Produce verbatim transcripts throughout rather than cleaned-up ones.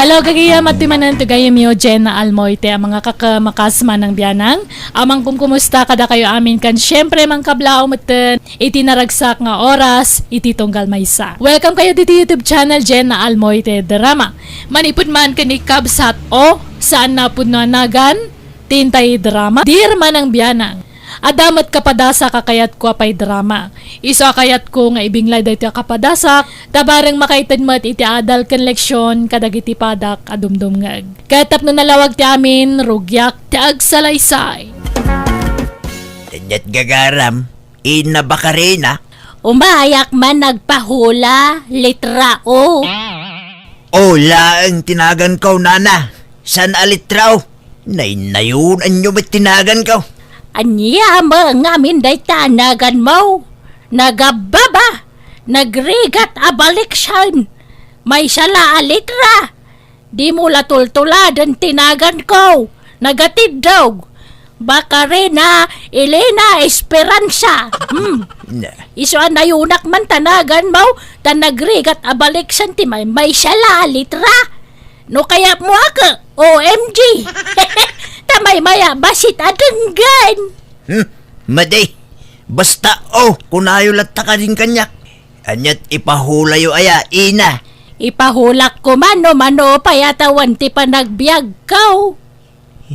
Hello, gagayam, adtoy manen ti gayamyo, Jenna Almoite, a mangkakamakas manang bianang. Amang kumkumusta kadakayo amin, ken siempre, mangkablaaw metten iti naragsak nga oras iti tunggal maysa. Welcome kayo diti YouTube channel, Jenna Almoite Drama. Manipud man ken ni Kabsat O, saan a pudno a nagan, ti intay drama, Dear Manang Bianang. Adda met kapadasak a kayatko a paidrama. Isu a kayatko nga ibinglay daytoy a kapadasak, ta bareng makaited met iti adal ken leksion kadagiti padak a dumdumngeg. Ket tapno nalawag ti amin, rugiak ti agsalaysay. Ket gagaram, Ina Bakarina. Umayak man nagpahula, litra O. O laeng ti naganko, nana. Saan a litra O? Nainnayon-anyo met ti naganko. Ania met ngamin dayta a naganmo? Nagabbaba, nagrigat a baliksan. Maysa la a litra. Dimo la tultuladen ti naganko. Nagatiddog. Bakarina Elena Esperanza. Hmm. Na. Isu a nayunak man ta naganmo, ta nagrigat a baliksan ti may, maysa la a litra. No kayatmo a ke, O M G. Ta maymay-a bassit a denggen. Hmm, madi. Basta, O, kunayo latta kadin kaniak. Aniat ipahulayo aya, ina? Ipahulak koma no mano pay a tawen ti panagbiagko.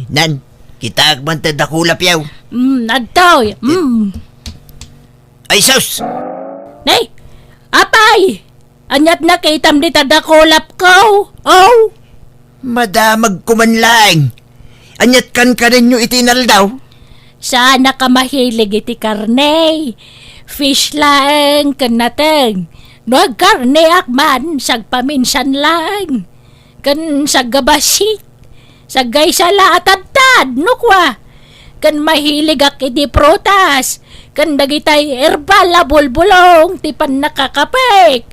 Nan, kitaek man ta dakula piaw. Mm, adtoy. Mm. Ay, sus! Nay! Apay! Aniat nakitam dita dakulapko? Oh! Madamag ko man laeng. Aniat kankanenyo iti inaldaw? Saanak a mahilig iti karne. Fish laeng ken nateng. No agkarneak man, sagpaminsan laeng. Ken saggabassit. Saggaysa la a tadtad, no kua. Ken mahiligak iti prutas. Ken dagitay herbal a bulbulong ti pannakakapek.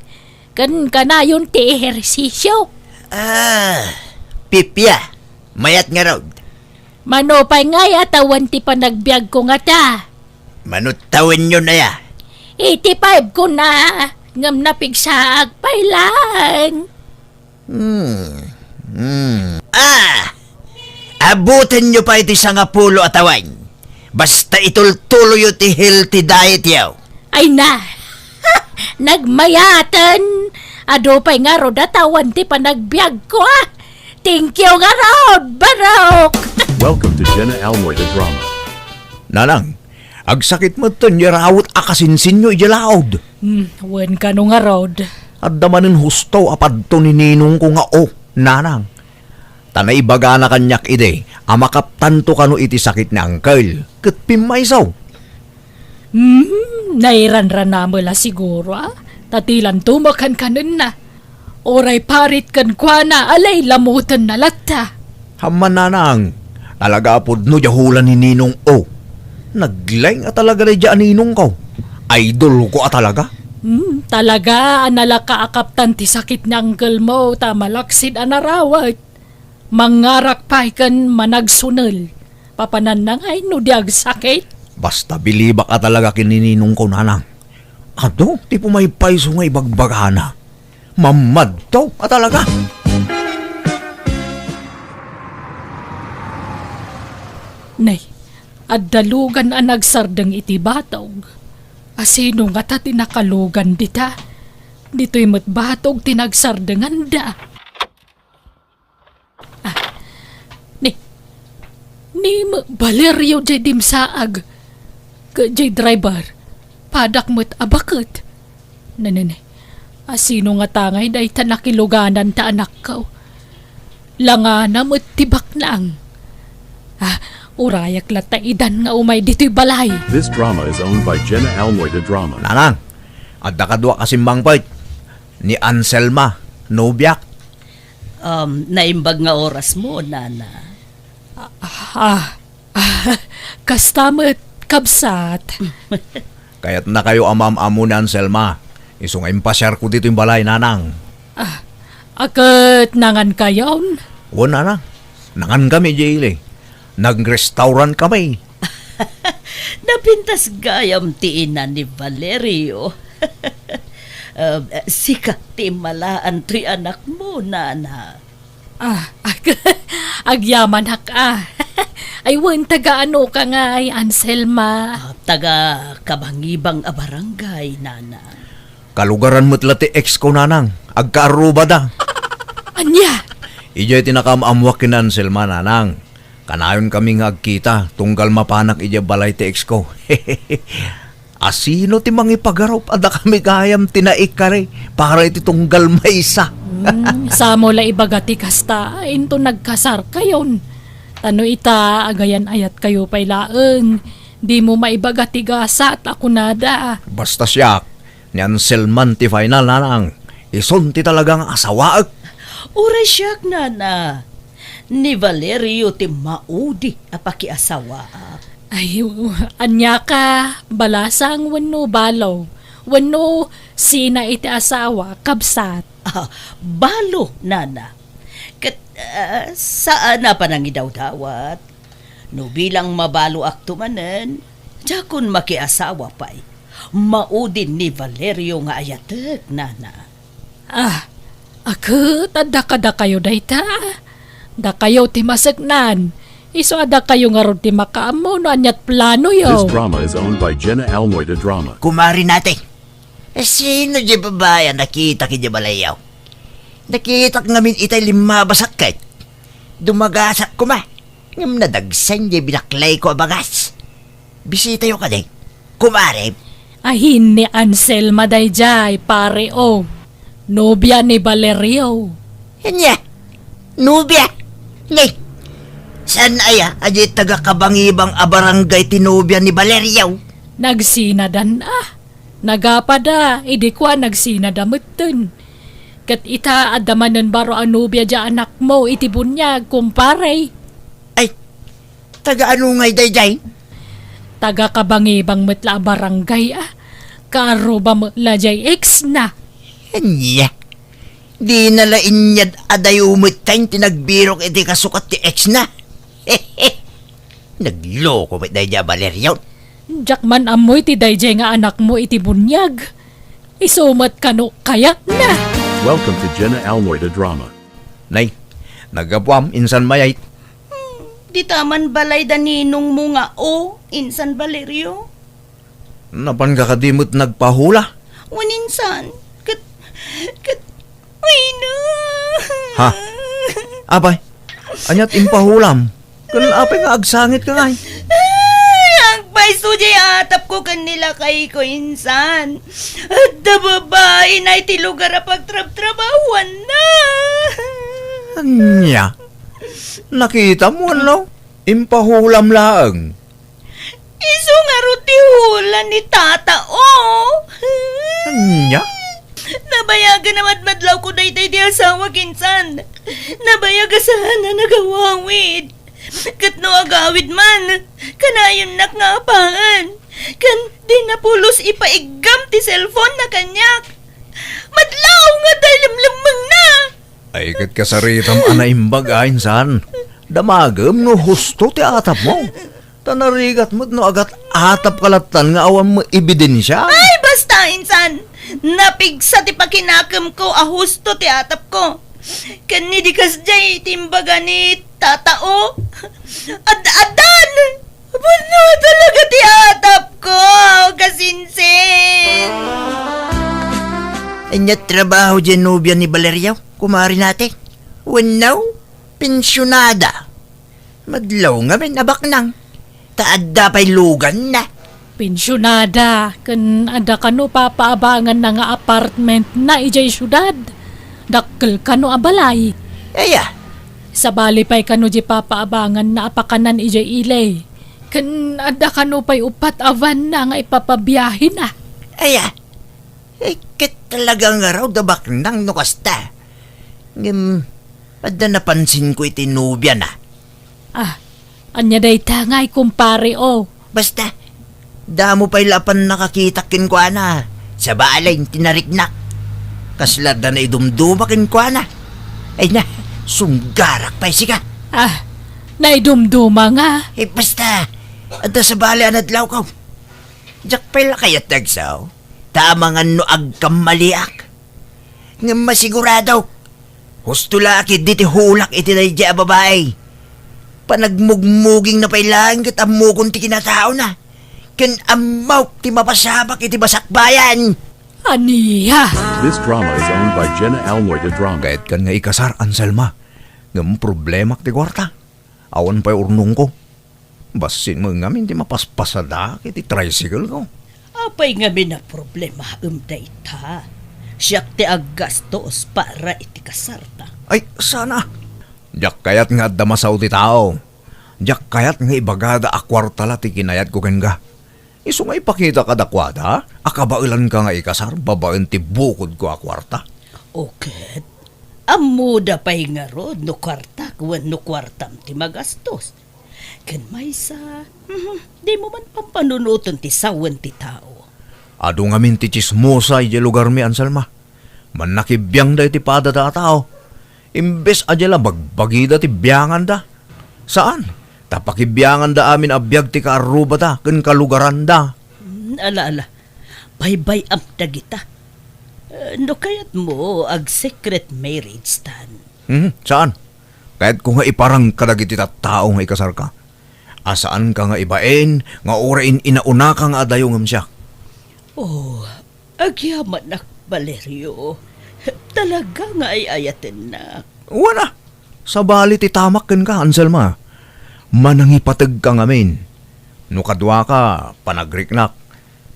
Ken kanayon ti ehersisio. Ah, pipia. Mayat ngarud. Mano pay ngay a tawen ti panagbiagko ngata? Mano tawenyon aya? Eighty-five ko na, ngem napigsaak pay laeng. Hmm. Hmm. Ah! Abutenyo pay ti sangapulo a tawen. Basta itultuloyo ti healthy diet yo. Ay na! Nagmayaten! Adu pay ngarud a tawen ti panagbiagko, ah! Thank you ngarud, Barok! Welcome to Jenna Almoy the Drama. Nanang, agsakit metten ti arawet a kasinsinyo idiay laud. Hmm, wen kano ngarud. Adda manen husto a padto ni ninongko nga O, nanang. Ta naibagana kaniak idi a makaptanto kano iti sakit ni Uncle, ket pimmayso. Hmm, nairanranamela siguro, ah. Ta dilanto makankanenna. Uray parit kenkuana a lailamotenna latta. Ammo, nanang, talaga a pudno diay hula ni Ninong O. Naglaing a talaga daydiay a ninongko. Idolko a talaga. Hmm, talaga a nalaka a kaptan ti sakit ni uncle mo ta malaksid a narawet. Mangngarak pay ken managsunel. Papananna ngay no di agsakit? Basta bilibak a talaga ken ni ninongko, nanang. Adu ti pumaypayso nga ibagbagana. Mammadto a talaga. Nay, adda lugan a nagsardeng iti batog. Asino ngata ti nakalugan dita? Ditoy met batog ti nagsardenganda. Ah, ni, ni Valerio jay dimsaag. Ket jay driver, padak met a baket. Nanene, asino ngata ngay dayta nakiluganan ta anakko? Langana met ti baknang. Ah, urayak latta idan nga umay ditoy balay. This drama is owned by Jenna Almoy de Drama. Nanang, adda kadua ka simmangpet. Ni Anselma, nobiak. Um, naimbag nga oras mo, nana. Ah, ah, kasta met, kabsat. Kayatnakayo a maam-ammo ni Anselma. Isu nga impasiarko ditoy balay, nanang. Ah, a ket nangankayon? Wen, nanang. Nangankami, Jaylee. Nag-restaurant kami. Napintas gayam ti ina ni Valerio. Um, sika ti immalaan toy anakmo, nana. Ah, ag-, agyamanak, ah. Ay, wen, taga ano ka ngay, Anselma? Ah, taga Kabangibang a barangay, Nanang. Kalugaran met la ti ex ko, Nanang. Agkaarrubada. Ania? Idiay ti nakaam-ammoak ken Anselma, Nanang. Kanayon kami nga agkita, tunggal mapanak idiay balay ti ex ko. Asino ti mangipagarup a dakami gayam ti naikari para iti tunggal maysa? Hmm, samo la ibaga ti kasta, inton nagkasarkayon. Ta no ita, agayan-ayatkayo pay laeng, dimo maibaga ti gasat a kunada. Basta siak, ni Anselman ti final, Nanang. Isun ti talaga nga asawaek. Uray siak, Nana. Ni Valerio ti maudi a pakiasawaak. Ay, ania ka, balasang wenno balo? Wenno sina iti asawa, kabsat? Ah, balo, Nana. Ket, ah, saan a panangidawdawat. No bilang mabaloakto manen, diakon makiasawa pay. Maudi ni Valerio nga ayatek, Nana. Ah, a ket adda kadakayo dayta? Dakayo ti maseknan. Isu a dakayo ngarud ti makaammo no ania't planoyo. This drama is owned by Jenna Almoy de Drama. Kumari nate, eh, sino di babae a nakitak iti balayyo? Nakitak ngamin itay limmabas a ket dumagasak koma. Ngem nadagsen di binaklay ko a bagas. Bisitayo kadi, kumare. Ahin ni Anselma daydiay, pare, o. Nobia ni Valerio. Ania? Nobia? Ni? Saan aya a di taga Kabangibang a barangay ti nobia ni Valerio? Nagsinadan, ah. Nagapada, idi kua nagsinada metten. Ket ita, adda manen baro a nobia di anakmo iti buniag, kumpare. Ay, taga ano ngay daydiay? Taga Kabangibang met la a barangay, a. Kaarruba met la diay ex na. Ania? Dina la inyad a dayo metten ti nagbirok iti kasukat ti ex na. Nagloko met daydiay a Valerio. Diak man ammo iti daydiay nga anakmo iti buniag. Isu met kano kayatna. Welcome to Jenna Almoy the Drama. Nay, naggapuam, insan mayat. Hmm, dita man balay da ninongmo nga, o, insan Valerio? Napanka kadi met nagpahula? Wen insan, ket, ket, ay na. Ha? Apay, ania't impahulam? Ken apay nga agsangitka ngay? Ay, agpayso diay atapko ken ni lakayko insan. Adda babaina iti lugar a pagtrabtrabahuanna. Ania? Nakitam wenno? Impahulam laeng. Isu ngarud ti hula ni Tata, o. Ania? Nabayagan a madmadlawko daytoy ti asawak insan. Nabayag a saan a nagawawid. Ket no agawid man, kanayonnak nga apaen. Ken di na pulos ipaiggam ti cellphone na kaniak. Madlaw nga adda limlemmengna. Ay, ket kasaritam a naimbag a insan. Damagem no husto ti atapmo. Ta narigat met no agat-atapka lattan nga awan met ebidensia. Ay, basta, insan! Napigsa ti pakinakemko a husto ti atapko. Ken ni di kasdiay ti imbaga ni Tata, o. Ad-addan! Pudno talaga ti atapko, kasinsin! Ania trabaho diay nobia ni Valerio, kumari nate? Wenno, pensionada? Madlaw ngamin a baknang, ta adda pay luganna. Pensionada, ken adda kano papaabanganna nga apartmentna idiay siudad? Dakkel kano a balay? Aya. Sabali pay kano di papaabanganna a pakanan idiay ili? Ken adda kano pay uppat a vanna nga ipapabiahena? Aya. Eh, ket talaga ngarud a baknang no kasta. Ngem, adda napansinko iti nobiana. Ah, ania dayta ngay, kumpare, o? Basta, damo pay la a pannakakitak kenkuana. Sabali, tinariknak. Kasla adda naidumduma kenkuana. Ay na, sunggarak pay sika. Ah, naidumduma nga? Eh, basta, adda sabali a nadlawko. Diak pay la kayat ti agsaw, ta amangan no agkammaliak. Ngem masigurado, Husto la ketdi ti hulak iti daydiay a babai. Panagmugmugingna pay laeng ket ammokon ti kinataona. Ken ammok ti mapasamak iti masakbayan. Ania? This drama is owned by Jenna Almoy de Drama. Kayatkan nga ikasar, Anselma. Ngem problemak ti kuarta. Awan pay urnongko. Bassit met ngamin ti mapaspasada iti tricycle ko. Apay ngamin a problemaem dayta? Siak ti aggastos para iti kasarta. Ay, sana. Diak kayat nga adda masao ti tao. Diak kayat nga ibagada a kuarta la ti kinayatko kenka. Isu nga ipakita kadakuada a kabaelanka nga ikasar babaen ti bukodko a kuarta. O ket, ammoda pay ngarud no kuartak wenno kuartam ti magastos. Ken maysa, mhm, dimo man pampanunoten ti sawen ti tao. Adu ngamin ti tsismosa idiay lugarmi, Anselma. Mannakibiangda iti padada a tao. Imbes a diay la bagbagida ti bianganda. Saan? Ta pakibianganda amin a biag ti kaarrubada ken kalugaranda. Mm, ala, ala. Baybay-am dagita. Eh, no kayatmo, ag-secret marriage tan. Hmm, saan? Kayatko nga iparang kadagiti tattao nga ikasarka. A saanka nga ibain nga uray in-inaunaka nga adayo ngem siak. Oh, agyamanak, Valerio. Talaga nga ay-ayatennak. Wen a, sabali ti tamak kenka, Anselma. Manangipategka ngamin. No kaduaka, panagriknak.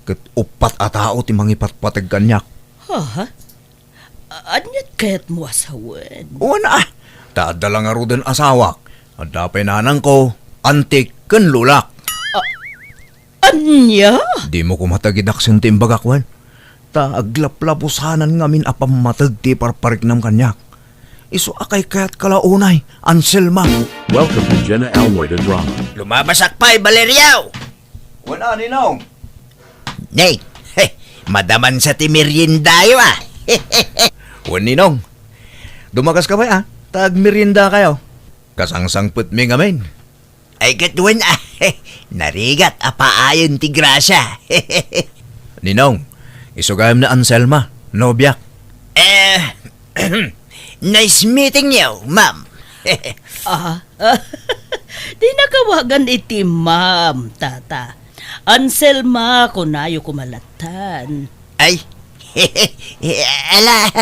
Ket uppat a tao ti mangipatpateg kaniak. Ha? A-, aniat kayatmo a sawen? Wen a, ta adda la ngaruden asawak. Adda pay nanangko, antik, ken lolak. A-, ania? Dimo koma tagidaksem ti imbagak, wen. Ta aglaplapusanan ngamin a pammateg ti iparpariknam kaniak. Isu a kaykayatka la unay, Anselma. Welcome to Jenna Almoy the Drama. Lumabasak pay, Valerio! Wen a, Ninong. Nay, he, madamansa ti meriendayo, a. Wen, Ninong. Dumagaska pay, a. Ta agmeriendakayo. Kasangsangpetmi ngamin. Ay, ket wen, a. Narigat a paayen ti grasya. Ninong, isu gayam ni Anselma, nobiak. Eh, nice meeting you, ma'am. Ah, dinak awagan iti ma'am, tata. Anselma, kunayo koma lattan. Ay, ala,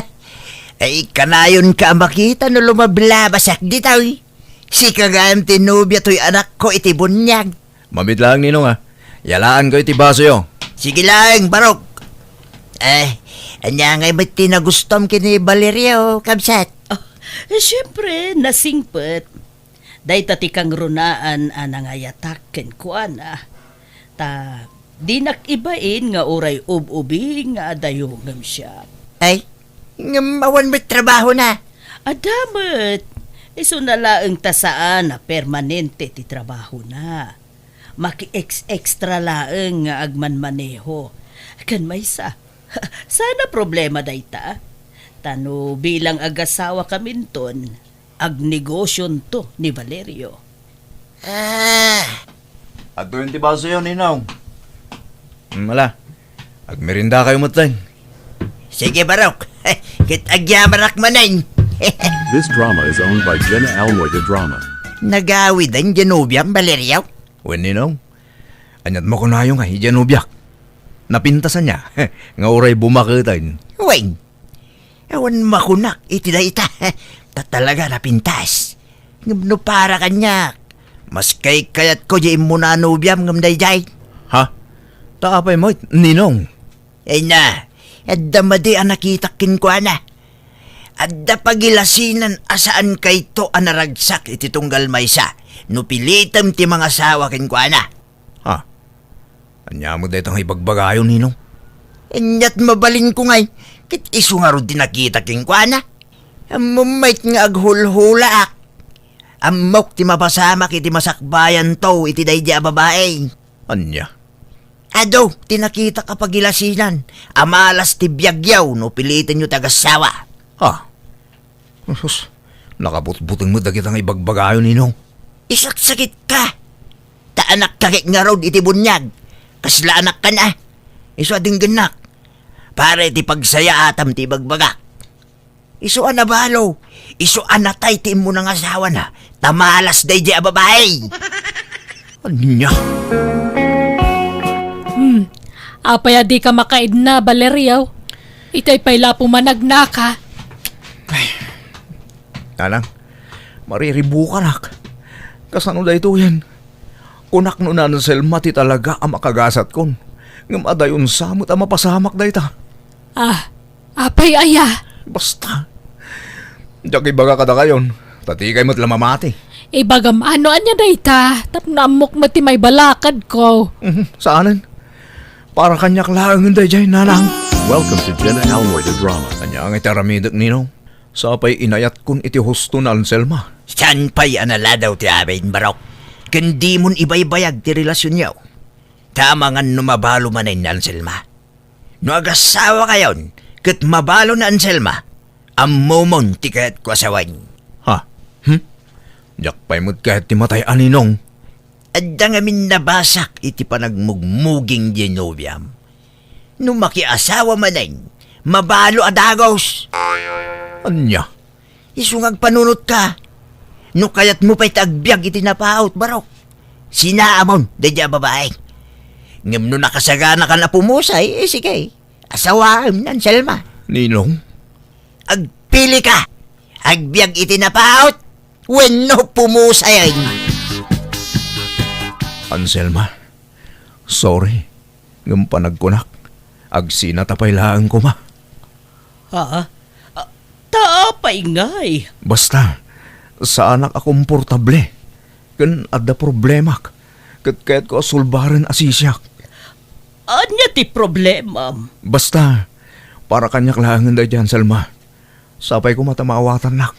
ay, kanayonka a makita no lumablabasak ditoy. Sika gayam ti nobia toy anakko iti buniag. Mamit laeng, Ninong, a. Yalaanko iti basoyo. Sige laeng, barok. Eh, ania ngay met ti nagustom ken ni Valerio, kabsat? Ah, eh, siempre, nasingpet. Dayta ti kangrunaan a nangayatak kenkuana. Ta dinak ibain nga uray ub-ubing nga adayo ngem siak. Ay, ngem awan met trabahona? Adda met. Isuna laeng ta saan a permanente ti trabahona. Maki-ex-extra laeng nga agmanmaneho. Ken maysa, saan a problema dayta? Ta no bilang agasawakaminton, agnegosionto ni Valerio. Ah! Adtoyen ti basoyo, Ninong. Hmm, ala. Agmeriendakayo met laeng. Sige, barok. Ket agyamanak manen. This drama is owned by Jenna Almoy de Drama. Nagawiden diay nobiam, Valerio? Wen, Ninong. Aniat makunayo nga idiay nobiak? Napintas ania nga uray bumaketen? Wen, awan makunak iti dayta. Ta talaga napintas. Ngem no para kaniak, mas kaykayatko diay immuna a nobiam ngem daydiay. Ha? Ta apay met, Ninong? Ay na, adda madi a nakitak kenkuana. Adda pagilasinan a saankayto a naragsak iti tunggal maysa no pilitem ti mangasawa kenkuana. Ha? Ania met dayta nga ibagbagayo, Ninong? Aniat mabalinko ngay, ket isu ngarud ti nakita kenkuana. Ammom met nga aghulhulaak. Ammok ti mapasamak iti masakbayanto iti daydiay a babai. Ania? Adu ti nakitak a pagilasinan a malas ti biagyo no pilitenyo ti agassawa. Ha? Sus, nakabutbuteng met dagita nga ibagbagayo, Ninong. Isaksakitka! Ta anakka ket ngarud iti buniag. Kasla anakkan a. Isu a denggennak. Para iti pagsayaatam ti ibagbagak. Isu a nabalo, isu a natay ti immuna nga asawana, ta malas daydiay a babai. Ania? Hmm. Apay a dika makaidna, Valerio? Itay pay la a pumanagnaka. Nanang, mariribukanak. Kasano daytoyen? Kunak no ni Anselma ti talaga a makagasatkon. Ngem adayon sa met a mapasamak dayta. Ah, apay aya? Basta. Diak ibaga kadakayon, ta dikay met la mamati. Ibagam no ania dayta, tapno ammok met ti maibalakadko. Mhm, saanen. Para kaniak laengen daydiay, nanang. Welcome to Jenna Almoy the Drama. Ania ngay ti aramidek, Ninong? Sa pay inayatkon iti husto ni Anselma. Saan pay a naladaw ti amin, Barok? Ken dimon ibaybayag ti relasionyo. Ta amangan no mabalo manen ni Anselma. No agasawakayon ket mabalo ni Anselma, ammomon ti kayatko a sawen. Ha? Hmm? Diak pay met kayat ti matay a, Ninong. Adda ngamin nabasak iti panagmugmuging diay nobiam. No makiasawa manen, mabalo a dagus. Ania? Isu nga agpanunotka. No kayatmo pay ti agbiag iti napaut, Barok, sinaamon daydiay a babai. Ngem no nakasaganakan a pumusay, eh, sige, asawaem ni Anselma. Ninong? Agpilika. Agbiag iti napaut wenno pumusayen. Anselma, sorry. Ngem panagkunak, agsinata pay laeng koma. Ha? Ah, ta apay ngay? Basta, saanak a komportable. Ken adda problemak. Ket kayatko a sulbaren a sisiak. Ania ti problemam? Basta, para kaniak laengen daydiay, Anselma. Sapay koma ta maawatannak.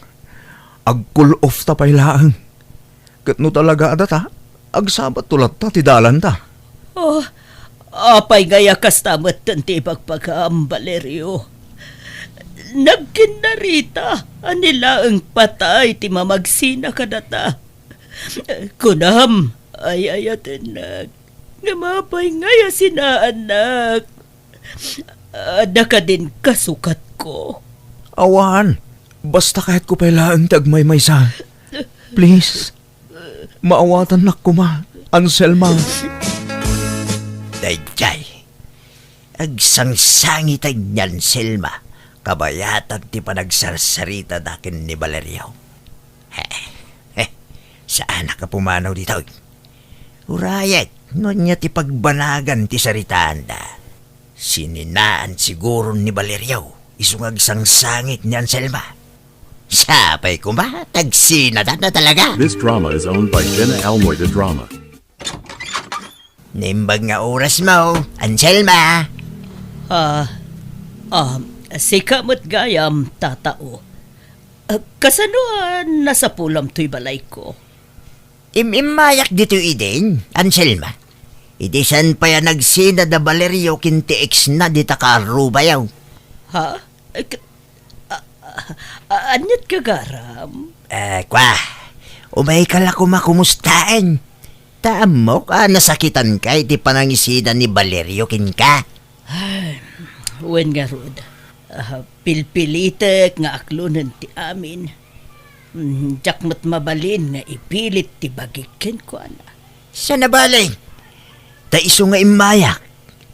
Ag-cool off ta pay laeng. Ket no talaga a data, agsabatto latta ti dalanta. Oh, apay ngay a kasta metten ti ibagbagam, Valerio? Nagkinnarita a ni laeng patay ti mamagsina kadata. Kunam, ay-ayatennak. Ngem apay ngay a sinaannak? Adda kadin kasukatko? Awan. Basta kayatko pay laeng ti agmaymaysa. Please. Maawatannak koma, Anselma. Daydiay. Agsangsangiten ni Anselma kabayatan ti panagsarsaritada ken ni Valerio. He, he, saanak a pumanaw ditoy. Urayek, no ania ti pagbanagan ti saritaanda. Sininaan siguro ni Valerio, isu nga agsangsangit ni Anselma. Sapay koma, tagsinada na talaga. This drama is owned by Jenna Almoy the Drama. Naimbag nga oras mo, Anselma. Ah, ah, sika met gayam, tatao. Ah, kasano a nasapulam toy balayko? Im-immayak ditoy idin, Anselma. Idi saan pay a nagsina da Valerio ken ti ex na dita kaarrubayo. Ha? Ay, k-, a, a, a, aniat gagaram? Eh, kwa, umayka la koma kumustaen. Ta ammok a nasakitanka iti panangisina ni Valerio kenka. Ay, wen ngarud, ah, pilpilitek nga aklonen ti amin. Mm, diak met mabalin nga ipilit ti bagik kenkuana. Saan a bale? Ta isu nga immayak,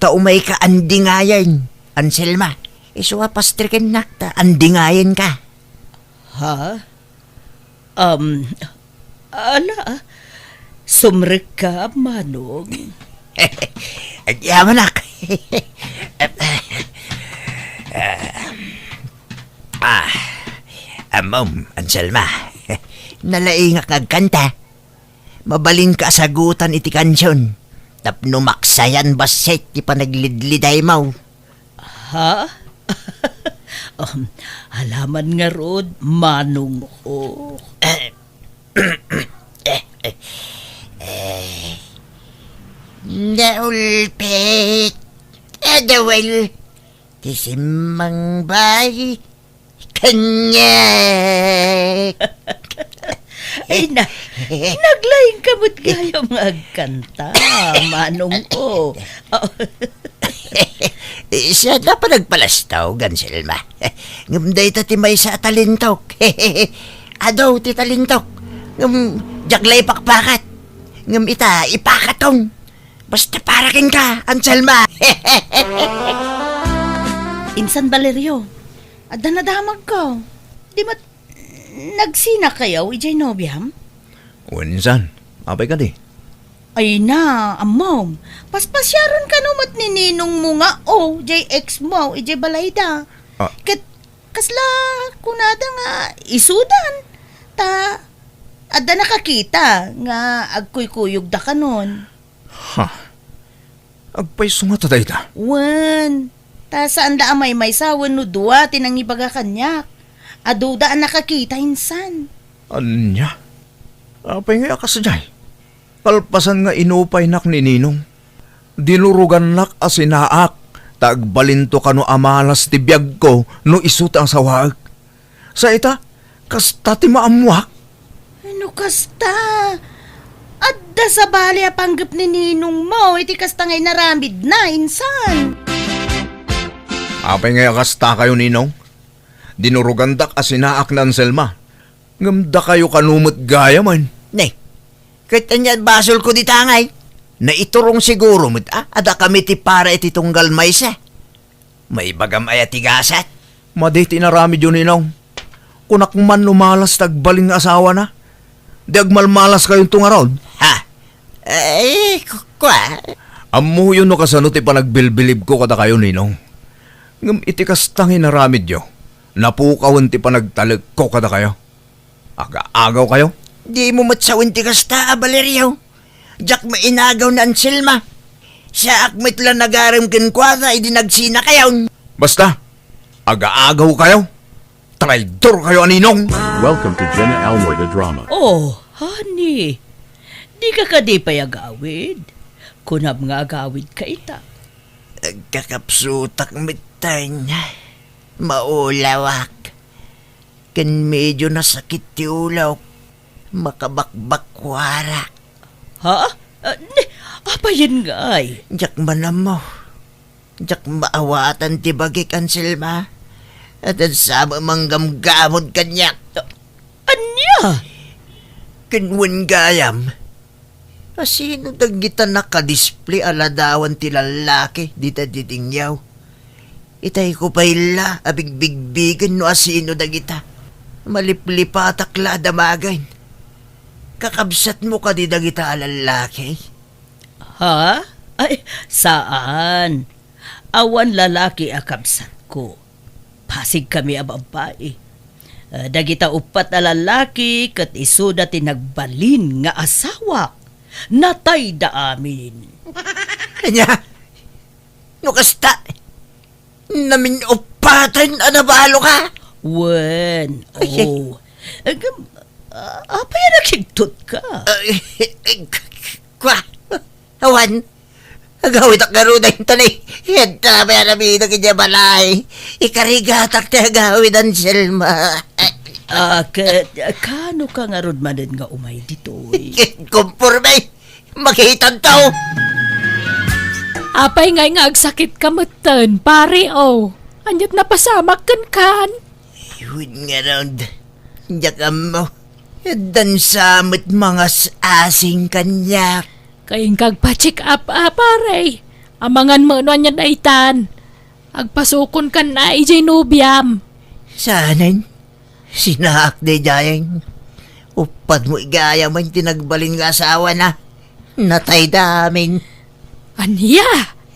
ta umayka andingayen, Anselma. Isu a pastrikennak ta andingayenka. Ha? Um, ala, sumrekka, Manong. Agyamanak. Ah, ammom, Anselma. Nalaingak nga agkanta. Mabalinka a sagutan iti kansion tapno maksayan bassit ti panaglidlidaymo. Ha? Um, alaman ngarud, manongko. Eh, eh, eh, eh. Naulpit. Edwel. Ti simmangbay. Kaniak. Ay na, naglaing ka met gayam nga agkanta, manongko. Oh. Eh, siya la panagpalastog, Anselma. Ngem dayta ti maysa a talentok. Adu ti talentok. Ngem diak la ipakpakat. Ngem ita, ipakatong. Basta para kenka, Anselma. Insan, Valerio, adda nadamagko. Di met nagsinakayo idiay nobiam? Wen, insan, apay kadi? Ay na, ammom. Paspasiaren kano met ni ninongmo nga, o, jay ex mo, idiay balayda. Ah. Ket kasla kunada nga isudan. Ta, adda nakakita nga agkuykuyogda kanon. Ha? Agpayso ngata dayta? Wen, ta saanda a maymaysa wenno dua ti nangibaga kaniak. Aduda a nakakita insan. Ania? Apay ngay a kasdiay? Kalpasan nga inupaynak ni Ninong, dinurugannak a sinaak ta agbalinto kano a malas ti biagko no isu ti asawaek. Sa ita, kasta ti maammoak. No kasta, adda sabali a panggep ni ninongmo iti kasta nga inaramidna, insan. Apay ngay a kastakayo, Ninong? Dinurugandak a sinaak ni Anselma. Ngem dakayo kano met gayamen. Ne, ket ania basolko dita ngay? Naiturong siguro met a, a dakami ti para iti tunggal maysa. Maibagam aya ti gasat? Madi ti inaramidyo, Ninong. Kunak man no malas ti agbalin nga asawana. Di agmalmalaskayonto ngarud? Ha? Eh, ku-, kua? Ammoyo no kasano ti panagbilbilibko kadakayo, Ninong. Ngem iti kasta nga inaramidyo, napukawen ti panagtalekko kadakayo. Aga-agaw kayo? Dimo met sawen ti kasta, a Valerio. Diak mainagaw ni Anselma. Saak met la nagarem kenkuana idi nagsinakayon. Basta, aga-agaw kayo. Traidor kayo a ninong. Welcome to Jenna Almoida Drama. Oh, honey. Di ka kadi pay agawid? Kunam nga agawid ka ita. Agkakapsutak metten. Maulawak. Ken medyo nasakit ti ulok. Makabakbakwarak. Ha? Ah, ni, apayen ngay? Diak man ammo. Diak maawatan ti bagik, Anselma. Adda sa manggamgamod kaniak. Ania? Ken wen gayam, asino dagita nakadisplay a ladawan ti lallaki dita didingyaw? Itayko pay la a bigbigbigen no asino dagita. Maliplipatak la a damagen. Kakabsatmo kadi dagita a lallaki? Ha? Ay, saan. Awan lalaki a kabsatko. Pasigkami a babbai. Ah, dagita uppat a lalaki ket isuda ti nagbalin nga asawak. Natayda amin. Ania? No kasta, namin-uppaten a nabaloka? Wen, ay, oh. Agam, ah, apay a nakigtot ka? Ay, ay, k-, k-, kwa? Awan, agawidak ngarud dayta ni, yadda may aramidek idiay balay. Ikarigatak ti agawid, Anselma. Ah, ket, kano ka ngarud manen nga umay ditoy? Konporme. Makitanto! Apay ngay nga agsakit ka metten, pare, oh. Ania't napasamak kenkan? Iwid ngarud, diak ammo. Addan sa met mangas-asing kaniak. Kayeng kagpa-check up, a, pare. Amangan met no ania't naitan. Agpasukon kan a idiay nobiam. Saanen? Sinaak daydiay. Uppat mo igayam ti nagbalin nga asawana. Natayda amin. Ania?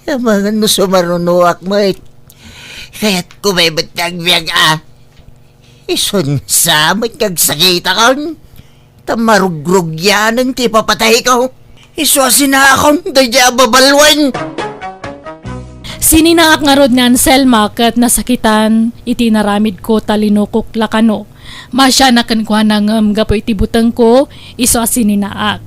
Amangan no sumarunoak met. Kayatko met ti agbiag a. Isunsa met nga agsakitakon. Ta marugrugianen ti ipapatayko. Isu a sinaakon daydiay a babaluen. Sininaak ngarud ni Anselma ket nasakitan iti inaramidko ta linukok la kano. Maasianak kenkuana ngem gapu iti butengko, isu a sininaak.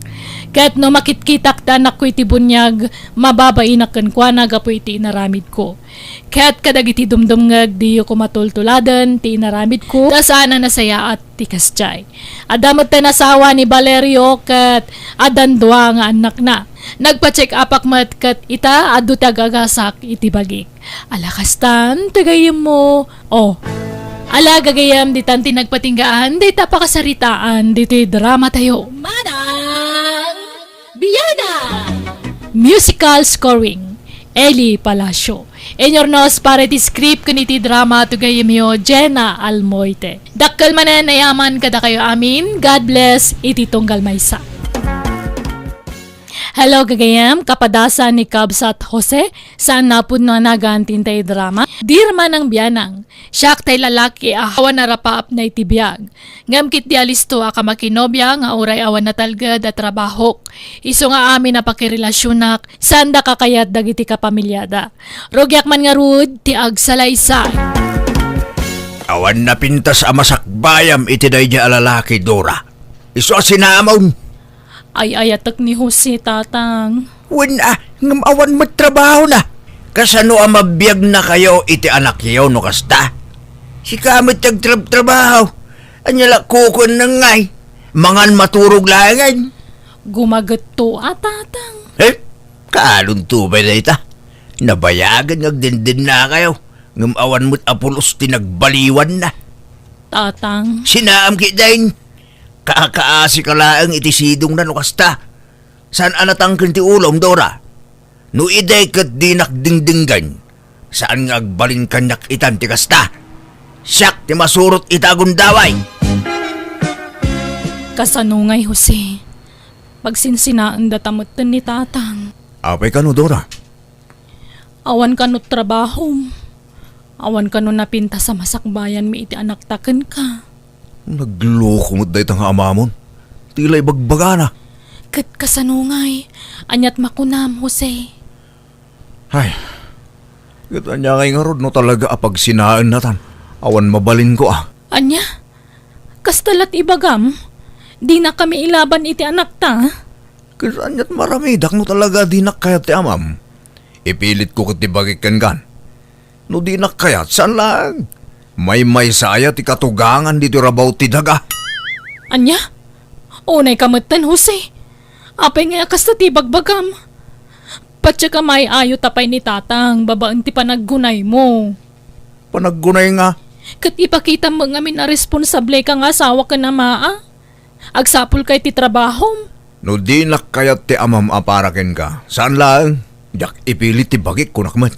Ket no makitkitak ti anakko iti buniag, mababainak kenkuana gapu iti inaramidko. Ket kadagiti dumdumngeg, diyo koma tultuladen ti inaramidko, ta saan a nasayaat ti kasdiay. Adda metten asawa ni Valerio ket addan dua nga annakna. Nagpa-check upak met ket ita, adu ti agagasak iti bagik. Ala kastan ti gayyemmo. O. Ala gagayyem, ditan ti nagpatinggaan dayta pakasaritaan ditoy drama tayo. Manang Biana! Musical scoring, Eli Palacio. Inurnos para iti script ken iti drama ti gayyemyo, Jenna Almoite. Dakkel manen a yaman kadakayo amin. God bless iti tunggal maysa. Hello, gagayyem, kapadasan ni Kabsat Jose, saan napudno a nagan ti intay drama. Dear Manang Bianang, siak tay lalaki a awan a rapaapna iti biag. Ngem ketdi alisto a kamakinobia nga uray awan natalged a trabahok. Isu nga amin a pakirelasionak, saanda kakayat dagiti kapamiliada. Rugiak man ngarud ti agsalaysay. Awan napintas a masakbayam iti daydiay a lalaki, Dora. Isu a sinaamon. Ay-ayatek ni Jose, Tatang. Wen a, ngem awan met trabahona. Kasano a mabiagnakayo iti anakyo no kasta? Sika met ti agtrabtrabaho. Ania la kukuenna ngay? Mangan maturog laengen. Gumagetto a, Tatang. Eh, kaanonto pay dayta? Nabayagen nga agdendennakayo, ngem awan met a pulos ti nagbaliwanna. Tatang. Sinaam ketdin. Kaakaasika laeng iti sidongna no kasta. Saan a natangken ti ulom, Dora? No idi ket dinak dingdinggen, saan nga agbalin kaniak itan ti kasta? Siak ti masurot ita a gundaway. Kasano ngay, Jose? Pagsinsinaendata metten ni Tatang. Apay kano, Dora? Awan kano trabahom. Awan kano napintas a masakbayanmi iti anakta kenka. Nagloko met dayta nga amamon. Ti la ibagbagana. Ket kasano ngay? Aniat makunam, Jose? Ay, ket ania ngay ngarud no talaga a pagsinaennatan? Awan mabalinko a. Ania? Kasta la't ibagam? Dinakami ilaban iti anakta? Ket aniat maramidak no talaga dinak kayat ti amam? Ipilitko ket ti bagik kenkan. No dinak kayat, saan laeng. Maymaysa aya ti katugangan ditoy rabaw ti daga. Ania? Unayka metten, Jose. Apay ngay a kasta ti ibagbagam? Patiek a maay-ayo ta pay ni Tatang babaen ti panaggunaymo. Panaggunay nga? Ket ipakitam met ngamin a responsableka nga asawa ken ama a. Agsapulka iti trabahom. No dinak kayat ti amam a para kenka, saan laeng. Diak ipilit ti bagik, kunak met.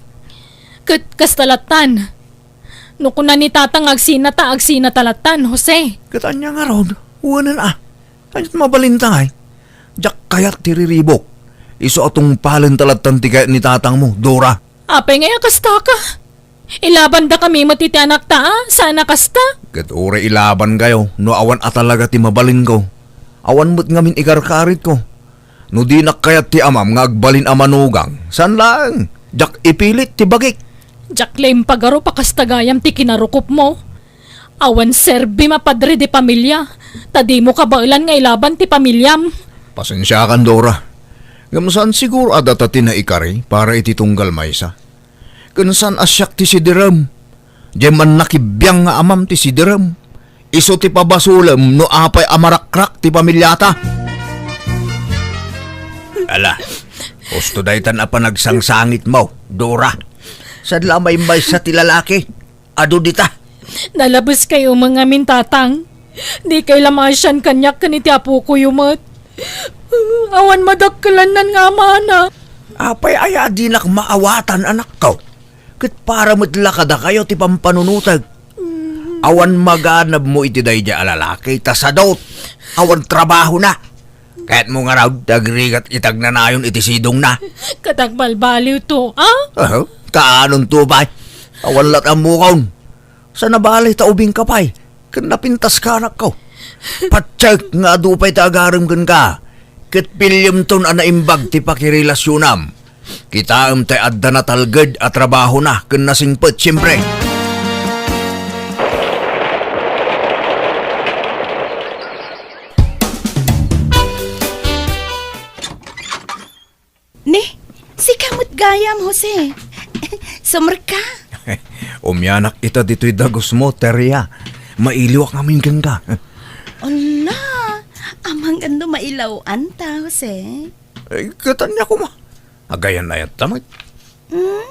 Ket kasta lattan. No kuna ni Tatang nga agsinata, agsinata lattan, Jose. Ket ania ngarud? Wenen a. Aniat mabalinta ngay? Diak kayat ti riribuk. Isu a tungpalenta lattan ti kayat ni Tatangmo, Dora. Apay ngay a kastaka? Ilabandakami met iti anakta a, saan a kasta? Ket uray ilabankayo no awan a talaga ti mabalinko. Awan met ngamin ikarkaritko. No dinak kayat ti amam nga agbalin a manugang, saan laeng. Diak ipilit ti bagik. Diak la impagarup a kasta gayam ti kinarukopmo. Awan serbim a padre de pamilia, ta dimo kabaelan nga ilaban ti pamiliam. Pasensiakan, Dora. Ngem saan siguro a data ti naikari para iti tunggal maysa. Ken saan a siak ti sidirem. Diay mannakibiang nga amam ti sidirem. Isu ti pabasolem no apay a marakrak ti pamiliata. Ala, husto daytan a panagsangsangitmo, Dora. Saan la a maymaysa ti lalaki. Adu dita. Nalabeskayo met ngamin, Tatang. Dikay la maasian kaniak ken iti apokoyo met. Awan madakkelannan nga amana. Apay aya a dinak maawatan, anakko? Ket para met la kadakayo ti pampanunotek. Awan maganabmo iti daydiay a lalaki ta sadot. Awan trabahona. Kayatmo ngarud ti agrigat iti agnanayon iti sidongna? Ket agbalbaliwto, a? Aha, kaanonto pay? Awan la't ammokon. Sa nabali ta ubingka pay, ken napintaska, anakko. Patiek nga adu pay ti agarem kenka, ket piliemton a naimbag ti pakirelasionam. Kitaem tay adda natalged a trabahona ken nasingpet, siempre. Ni, sika met gayam, Jose. Sumrekka? Umianak ita ditoy dagusmo, Teria. Mailiwak ngamin kenka. Ala, amangan no mailaw-anta, Jose. Eh, ket ania koma? Agayan-ayatta met. Hmm?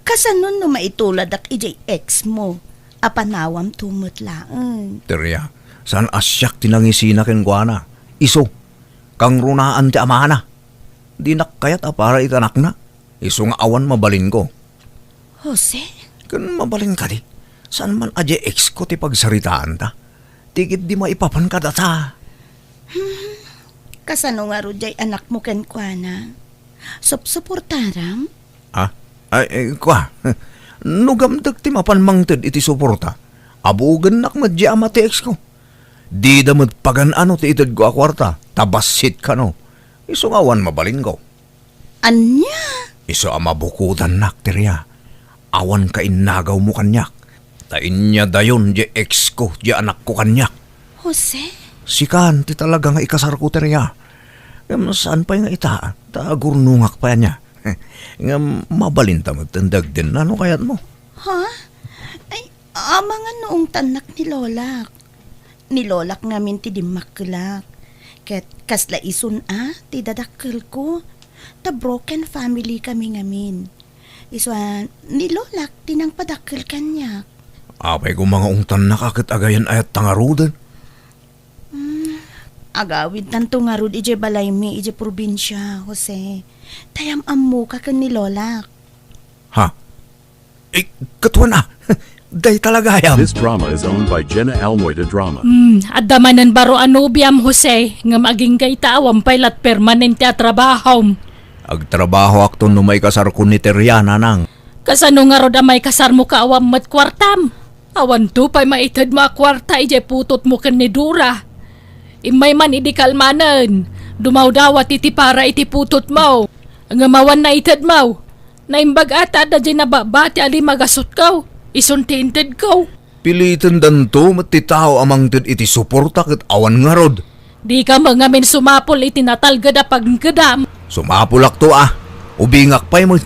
Kasano no maituladak idiay ex mo? Apanawam to met laeng. Teria, saan a siak ti nangisina kenkuana. Isu, kangrunaan ti amana. Dinak kayat a para iti anakna. Isu nga awan mabalinko. Jose? Ken mabalin kadi, saan man a diay ex ko ti pagsaritaanta. Ti ketdi maipapan kadata. Hmm, kasano ngarud diay anak mo kenkuana? Supsuportaram? Ah, ay, eh, kua, no gamdek ti mapan mangted iti suporta, abugennak met diay ama ti ex ko. Dida met pagan-ano ti itedko a kuarta, ta bassit kano. Isu nga awan mabalinko. Ania? Isu a mabukodannak, Teria. Awan kainnagawmo kaniak. Ta inyadayon diay ex ko, diay anakko kaniak. Jose? Sikan ti talaga nga ikasarko, Teria. Ngem saan pay nga ita, ta agurnongak pay ania. Ngem mabalinta met ti dagdinna no kayatmo. Ha? Ay, amangan no ungtannak ni Lolak. Ni Lolak ngamin ti dimmakkelak. Ket kasla isun a ti dadakkelko. Ta broken family kami ngamin. Isu a, ni Lolak ti nangpadakkel kaniak. Apay koma nga ungtannak a ket agayan-ayatta ngaruden? Hmm, agawidtanto ngarud idiay balaymi idiay probinsia, Jose. Ta yam-ammoka ken ni Lolak. Ha? Eh, katuan a. Dayta la gayam. This drama is owned by Jenna Almoy de Drama. Hmm, adda manen baro a nobiam, Jose, ngem agingga ita awan pay lat permanente a trabahom. Agtrabahoakto no maikasarko ni Teria, nanang. Kasano ngarud a maikasarmo ka awan met kuartam? Awanto pay maitedmo a kuarta idiay putotmo ken ni Dora. Immay man idi kalmanen, dumawdawat iti para iti putotmo. Ngem awan naitedmo. Naimbag a ta adda diay nababati a limagasutko, isun ti intedko. Pilitendanto met ti tao a mangted iti suporta ket awan ngarud. Dika met ngamin sumapul iti natalged a pagngedam. Sumapulakto a, ubingak pay met.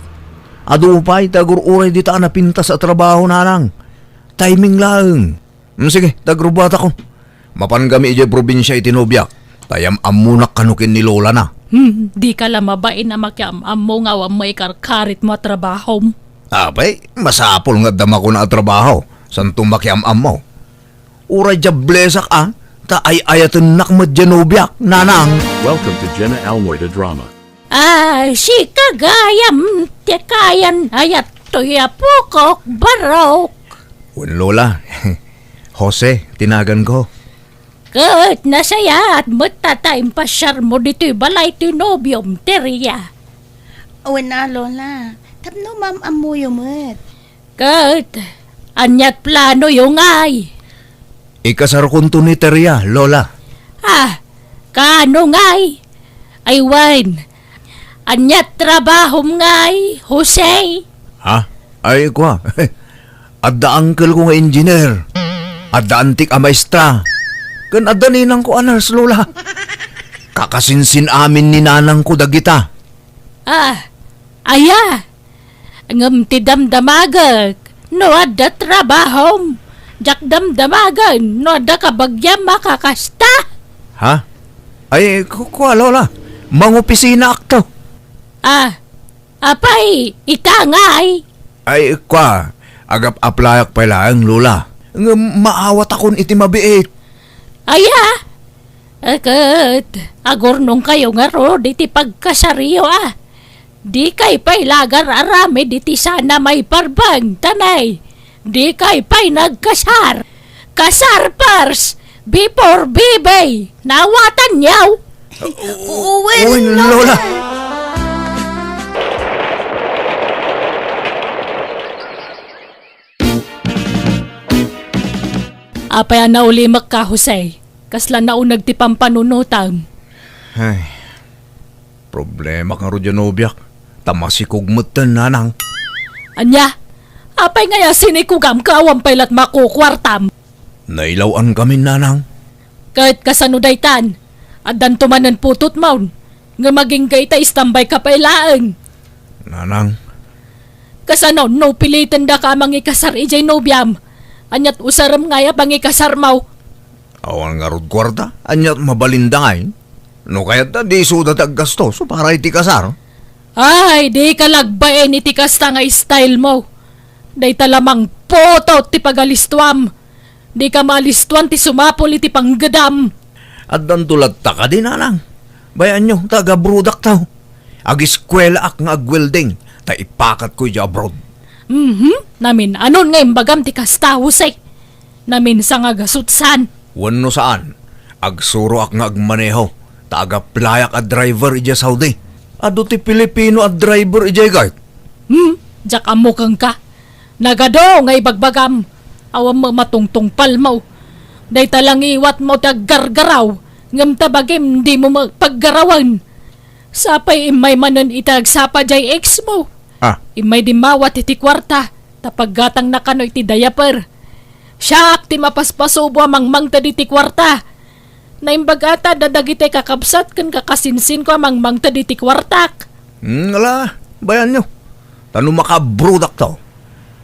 Adu pay ti agur-uray dita a napintas a trabaho, nanang. Timing laeng. Hmm, sige, ta agrubuatakon. Mapan kami idiay probinsia iti nobiak, ta yam-ammonak kano ken ni lolana. Hmm, dika la mabain a makiam-ammo nga awan maikarkaritmo a trabahom. Apay, masapul nga adda makuna a trabaho, santo makiam-ammo. Uray diablesak a, ta ay-ayatennak met diay nobiak, nanang. Welcome to Jenna Almoy the Drama. Ah, sika gayam ti kayan ayat toy apokok, barok. Wen, Lola. Jose ti naganko. Ket nasayaat met ta, ta impasiarmo ditoy balay ti nobiom, Teria. Wen a, Lola. Tapno maam-ammoyo met. Ket aniat planoyo ngay? Ikasarkonto ni Teria, Lola. Ah, kaano ngay? Ay wen, aniat trabahom ngay, Jose? Ha? Ay, kua. Adda uncle ko nga engineer. Adda antik a maestra. Ken adda ninang ko a nurse, Lola. Kakasinsin-amin ni nanang ko dagita. Ah, aya? Ngem ti damdamagek, no adda trabahom, diak damdamagen no adda kabagiam a kakasta. Ha? Ay, ku-, kua, Lola. Mangopisinaakto. Ah, apay, ita ngay? Ay, kua, agap-aplayak pay laeng, Lola. Ngem maawatakon iti mabiit. Aya? Ket, agurnongkayo ngarud iti pagkasaryo, a? Dikay pay lagar aramid iti sana maiparbeng, tanay. Dikay pay nagkasar. Kasar first, before baby. Nawatanyo? Wen, Lola. Apay a naulimekka, Jose? Kasla nauneg ti pampanunotam. Ay, problema ngarud diay nobiak. Ta masikog metten, nanang. Ania? Apay ngay a sinikogam ket awan pay lat makukuartam? Nailaw-ankami, nanang. Ket kasano daytan? Addanto manen putotmon. Ngem agingga ita, istambayka pay laeng. Nanang. Kasano no pilitendaka a mangikasar idiay nobiam? Aniat usarem ngay a pangikasarmo? Awan ngarud kuarta, aniat mabalinda ngay? No kayat ta, di isuda ti aggasto, so para iti kasar. Ay, di ka lagbaen iti kasta nga style mo. Dayta la mangputot ti pagalistuam. Di ka maalistuan ti sumapul iti panggedam. Addanto latta kadi, nanang. Bayanyo, ta agabrodakto. Agiskuelaak nga agwelding, ta ipakatko idiay abroad. Mhm. Namin-anon nga imbagam ti kasta, Jose? Naminsa nga gasutsan. Wenno saan, agsuroak nga agmaneho, ta agaplayak a driver idiay Saudi. Adu ti Filipino a driver idiay, kayat? Hmm, diak ammo kenka. Nagadu nga ibagbagam. Awan met matungtungpalmo. Dayta la ngiwatmo ti aggargaraw, ngem ta bagim dimo met paggarawen. Sapay immay manen iti agsapa diay ex mo. Ah. Immay dimmawat iti kuarta, ta paggatangna kano iti diaper. Siak ti mapaspasubo a mangmangted iti kuarta. Naimbag ata da dagiti kakabsat ken kakasinsinko a mangmangted iti kuartak. Hmm, ala, bayanyo. Ta no makaabrodakto,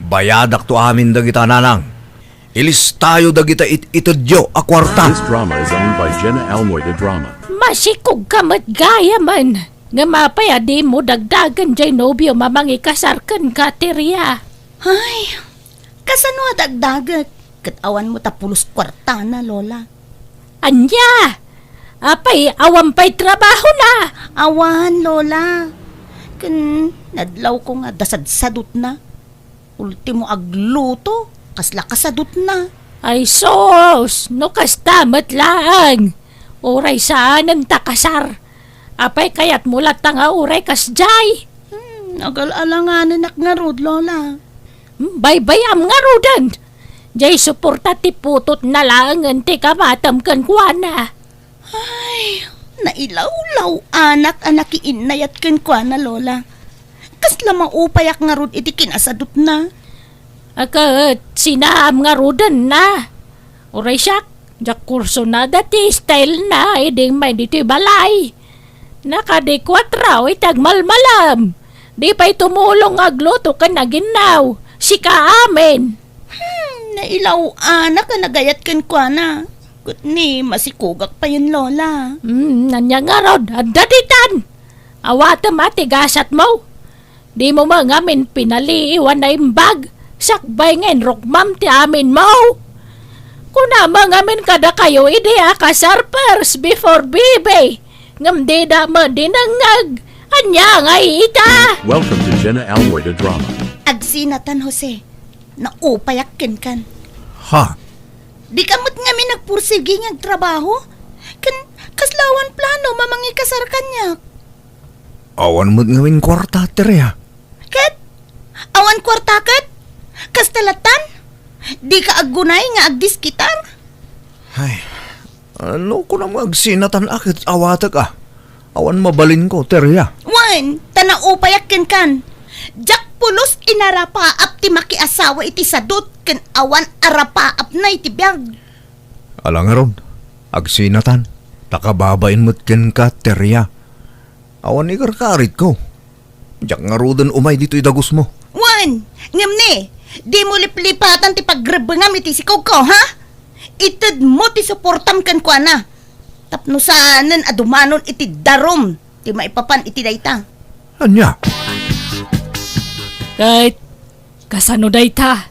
bayadakto amin dagita, nanang. Ilistayo dagita it-itedyo a kuarta. This drama is owned by Jenna Almoy de Drama. Masikog ka met gayamen. Ngem apay a dimo dagdagen diay nobiom a mangikasar kenka, Teria? Ay, kasano a dagdaget? Ket awan met a pulos kuartana, Lola. Ania? Apay, awan pay trabahona? Awan, Lola. Ken nadlawko nga adda sadsadutna. Ultimo agluto, kasla kasadutna. Ay sus, no kasta met laeng. Uray saanen ta kasar. Apay kayatmo latta nga uray kasdiay? Hmm, agal-alanganenak ngarud, Lola. Hmm, baybayam ngaruden. Diay suporta ti putotna laengen ti kamatem kenkuana. Ay, nailawlaw-anak a nakiinnayat kenkuana, Lola. Kasla maupayak ngarud iti kinasadutna. A ket sinaam ngarudenna. Uray siak, diak kursunada ti stylena idi immay ditoy balay. Nakadikuatro iti agmalmalem. Di pay tumulong nga agluto ken aginnaw. Sika amin. Hmm, nailaw-anak a nagayat kenkuana. Ket ni, masikogak payen, Lola. Hmm, ania ngarud, adda ditan. Awatem a ti gasatmo. Dimo met ngamin pinaliiw a naimbag. Sakbay nga inrukmam ti aminmo. Kunam met ngamin kadakayo idi a kasar first before baby. Ngem dida met dinengngeg. Ania ngay ita? Welcome to Jenna Almoy, the drama. Agsinatan, Jose. Naupayak kenkan. Ha? Dika met ngamin nagpursigi nga agtrabaho? Ken kasla awan plano a mangikasar kaniak? Awan met ngamin kuarta, Teria. Ket? Awan kuarta ket? Kasta lattan? Dika aggunay nga agdiskitar? Ay, ano ko na agsinatan a ket awatek a? Awan mabalinko, Teria. Wen, ta naupayak kenkan. Diak pulos inarapaap ti makiasawa iti sadut ken awan arapaapna iti biag. Ala ngarud, agsinatan, ta kababain met kenka, Teria. Awan ikarkaritko. Diak ngaruden umay ditoy dagusmo. Wen, ngem ni, dimo liplipatan ti pagrebbengam iti sikogko, ha? Itedmo ti suportam kenkuana. Tapno saanen a dumanon iti darum ti maipapan iti dayta. Ania? Ket kasano dayta?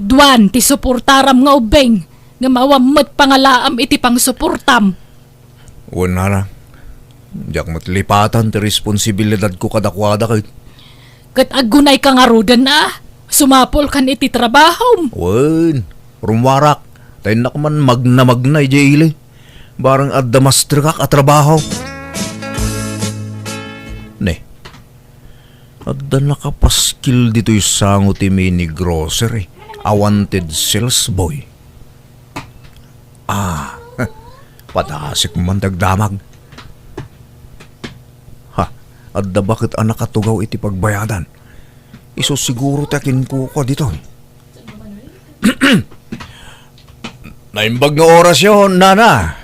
Duan ti suportaram nga ubbing, ngem awan met pangalaam iti pangsuportam. Wen, nana, diak met lipatan ti responsibilidadko kadakuada ket. Ket aggunayka ngaruden a sumapulkan iti trabahom. Wen, rummuarak, ta innak man magnamagna idiay ili. Barang adda masterkak a trabaho. Ne, adda nakapaskil ditoy sango ti mini grocery a wanted sales boy. Ah, padasik man dagdamag. Ha, adda baket a nakatugaw iti pagbayadan. Isu siguro ti akinkukua ditoy. Naimbag nga orasyo, nana.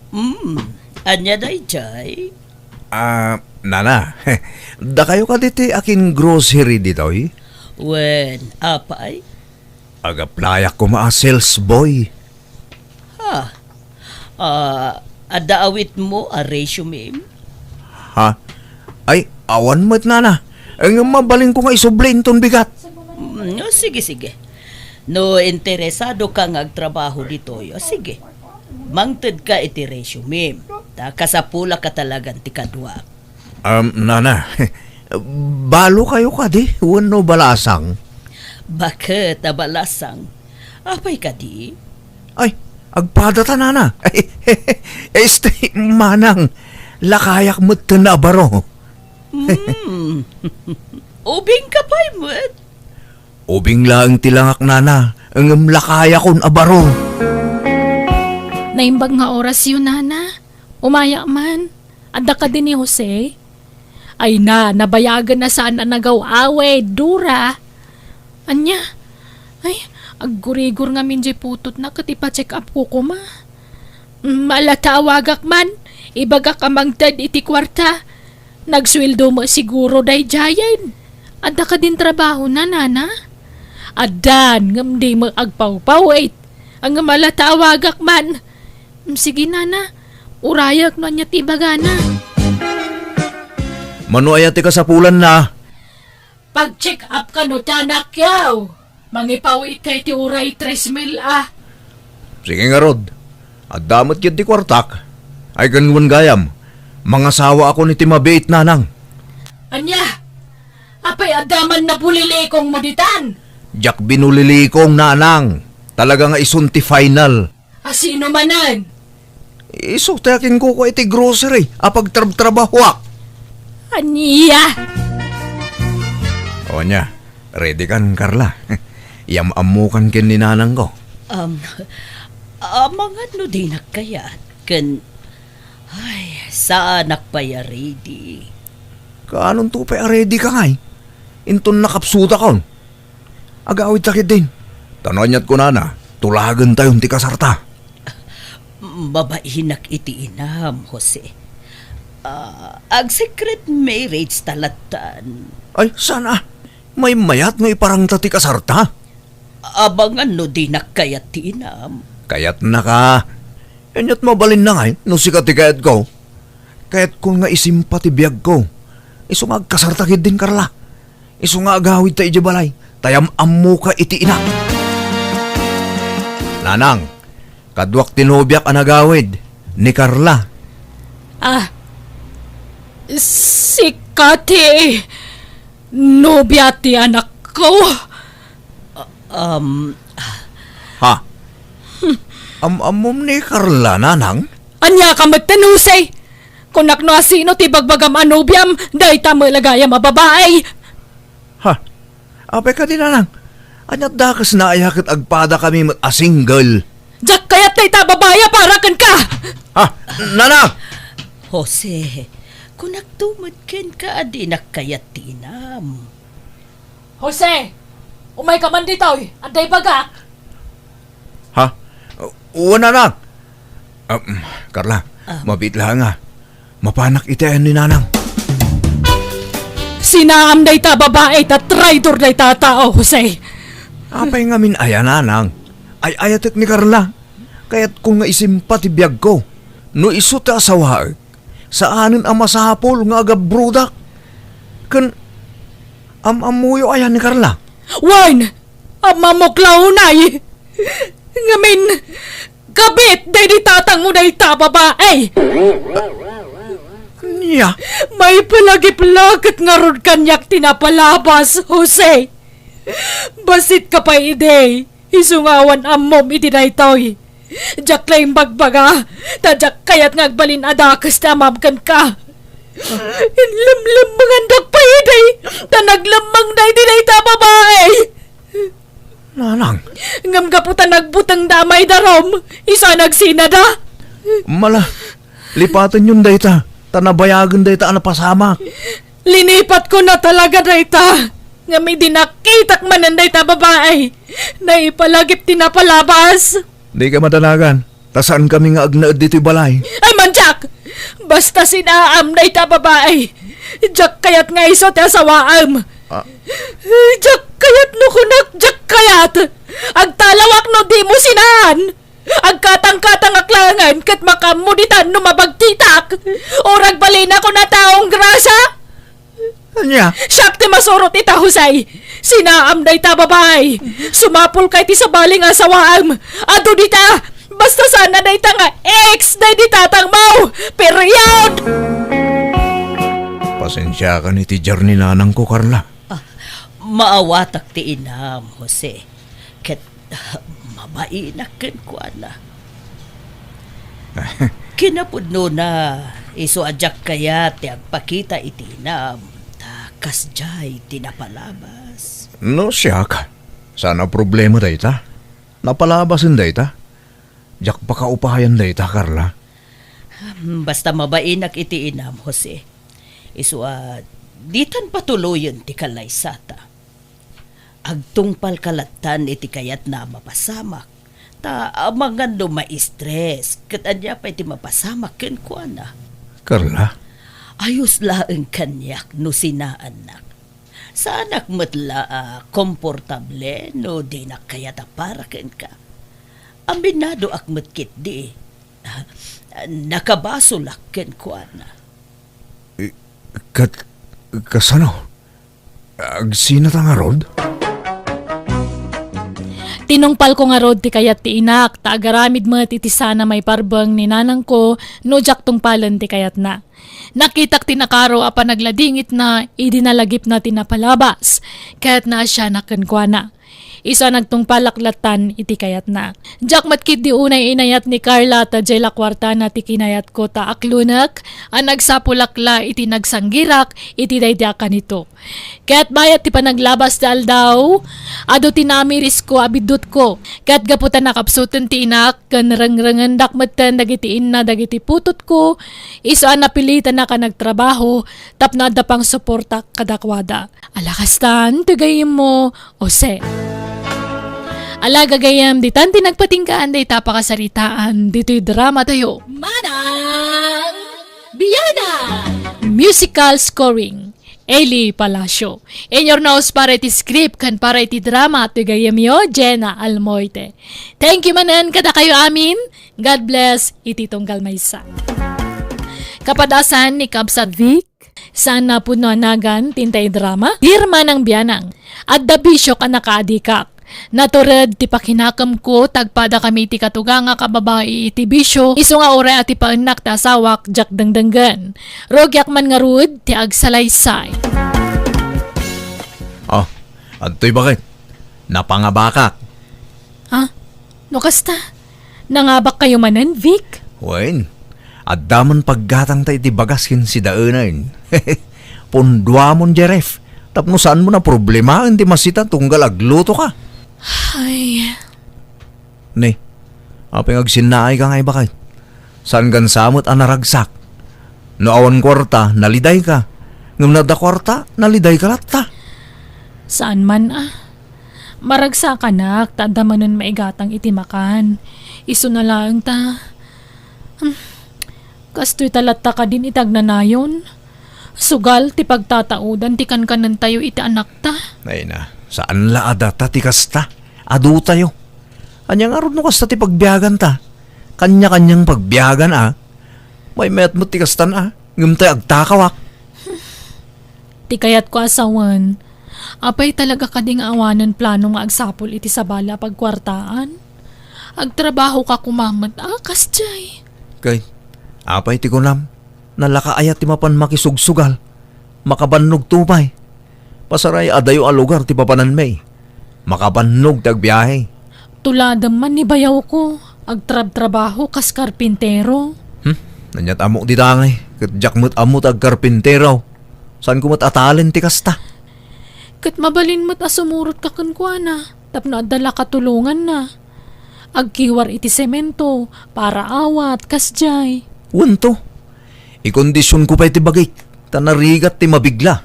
Hmm, ania daydiay? Ah, nana, dakayo kadi ti akin-grocery ditoy? Wen, apay? Agaplayak koma a sales boy. Ha? Ah, Adda awitmo a resume? Ha? Ay, awan met, nana. Ngem mabalinko nga isubli inton bigat. Mm, o, sige, sige. No interesado ka nga agtrabaho ditoy, o, sige. Mangted ka iti resume. Ta kasapulak a talagan ti kaduak. Um, nana, balo kayo kadi wenno balasang? Baket a balasang. Apay kadi? Ay, agpada ta, nana. Este, manang, lakayak metten a baro. Hmm. Ubing ka pay met? Ubing laeng ti langak, nana, ngem lakayakon a baro. Naimbag nga orasyo, nana. Umayak man. Adda kadi ni Jose? Ay na, nabayagen a saan a nagaw-awid, Dora. Ania? Ay, aggurigor ngamin diay putotna ket ipa-check up ko koma. Mm, ala ta awagak man, ibagak a mangted iti kuarta. Nagsueldo met siguro daydiayen. Adda kadin trabahona, nana? Addan, ngem di met agpawpawit. Ngem ala ta awagak man. Mm, sige, nana. Urayak no ania ti ibagana. Mano aya ti kasapulanna? Pag-check up kano ti anakyo. Mangipawitka iti uray tres mil a. Sige ngarud. Adda met ketdi kuartak. Ay ken wen gayam, mangasawaakon iti mabiit, nanang. Ania? Apay adda man nabulilikongmo ditan? Diak binulilikong, nanang. Talaga nga isun ti final. A sino manen? Isu ti akinkuko iti grocery a pagtrabtrabahoak. Ania? O ania, ready kan, Carla? Yam-ammokan ken ni nanangko. Um, amangan no dinak kayat, ken, ay, saanak pay a ready. Kaanonto pay a ready ka ngay? Inton nakapsutakon. Agawidta ketdin. Ta no aniat kunana, tulagentayon ti kasarta. Mabainak iti inam, Jose. Ah, ag-secret marriage ta lattan. Ay, saan a? Maymayat no iparangta ti kasarta? Abangan no dinak kayat ti inam. Kayatnaka. Aniat mabalinna ngay no sika ti kayatko? Kayatko nga isimpa ti biagko. Isu nga agkasarta ketdin, Carla. Isu nga agawidta idiay balay, ta yam-ammoka iti inak. Nanang, kaduak ti nobiak a nagawid, ni Carla. Ah, sika ti nobia ti anakko? Um, Ha? Am-ammom ni Carla, nanang? Ania ka metten, Jose? Kunak no asino ti bagbagam a nobiam, dayta met la gayam a babai. Ha? Apay kadi, nanang? Aniat dakesna aya ket agpadakami met a single? Diak kayat dayta a babai a para kenka! Ha? Nanang! Jose, kunakto met kenka a dinak kayat ti inam. Jose, umayka man ditoy, adda ibagak. Ha? Wen, nanang. Ah, mm, Carla, Ah. mabiit laeng a. Mapanak iti ayan ni nanang. Sinaam dayta a babai ta traidor dayta a tao, Jose. Apay ngamin aya, nanang? Ay-ayatek ni Carla. Kayatko nga isimpa ti biagko. No isu ti asawaek, saanen a masapul nga agabrodak. Ken am-ammoyo aya ni Carla? Wen, am-ammok la unay. Ngamin, kabit daydi tatangmo dayta a babai. Nia? Maipalagip la ket ngarud kaniak ti napalabas, Jose. Bassit ka pay idi. Isu nga awan ammom iti daytoy. Diak la imbagbaga, ta diak kayat nga agbalin a dakes ti amam kenka. Inlemlemmengandak pay idi, ta naglemmengda iti dayta a babai. Nanang. Ngem gapu ta nagbutengda a maidarum, isu a nagsinada. Mala, lipatenyon dayta, ta nabayagen dayta a napasamak. Linipatkon a talaga dayta. Ngem idi nakitak manen dayta a babai, naipalagip ti napalabas. Dika madanagan, ta saankami nga agnaed ditoy balay. Ay, man, Jack! Basta sinaam dayta a babai. Diak kayat nga isu ti asawaem. Ah. Diak kayat no kunak, diak kayat! Agtalawak no dimo sinaan! Agkatangkatangak laengen ket makaammo ditan no mabagtitak. Uray balinakon a taong grasa. Ania? Siak ti masurot ita, Jose. Sinaam dayta babai. Sumapulka iti sabali nga asawaem. Adu dita. Basta saan a dayta nga ex daydi tatangmo. Period! Pasensiakan iti journey nanangko, Carla. Ah, maawatak ti inam, Jose. Ket mabainak kenkuana. Kinapudnona, isu a diak kayat ti agpakita iti inam, ta kasdiay ti napalabas. No siak, saan a problema dayta. Napalabasen dayta. Diak pakaupayan dayta, Carla. Hmm, basta mabainak iti inam, Jose. Isu a, ditan patuloyen ti kalaysata. Agtungpalka lattan iti kayatna a mapasamak, ta amangan no ma-stress, ket ania pay ti mapasamak kenkuana? Carla? Ayos laeng kaniak no sinaannak. Saanak met la a komportable no dinak kayat a para kenka. Aminadoak met ketdi. Nakabasolak kenkuana. Eh, kat-, kasano? Agsinata ngarud? Tinungpalko ngarud ti kayat ti inak, ta agaramid met iti saan a maiparbeng ni nanangko no diak tungpalen ti kayatna. Nakitak ti nakaro a panagladingitna idi nalagipna ti napalabas, ket naasianak kenkuana. Isu a nagtungpalak lattan iti kayatna. Diak met ketdi unay inayat ni Carla ta diay la kuartana ti kinayatko ta aklonek a nagsapulak la iti nagsanggirak iti daydi a kanito. Ket bayat ti panaglabas ti aldaw, adu ti namirisko a biddutko. Ket gapu ta nakapsuten ti inak ken rengrengendak metten dagiti inna dagiti putotko, isu a napilitanak a nagtrabaho tapno adda pangsuportak kadakuada. Ala kastan ti gayyemmo, Jose. Ala gagayyem, ditan ti nagpatinggaan dayta a pakasaritaan ditoy drama tayo. Manang Biana! Musical scoring, Eli Palacio. Inyurnos para iti script ken para iti drama ti gayyemyo, Jenna Almoite. Thank you manen kadakayo amin. God bless iti tunggal maysa. Kapadasan ni Kabsat Vic, saan a pudno a nagan ti intay drama? Dear Manang Bianang, adda bisiok a nakaadikak. Natured ti pakinakemko, tagpada kami iti katugangak a babai iti bisio, isu nga uray atipaennak ti asawak, diak dengdenggen. Rugiak man ngarud ti agsalaysay. Oh, adtoy baket. Napangabakak. Ha? No kasta, nangabakkayo manen, Vic? Wen, adda man paggatangta iti bagas ken sidaenen. Punduamon, Jeref, tapno saanmo a problemaen ti masita tunggal aglutoka. Ay. Ne, apay nga agsinnaayka nga ibakay? Saan gansa met a naragsak? No awan kuarta, nalidayka. Ngem no adda kuarta, nalidayka latta. Saan man a. Maragsakanak ta adda manen maigatang iti makan. Isuna laeng ta. Hmm. Kastoy ta latta kadin iti agnanayon. Sugal ti pagtataodan ti kankanentayo iti anakta. Ay na, saan la a data ti kasta. Adutayo. Ania ngarud no kasta ti pagbiaganta? Kanya-kanyang pagbiagan a. Maymayat met ti kastan a. Ngem tay agtakawak. Ti kayatko a sawen, apay talaga kadi nga awanen plano nga agsapul iti sabali a pagkuartaan? Agtrabahoka koma met a, kasdiay. Kay, apay ti kunam? Nalaka aya ti mapan makisugsugal? Makabannog to pay. Pasaray adayo a lugar ti papananmi. Makabannog ti agbiahe. Tuladem man ni bayawko, agtrabtrabaho kas karpintero. Hmm? Aniat ammok dita ngay, ket diak met ammo ti agkarpintero. Saanko met a talent ti kasta. Ket mabalin met a sumurotka kenkuana, tapno adda la katulonganna. Agkiwar iti semento, para awat, kasdiay. Wen to. Ikondisionko pay ti bagik, ta narigat ti mabigla.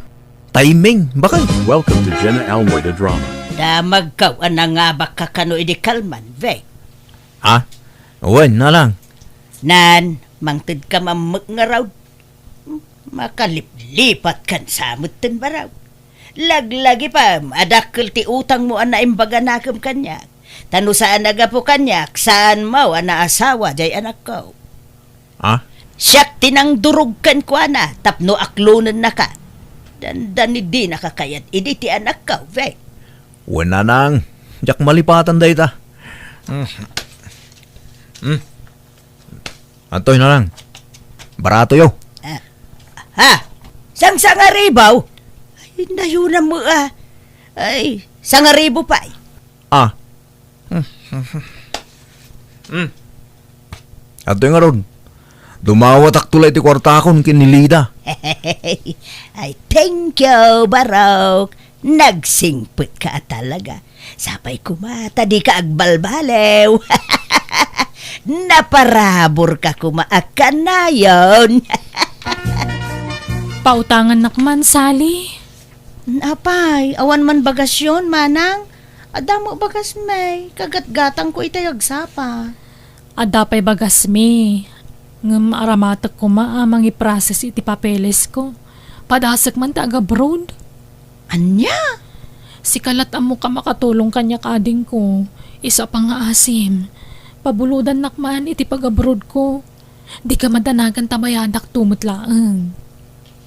Timing, bakay. Welcome to Jenna Almoy the Drama. Damagkaw a nangabakka kano idi kalman, Vic. Ha? Wen, nalang. Nan, mangtedka mammek ngarud. Makaliplipatkan sa metten baro. Laglagipem a dakkel ti utangmo a naimbag a nakem kaniak. Ta no saan a gapu kaniak, saanmo a naasawa jay anakko. Ah? Siak ti nangdurog kenkuana tapno aklonennaka. Dandani dinaka kayat idi ti anakko, Vic. Wen, nanang, diak malipatan dayta. Mm. Mm. Antoy, nanang? Baratoyo. Ah. Ha? Sangsangaribo? Ay, nayunam mo, ah. Ay, sangaribo pay. Ah. Hmm. Adtoy ngarud, dumawatakto la iti kuartakon ken ni Lida. Ay, thank you, Barok. Nagsingpet ka a talaga. Sapay koma ta di ka agbalbaliw. Naparabur ka koma a kanayon. Pautangannak man, Sally. Apay, awan man bagasyon, manang? Adda mo bagas, may. Kagatgatangko itay agsapa. Adda pay bagasmi. Ngem aramatek koma a mangiprocess iti papelesko. Padasek man ti agabroad. Ania? Sika lat ammok a makatulong kaniak, adingko. Isu a pangngaasim. Pabulodannak man iti pagabroadko. Dika madanagan ta bayadakto met laeng.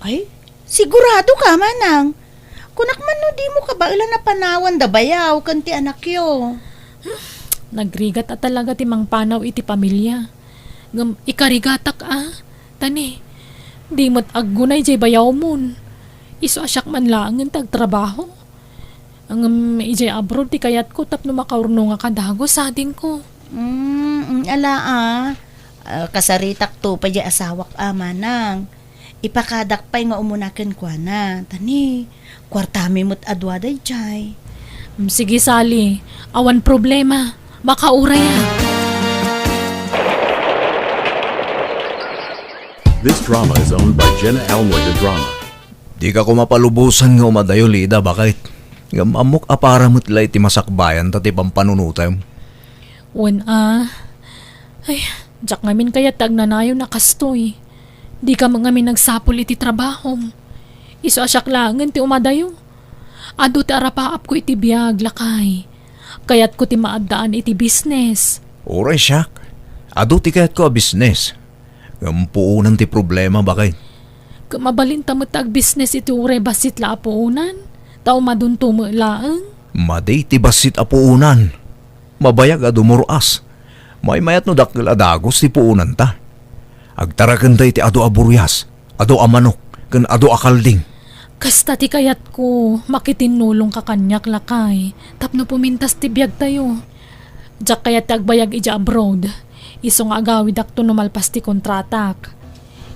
Ay, sigurado ka, manang? Kunak man no dimo kabaelan a panawan da bayaw ken ti anakyo. Nagrigat a talaga ti mangpanaw iti pamilya. Ngem ikarigatak a, tani, di met aggunay jay bayawmon. Isu a siak man laengen ti agtrabaho. Ngem idiay abroad ti kayatko tapno makaurnongak a dagus, adingko. Mm, mm, ala a. Ah, kasaritakto pay diay asawak a, manang. Ipakadak pay nga umuna kenkuana. Tani, kuartami met a dua daydiay. Mm, sige, Sally. Awan problema. Makauray a. This drama is owned by Jenna Almoy de Drama. Dika koma palubosan nga umadayo, Lida, baket. Ngem ammok a para met la iti masakbayanta ti pampanunotem. Wen a. Ay, diak ngamin kayat ti agnanayon a kastoy. Dika met ngamin agsapul iti trabahom. Isu a siak laengen ti umadayo. Adu ti arapaapko iti biag, lakay. Kayatko ti maaddaan iti business. Uray siak, adu ti kayatko a business. Ngem puonan ti problema, baket. Ket mabalinta met ti agbisnes iti uray bassit la a puonan, ta umadunto met laeng. Madi ti bassit a puonan. Mabayag a dumur-as. Maymayat no dakkel a dagus ti puonanta. Agtarakenda iti adu a burias, adu a manok, ken adu a kalding. Kasta ti kayatko, makitinnulongka kaniak, lakay, tapno pumintas ti biagtayo. Diak kayat ti agbayag idiay abroad. Isu nga agawidakto no malpas ti kontratak.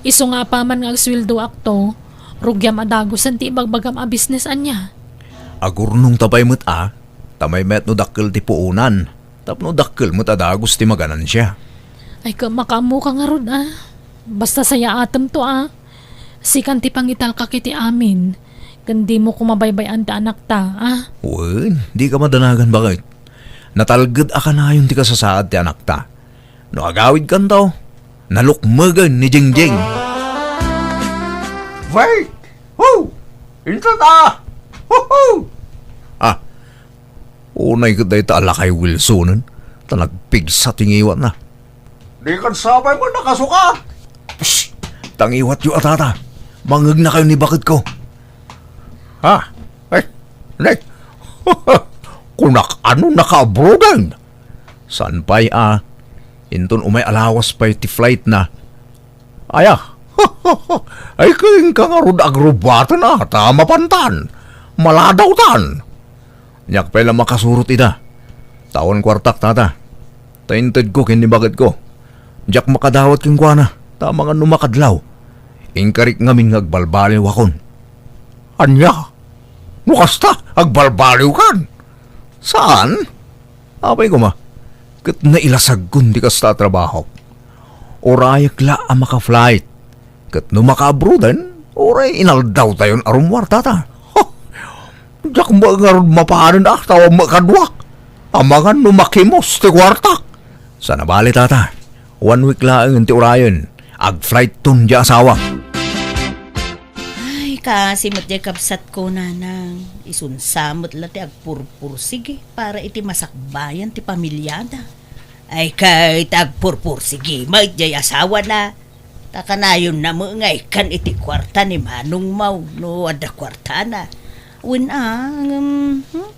Isu nga apaman nga agsueldoakto, rugiam a dagusen ti ibagbagam a bisnes ania. Agurnongta pay met a, ta maymayat no dakkel ti puonan, tapno dakkel met a dagus ti maganansia. Ay, ket makaammoka ngarud a. Basta sayaatemto a. Sikan ti pangitalkak iti amin, ken dimo koma baybay-an ti anakta a. Wen, dika madanagan, baket. Natalged a kanayon ti kasasaad ti anakta. No agawidkanto, nalukmegen ni Jingjing. Wait! Ho! Inton a! Ho-ho! Ah, unay ket dayta a lakay Wilsonen, ta nagpigsa ti ngiwatna. Dikan sapay met a kasuka. Psst! Tangiwatyo a tata. Mangegnakayo ni baketko. Ha? Ay, nay. Kunak ano nakaabroaden? Saan pay a, inton umay a lawas pay ti flightna. Aya. Ay, kenka ngarud agrubaten a, ta mapantan. Maladawtan. Diak pay la makasurot ida. Ta awan kuartak, tata. Ta intedko ken ni baketko. Diak makadawat kenkuana, ta amangan no makadlaw. Inkarik ngamin nga agbalbaliwakon. Ania? No kasta, agbalbaliwkan? Saan? Apay koma, ket nailasagkon ti kasta a trabahok. Urayek la a maka-flight. Ket no makaabroaden, uray inaldawtayon a rummuar, tata. Diak met ngarud mapanen a, ta awan met kaduak. Amangan no makimos ti kuartak. Saan a bale, tata. One week laeng ti urayen. Ag-flightton ti asawam. Ay, Kasi met diay kabsatko, nanang, isunsa met la ti agpurpursigi para iti masakbayan ti pamiliada. Ay, ket agpurpursigi met diay asawana. Ta kanayonna met nga ikkan iti kuarta ni manongmo no adda kuartana. Wen a, ngem, hmm?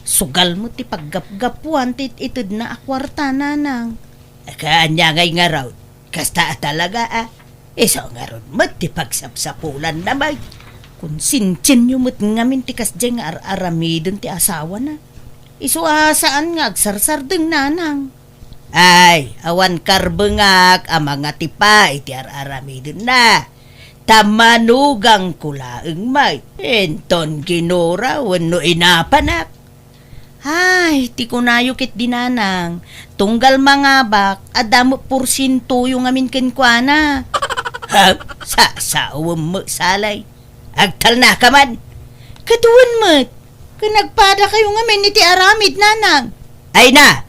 Sugal met ti paggapgapuan ti itedna a kuarta, nanang. Ket ania ngay ngarud? Kasta a talaga, a? Isu ngarud met ti pagsapsapulanna, bay. Konsensianyo met ngamin ti kasdiay nga ar-aramiden ti asawana. Isu a saan nga agsarsardeng, nanang. Ay, awan karbengak a mangatipa iti ar-aramidenna. Ta manugangko laeng met. Inton ginura wenno inapanak. Ay, ti kunayo ketdi, nanang, tunggal mangabak, adda met porsientoyo ngamin kenkuana. Ha? Sa-, saawem met salay. Agtalnaka man. Ket wen met, ken agpadakayo ngamin iti aramid, nanang. Ay na!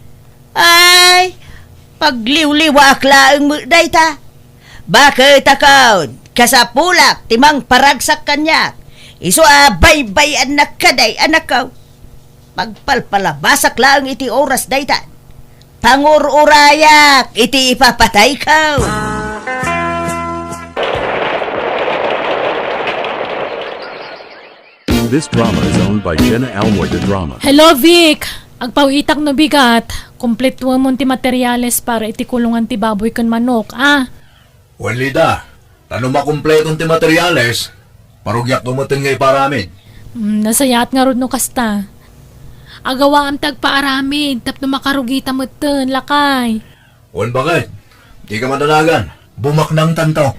Ay, pagliwliwaak laeng met dayta. Baket akon, kasapulak ti mangparagsak kaniak. Isu a baybay-annak kadi, anakko. Pagpalpalabasak laeng iti oras dayta. Pangur-urayak iti ipapatayko. This drama is owned by Jenna Almoy de Drama. Hello, Vic! Agpawitak no bigat. Kompletuemon ti materiales para iti kulungan ti baboy ken manok, a? Wen, Lida, ta no makompleton ti materiales, parugiakto metten nga iparamid. Mm, nasayaat ngarud no kasta. Agawaam ti agpaaramid tapno makarugita metten, lakay. Wen, baket, dika madanagan. Bumaknangtanto.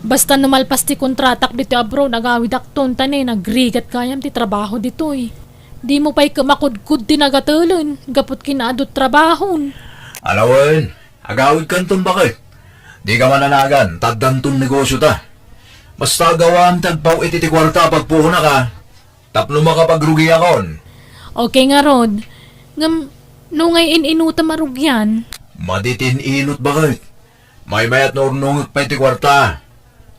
Basta no malpas ti kontratak ditoy abroad, agawidakton ta ne, nagrigat gayam ti trabaho ditoy. Dimo pay ket makudkod ti nagatelen, gapu ti kinaadu ti trabahon. Ala wen, agawidkanton, baket. Dika madanagan, ta addanton negosiota. Basta agawaam ti agpaw-it iti kuarta a pagpuonaka, tapno makapagrugiakon. Okay ngarud. Ngem, no ngay in-inutem a rugian? Madi ti in-inut, baket. Maymayat no urnongek pay ti kuarta.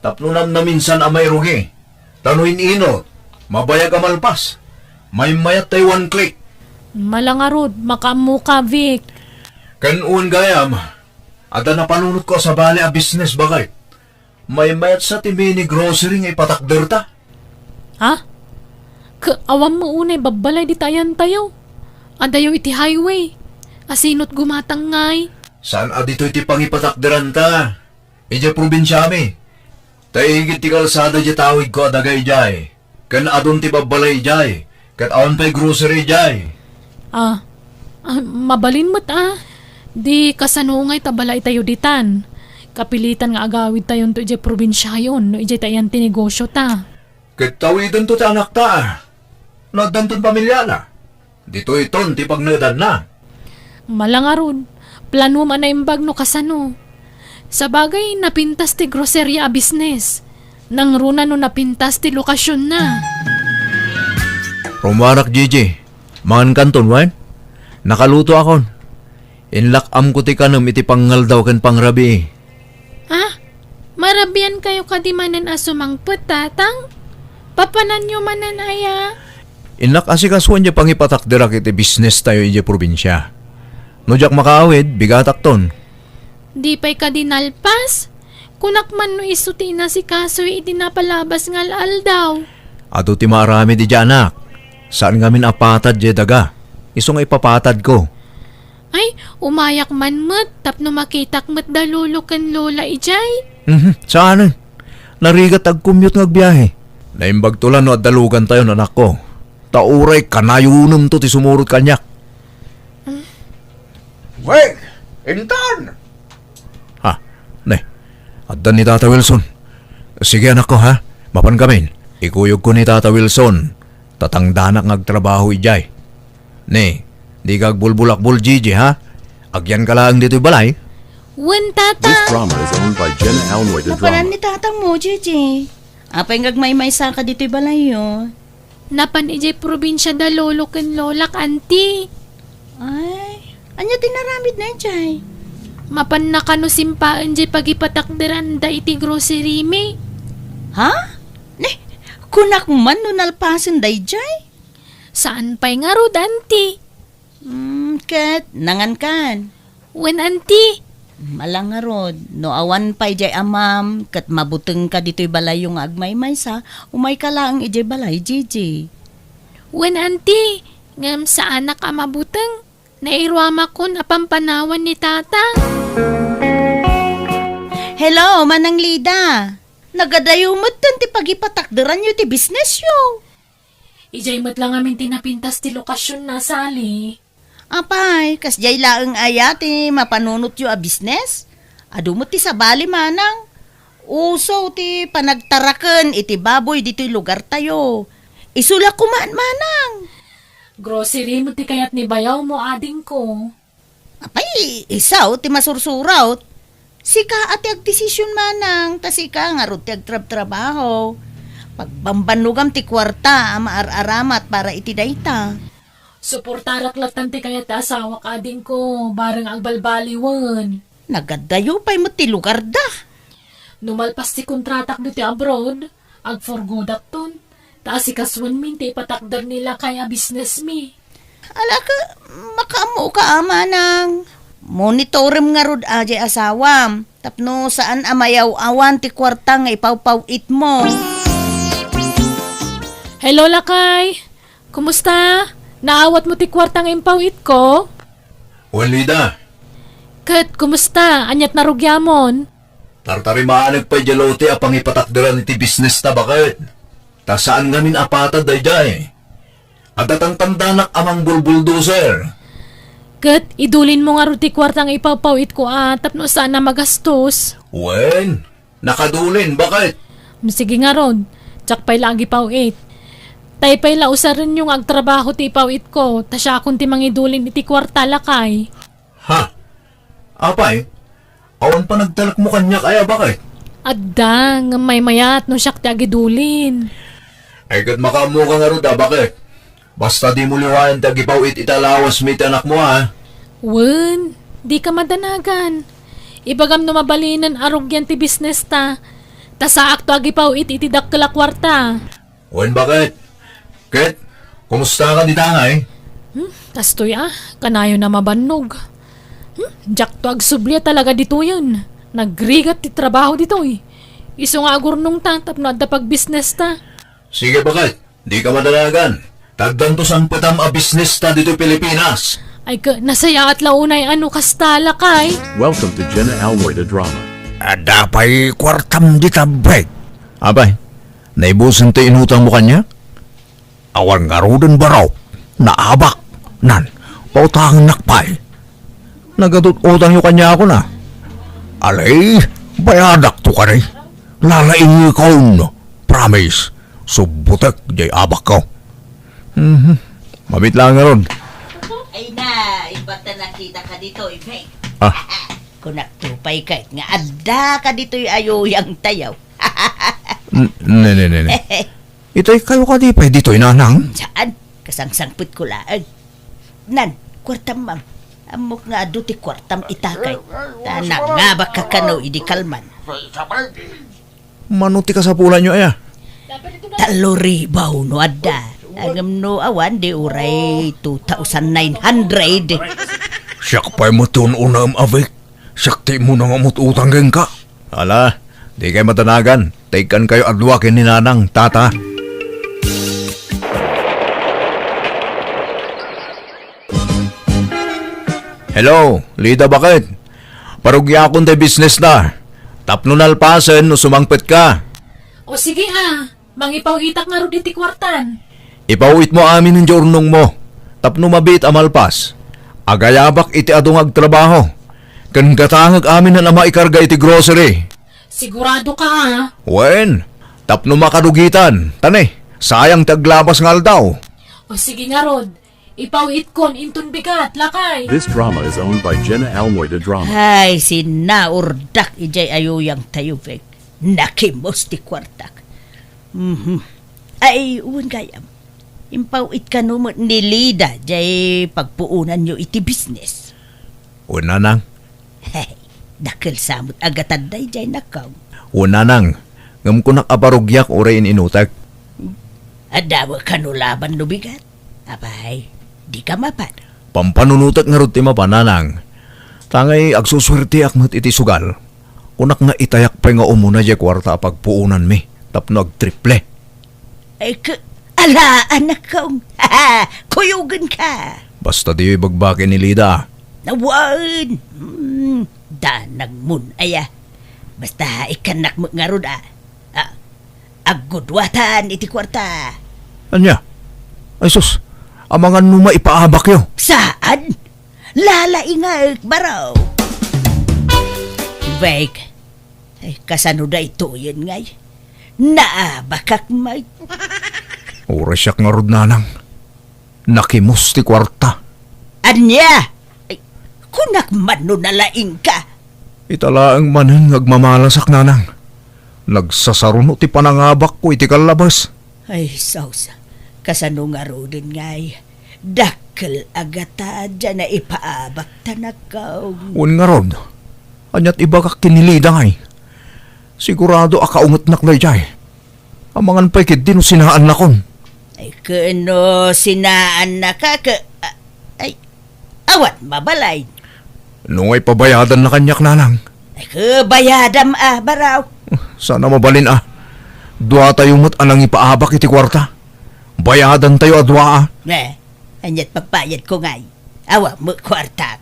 Tapno namnaminsan a mairugi. Ta no in-inut, mabayag a malpas. Maymayat tay one click. Mala ngarud, makaammoka, Vic. Ken wen gayam, adda napanunotko a sabali a business, baket. Maymayat sa ti mini grocery nga ipatakderta. Ha? Ket awan met unay babbalay dita ayantayo. Adayo iti highway. Asinot gumatang ngay? Saan a ditoy ti pangipatakderanta? Idiay probinsiami. Ta igid ti kalsada diay tawidko a daga idiay. Ken adun ti babbalay idiay, ket awan pay grocery idiay. Ah, ah, mabalin met a. Di kasano ngay ta balaitayo ditan? Kapilitan nga agawidtayonto idiay probinsiayon no idiay ta ayan ti negosiota. Ket tawidento ti anakta a. No addanton pamiliana. Ditoyton ti pagnedanna. Mala ngarud, planom a naimbag no kasano. Sabagay, napintas ti groceria a business. Nangruna no napintas ti lokasionna. Rummuarak, Gigi. Mangankanton wen? Nakalutoakon. Inlak-amko ti kanem iti pangngaldaw ken pangrabii. Ah, marabiankayo kadi manen a sumangpet, Tatang? Papananyo manen aya? Innak asikasuen diay pangipatakderak iti business tayo idiay probinsia. No diak makaawid, bigatakton. Di pay kadi nalpas? Kunak man no isu ti inasikasoyo iti napalabas nga al-aldaw. Adu ti maaramid idiay anak. Saan ngamin a patad diay daga. Isu nga ipapatadko. Ay, umayak man met tapno makitak met da lolo ken lola idiay. Mhm, saanen. Narigat ti agcommute nga agbiahe. Naimbagto la no adda lugantayon, anakko. Ta uray kanayonemto ti sumurot kaniak. Weng! Intan! Ha? Ne, adda ni Tata Wilson. Sige, anakko, ha? Mapan kamin. Ikuyogko ni Tata Wilson. Tatangdanak nga agtrabaho idiay. Ne, dika agbulbulakbol, Gigi, ha? Agyanka laeng ditoy balay. Wen, Tata. This drama is owned by Jenna Almoy de Napanan Drama. Ni tatang mo, Gigi. Apay nga agmaymaysaka ditoy balayyo? Napan idiay probinsia da lolo ken lolak, anti. Ay, ania ti naramidna idiay? Mapanna kano simpaen diay pagipatakderanda iti grocery mi. Ha? Ne, Kunak man no nalpasen daydiay? Saan pay ngarud, anti? Hmm, ket nangankan? Wen, anti. Ala ngarud, no awan pay diay amam, ket mabutengka ditoy balayyo nga agmaymaysa, umayka laeng idiay balay, Gigi. Wen, anti, ngem saanak a mabuteng. Nairuamakon a pampanawan ni Tata. Hello, Manang Lida. Nagadayo metten ti pagipatakderanyo ti businessyo. Idiay met la ngamin ti napintas ti lokasionna, Sally. Apay, kasdiay laeng aya ti mapanunotyo a business? Adu met ti sabali, Manang. Uso ti panagtaraken iti baboy ditoy lugartayo. Isu la koma, Manang. Grocery met ti kayat ni bayawmo, adingko. Apay, isu ti masursurat. Sika a ti agdesisyon, Manang, ta sika ngarud ti agtrabtrabaho. Pagbambannogam ti kuarta a maar-aramat para iti dayta. Suportarak lattan ti kayat ti asawak, adingko, bareng agbalbaliwen. Nagadayo pay met ti lugarda. No malpas ti kontratak ditoy abroad, agforgodakton, ta asikasuenmin ti ipatakder ni lakay a businessmi. Ala ka, makaammoka a, Manang. Monitorem ngarud a diay asawam, tapno saan a mayaw-awan ti kuarta nga ipawpaw-itmo. Hello, lakay. Kumusta? Naawatmo ti kuarta nga impaw-itko? Wen, Lida. Ket kumusta? Aniat narugiamon? Tartarimanek pay diay lote a pangipatakderan iti business ta, baket. Ta saan ngamin a patad daydiay. Adda tantandanak a mangbulbuldoser. Ket idulinmo ngarud ti kuarta nga ipawpaw-itko a tapno saan a magastos. Wen, nakadulin, baket. Sige ngarud, diak pay la agipaw-it. Tay pay la usarenyo nga agtrabaho ti ipaw-itko, ta siakon ti mangidulin iti kuarta, lakay. Ha? Apay, awan panagtalekmo kaniak aya, baket? Adda, ngem maymayat no siak ti agidulin. Ay, ket makaammoka ngarud a, baket. Basta dimo liwaen ti agipaw-it iti alawasmi iti anakmo, a. Wen, dika madanagan. Ibagam no mabalinen a rugian ti business ta. Ta saakto agipaw-it iti dakkel a kuarta. Wen, baket? Ket, kumusta ka dita ngay? Hmm, kastoy a, kanayon a mabannog. Hmm, diakto agsubli a talaga ditoyen. Nagrigat ti trabaho ditoy. Isu nga agurnongta tapno adda pagbusiness ta. Sige, baket. Dika madanagan. Ta addanto sangpetam a business ta ditoy Pilipinas. Ay ka, nasayaat la unay a no kasta, lakay. Welcome to Jenna Almoy the Drama. Adda pay kuartam dita, baket? Apay, naibusen ti inutangmo kaniak? Awan ngaruden barok, naabak, nan, pautangennak pay. Nagatut-utangyo kaniak a. Alay, bayadakto kadi. Lalaingekon, promise. Subbotek diay abakko. Mhm. Mamit laeng ngarud. Ay na, imbag ta nakitaka ditoy, Bek. Ah. Kunakto pay ket nga addaka ditoy a yuyangtayo. N-, ne, ne, ne, ne. Itay kayo kadi pay ditoy, nanang? Saan? Kasangsangpetko laeng. Nan, kuartam, ma'am. Ammok nga adu ti kuartam ita kay. Ta nangabakka kano idi kalman. Mano ti kasapulanyo aya? Tallo ribu no adda. Ngem no awan, di uray two thousand nine hundred. Siak pay met ti un-unaem a, Vic. Siak ti immuna nga umut-utang kenka. Ala, dikay madanagan. Ta ikkankayo a dua ken ni nanang, tata. Hello, Lida, baket? Parugiakon tay business ta. Tapno nalpasen no sumangpetka. O sige a, mangipaw-itak ngarud iti kuartan. Ipaw-itmo amin diay urnongmo. Tapno mabiit a malpas. Agayabak iti adu nga agtrabaho. Ken gatangek amin a maikarga iti grocery. Sigurado ka, ha? Wen, tapno makarugitan. Ta ne, sayang ti aglabas nga aldaw. O sige ngarud, ipaw-itkon inton bigat, lakay. This drama is owned by Jenna Almoy de Drama. Ay, sinaurdak idiay a yuyangtayo, Vic. Nakimos ti kuartak. Mhm. Ay, wen gayam. Impaw-it kano met ni Lida diay pagpuonanyo iti business. Wen, nanang. Hey, dakkel sa met a gatad daydiay, nakkaw. Wen, nanang. Ngem kunak a parugiak uray in-inutek. Adda met kano laban no bigat. Apay, dika mapan. Pampanunotek ngarud ti mapan, nanang. Ta ngay agsusuerteak met iti sugal. Kunak nga itayak pay nga umuna diay kuarta a pagpuonanmi tapno agtriple. Ay, k-, ala, anak kong. Kuyogenka. Basta diyo ibagbaki ni Lida. Awan. Hmm, danagmon, aya. Basta ikkannak met ngarud, a. A, agguduatan iti kuarta. Ania? Ay sus, amangan no maipaabakyo. Saan? Lalaingek, baro. Bek, ay, kasano daytoyen ngay? Naabakak met. Uray siak ngarud, nanang. Nakimus ti kuarta. Ania? Ay, kunak man no nalaingka. Ita laeng manen nga agmamalasak, nanang. Nagsasaruno ti panangabakko iti kallabas. Ay, sausa. Kasano ngaruden ngay? Dakkel a gatad diay naipaabakta, anak kong. Wen ngarud, ania't ibagak ken ni Lida ngay? Sigurado a kaungetnak daydiay. Amangan pay ketdi no sinaannakon. Ay, ken no sinaannaka, ke-, a-, ay, awan mabalin. No ngay pabayadanna kaniak, nanang? Ay, ke, bayadam a, baro. Saan a mabalin a. Duatayo met a nangipaabak iti kuarta. Bayadantayo a dua a. Eh, ania't pagbayadko ngay? Awan met kuartak.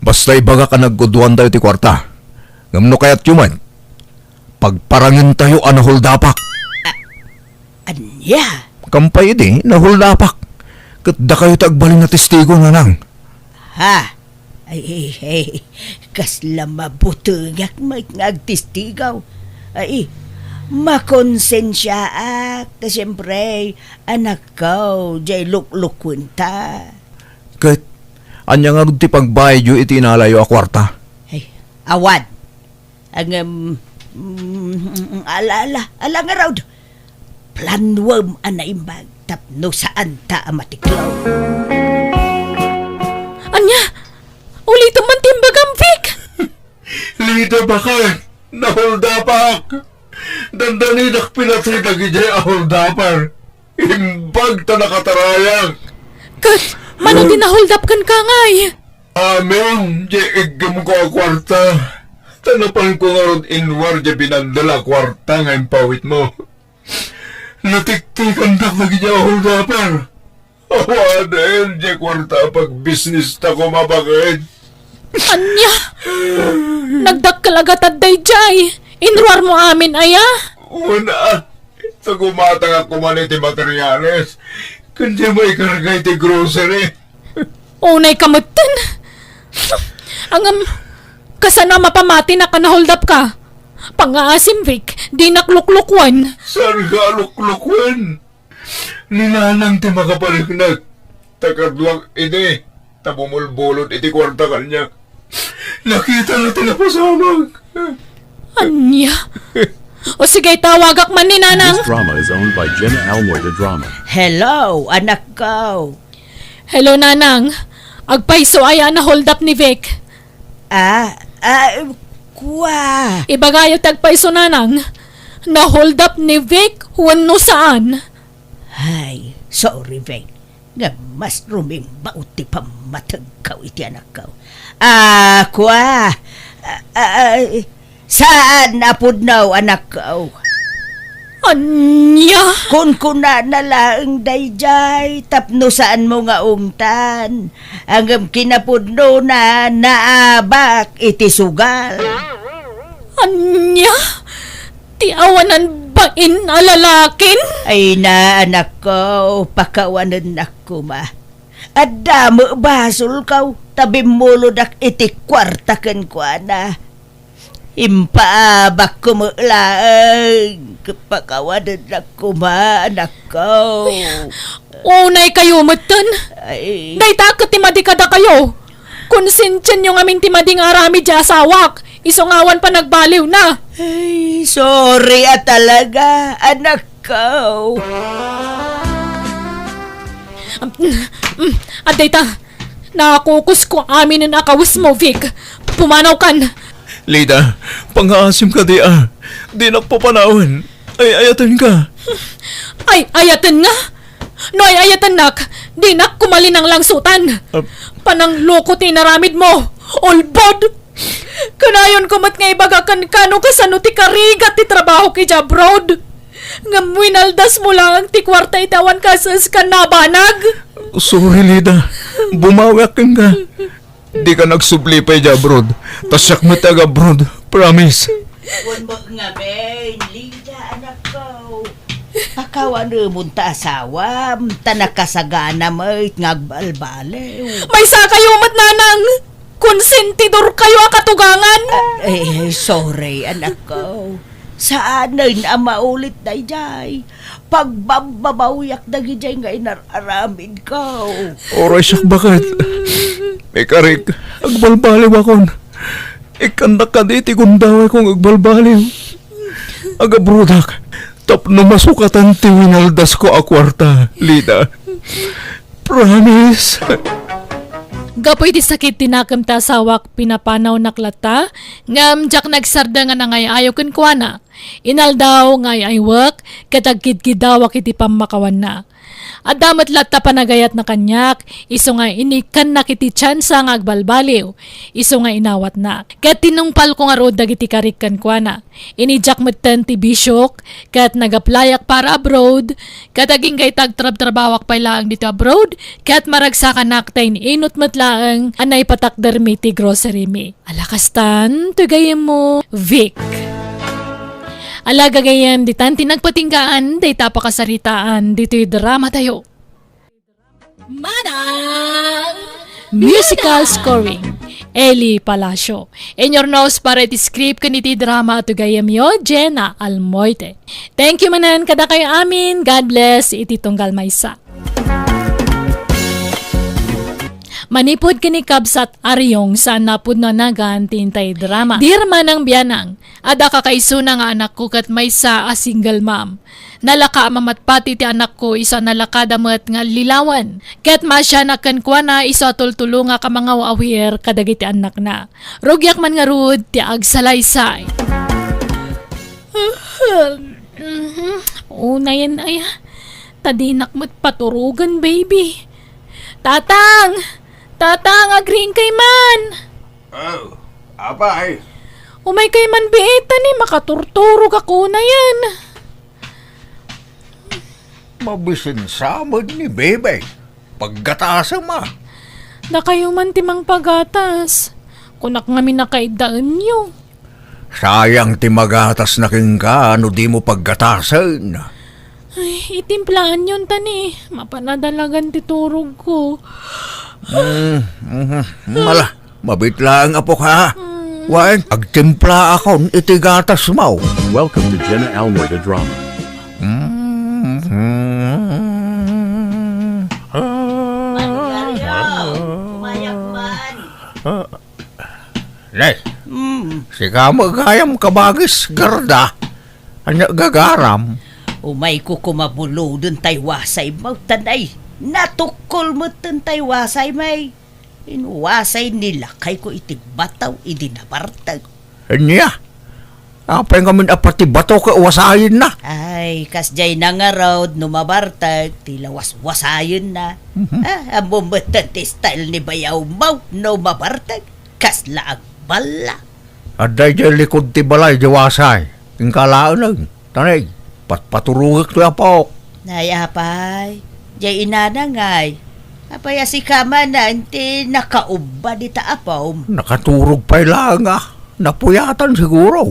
Basta ibagak a nagguduantayo ti kuarta. Ngem no kayatyo met, pagparangentayo a nahuldapak. A-, ania? Kampay idi, nahuldapak. Ket dakayo ti agbalin a testigo, nanang. Ha? Ay, ay, ay, kasla mabutengak met nga agtestigo. Ay, makonsensiaak, ta siempre, anakko, diay luklukuenta. Ket, ania ngarud ti pagbayadyo iti inalayo a kuarta? Ay, awan. Ngem, mm, ala, ala, ala ngarud. Planuem a naimbag tapno saanta a matiklaw. Ania? Ulitem man ti imbagam, Vic! Lida, baket, nahuldapak. Dandanidak pinatay dagidiay a huldaper. Imbag ta nakatarayak. Ket, mano ti nahuldap kenka ngay? Amin, diay iggemko a kuarta. Ta napanko ngarud inruar diay binandel a kuarta nga impawitmo. Natiktikandak dagidiay a huldaper. Awanen diay kuarta a pagbisnistako, mabaket. Ania? Nagdakkel a gatad daydiay. Inruarmo amin aya? Wen a, ta gumatangak koman iti materials ken diay maikarga iti grocery. Unayka metten. Ngem, kasano a mapamatinak a nahuldapka? Pangngaasim, Vic, dinak luklukuen. Saanka a luklukuen? Ni nanang ti makapaneknek. Ta kaduak idi, ta bumulbulod iti kuarta kaniak. Nakitana ti napasamak. Ania? O sige, tawagak man ni nanang. This drama is owned by Jenna Almoy, the drama. Hello, anakko. Hello, nanang. Agpayso aya a nahuldap ni Vic? Ah, ah, kua. Ibagayo ti agpayso, nanang. Nahuldap ni Vic wenno saan? Ay, sorry, Vic. Ngem mas rumimbaw ti pammatengko iti anakko. Ah, kua. Ah, ah, saan a pudno, anakko? Ania? Kunkunana laeng daydiay tapno saanmo nga ungtan. Ngem kinapudnona, naabak iti sugal. Ania? Ti awanan bain a lalakin? Ay na, anakko, pakawanennak koma. Adda met basolko ta bimmulodak iti kuarta kenkuana. Impaabakko met laeng, pakawanennak koma, anakko. Unaykayo metten. Ay. Dayta ket ti madi kadakayo. Konsensianyo ngamin ti madi nga aramid ti asawak, isu nga awan panagbaliwna. Ay, sorry a talaga, anakko. Mm, mm, adda ita. Nakukusko aminen a kawesmo, Vic. Pumanawkan. Lida, pangngaasim kadi a. Dinak papanawen. Ay-ayatenka. Ay-ayatenna? No ay-ayatennak, dinak koma linanglangsutan. Ah. Panangloko ti inaramidmo. Ulbod! Kanayonko met nga ibaga kenka no kasano ti karigat ti trabahok idiay abroad. Ngem winaldasmo laeng ti kuarta iti awan kaes-eskan a banag. Sorry, Lida. Bumawiak kenka. Dika agsubli pay idiay abroad. Ta siak met ti ag-abroad. Promise. Wen met ngamin, Lida, anakko. Pakawanemon ta asawam, ta nakasagana met nga agbalbaliw. Maysakayo met, nanang! Konsentidorkayo a katugangan! Ah, eh, sorry, anakko. Saanen a maulit daydiay. Pagbabbabawiak dagidiay nga inar-aramidko. Uray siak baket. Ikarik, agbalbaliwakon. Ikkannak kadi ti gundawayko nga agbalbaliw. Agabrodak tapno masukatan ti winaldasko a kuarta, Lida. Promise. Gapu iti sakit ti nakem ti asawak, pinapanawnak latta, ngem diak nagsardeng a nangay-ayo kenkuana. Inaldaw nga ay-aywek ket agkidkidawak iti pammakawanna. Adda met latta panagayatna kaniak, isu nga inikkannak iti tiansa nga agbalbaliw, isu nga inawatnak. Ket tinungpalko ngarud dagiti karik kenkuana. Inidiak metten ti bisiok, ket nag-applyak para abroad, ket agingga iti agtrabtrabawak pay laeng ditoy abroad, ket maragsakanak ta in-inut met laeng a naipatakdermi ti grocerymi. Ala kastan, ti gayyemmo, Vic. Ala gagayyem, ditan ti nagpatinggaan dayta a pakasaritaan ditoy dramatayo. Manang Musical scoring, Eli Palacio. Inyurnos para iti script ken iti drama ti gayyemyo, Jenna Almoite. Thank you manen kadakayo amin. God bless iti tunggal maysa. Manipud ken ni Kabsat Ariong, saan a pudno a nagan ti intay drama. Dear Manang Bianang, adda kakaisuna nga anakko ket maysa a single mom. Nalaka a mamatpati ti anakko isu a nalakada met nga allilawen. Ket maasianak kenkuana isu a tultulongak a mangaw-awir kadagiti annakna. Rugiak man ngarud ti agsalaysay. Ahem. Unayen aya. Ta dinak met paturogen, baby. Tatang! Tatang, agriingkay man! Oh, apay? Umaykay man biit, ta ni makaturturogak unayen. Mabisin sa met ni baby. Paggatasem a. Dakayo man ti mangpagatas. Kunak ngamin a kaiddaenyo. Sayang ti magatasna kenka no dimo paggatasen. Ay, itimplaanyon ta ni. Mapan a dalagan ti turogko. Mm, mhm. Mala, mabiit laeng, apok, ha? Mm. Wen, agtimplaakon iti gatasmo. Welcome to Jenna Almoy the Drama. Mm, mhm. Maria, umayak man. Ah. Nay, mm, sika met gayam kabagis, Gerda. Ania gagaram? Umayko koma buloden tay wasaymo, ta nay, natukkol metten tay wasaymi. Inwasay ni lakayko iti bataw idi nabartek. Ania? Apay ngamin a pati bato ket wasayenna? Ay, kasdiay na ngarud no mabartek, ti lawaswasayenna. Mhm. Ah, ammom metten ti style ni bayawmo no mabartek. Kasla agballa. Adda idiay likud ti balay di wasay. Inka laeng, tanay, patpaturogek toy apok. Nay, apay, diay inana ngay. Apay a sika manen ti nakaubba dita apom? Nakaturog pay laeng a. Napuyatan siguro.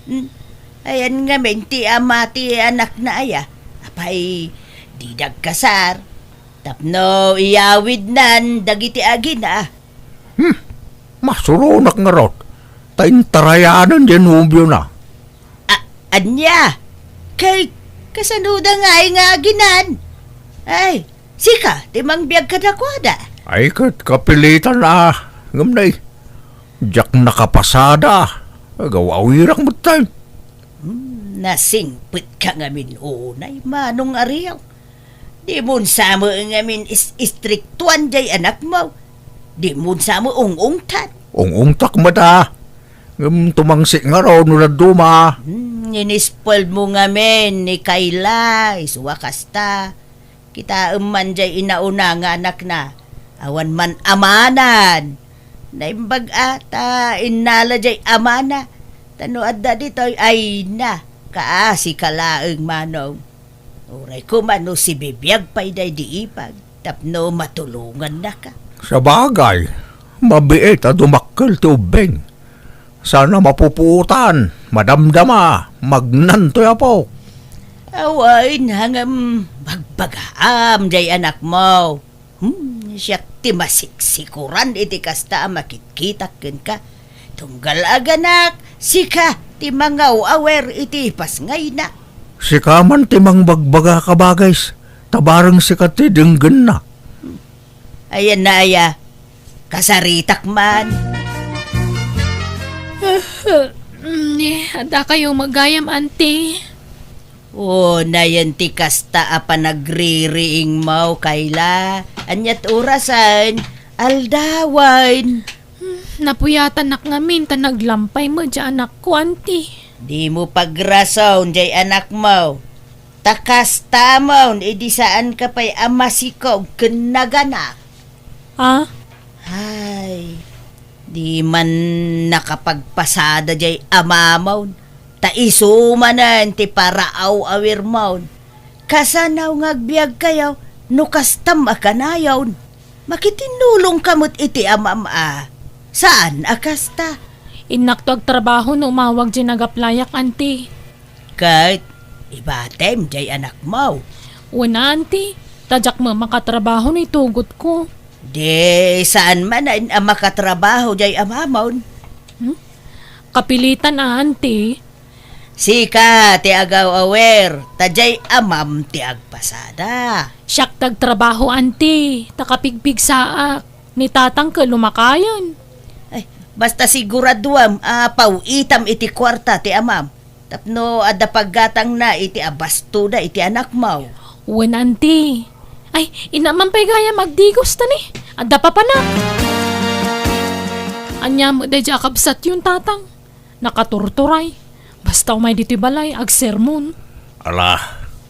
Hmm. Ayan ngamin ti ama ti anakna aya. Apay, dida agkasar. Tapno iyawidnan dagiti agina. Hmm, masuronak ngarud, ta intarayanen diay nobiona. A-, ania? Kay, kasanoda ngay nga aginan? Ay, sika ti mangbiag kadakuada. Ay, ket kapilitan a, ngem nay, diak nakapasada. Agaw-awirak metten. Hmm, nasingpetka ngamin unay, Manong Ariel. Dimon sa met ngamin is-, istriktuan diay anakmo. Dimon sa met ung-ungtan. Ung-ungtak met a. Ngem tumangsit ngarud no dadduma. Hmm, inispelmo ngamin ni Kayla, isu a kasta. Kitaem man jay inauna nga anakna. Awan man amanan. Naimbag a, ta innala jay amana. Ta no adda ditoy, ay na, kaasi ka laeng, Manong. Uray koma no sibibiag pay daydi ipag, tapno matulongannaka. Sabagay, mabiit a dumakkel ti ubbing. Sana mapupuotan, madamdama, magnan toy apo. Awan, ngem bagbagaam jay anakmo. Hmm, siak ti masiksikuran iti kasta a makitkitak kenka. Tunggal aganak, sika ti mangaw-awer iti pasngayna. Sika man ti mangbagbaga, kabagis, ta bareng sika ti denggenna. Ayan na aya, kasaritak man. Mm, eh, adda kayo magayam, Auntie? O, nayen ti kasta a panagririingmo, Kayla. Aniat orasen, aldawen. Hmm, napuyatanak ngamin ta naglampay met ti anakko, Auntie. Dimo pagrason jay anakmo. Ta kastamon idi saanka pay a masikog ken naganak. Ah? Ay, di man nakapagpasada jay amamon. Ta isu manen ti paraaw-awirmon. Kasano nga agbiagkayo no kastam a kanayon? Makitinnulongka met iti amam a. Saan a kasta? Innakto agtrabaho no umawag jay nagaplayak, Auntie. Ket ibatem jay anakmo. Wen, Auntie, ta diak met makatrabaho no itugotko. Di saan manen a makatrabaho jay amamon. Hmm? Kapilitan a, Auntie. Sika ti agaw-awer, ta jay amam ti agpasada. Siak ti agtrabaho, Auntie, ta kapigpigsaak. Ni Tatang ket lumakayen. Ay, basta siguraduam a paw-itam iti kuarta ti amam. Tapno adda paggatangna iti abastoda iti anakmo. Wen, Auntie. Ay, inna man pay gayam agdigos ta ni. Adda papanak. Ania met daydi a kabsatyon, Tatang? Nakaturturay. Basta umay ditoy balay, agsermon. Ala,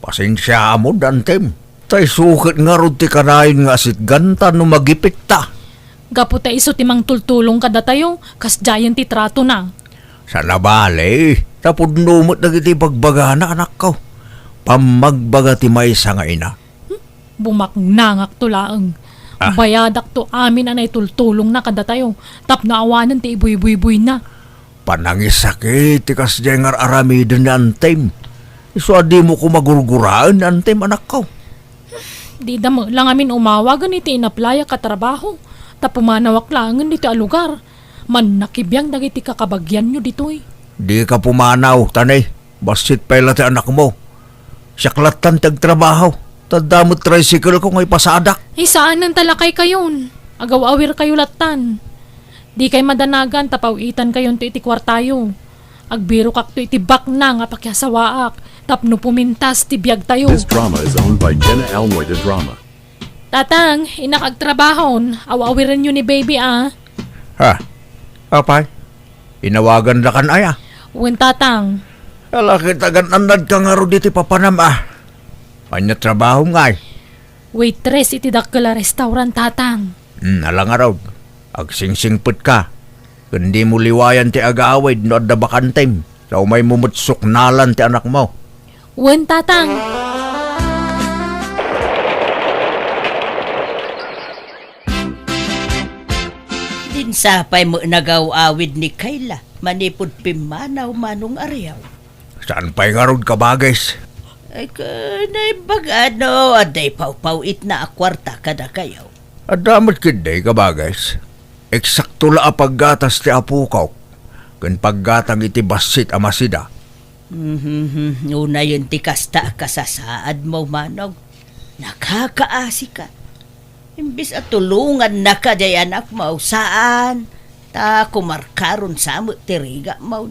pasensiaam, Antem. Ta isu ket ngarud ti kanayon nga asitganta no magipikta. Gapu ta isu ti mangtultulong kadatayo, kasdiayen ti tratona. Saan a bale, ta pudno met dagiti bagbagana, anakko. Pammagbaga ti maysa nga ina. Hmm? Bumaknangakto laeng. Ah. Bayadakto amin a naitultulongna kadatayo, tapno awanen ti ibuybuybuyna. Panangisakit ti kasdiay nga ar-aramiden ni Antem. Isu a dimo koma gurguraen ni Antem, anakko. Dida met la ngamin umawagen iti inaplayak a trabaho, ta pumanawak laengen ditoy a lugar. Mannakibiang dagiti kakabagianyo ditoy. Dika pumanaw, Tani. Bassit pay la ti anakmo. Siak lattan ti agtrabaho. Ta adda met tricycle ko nga ipasadak. Ay, saanen ta lakaykayon. Agaw-awirkayo lattan. Dikay madanagan ta paw-itankayonto iti kuartayo. Agbirokakto iti baknang a pakiasawaak tapno pumintas ti biagtayo. This drama is owned by Jenna Almoy de Drama. Tatang, innak agtrabahon. Aw-awirenyo ni baby, a. Ha? Apay? Inawagandakan aya? Wen, Tatang. Ala, ket agan-annadka ngarud iti papanam, a. Ania trabahom ngay? Waitress iti dakkel a restaurant, Tatang. Hmm, ala ngarud. Agsingsingpetka. Ken dimo liwayan ti agawid no adda bakantem. Ta umaymo met suknalan ti anakmo. Wen, Tatang. Dinsapay met nagaw-awid ni Kayla manipud pimmanaw, Manong Ariel. Saan pay ngarud, kabagis? Ay, ka, naimbag a no adda ipawpaw-itna a kuarta kadakayo. Adda met ketdi, kabagis. Eksakto la a paggatas ti apokok ken paggatang iti bassit a masida. Mhm, unayen ti kasta a kasasaadmo, Manong. Nakakaasika. Imbes a tulongannaka jay anakmo, saan, ta kumarkaron sa met ti rigamon.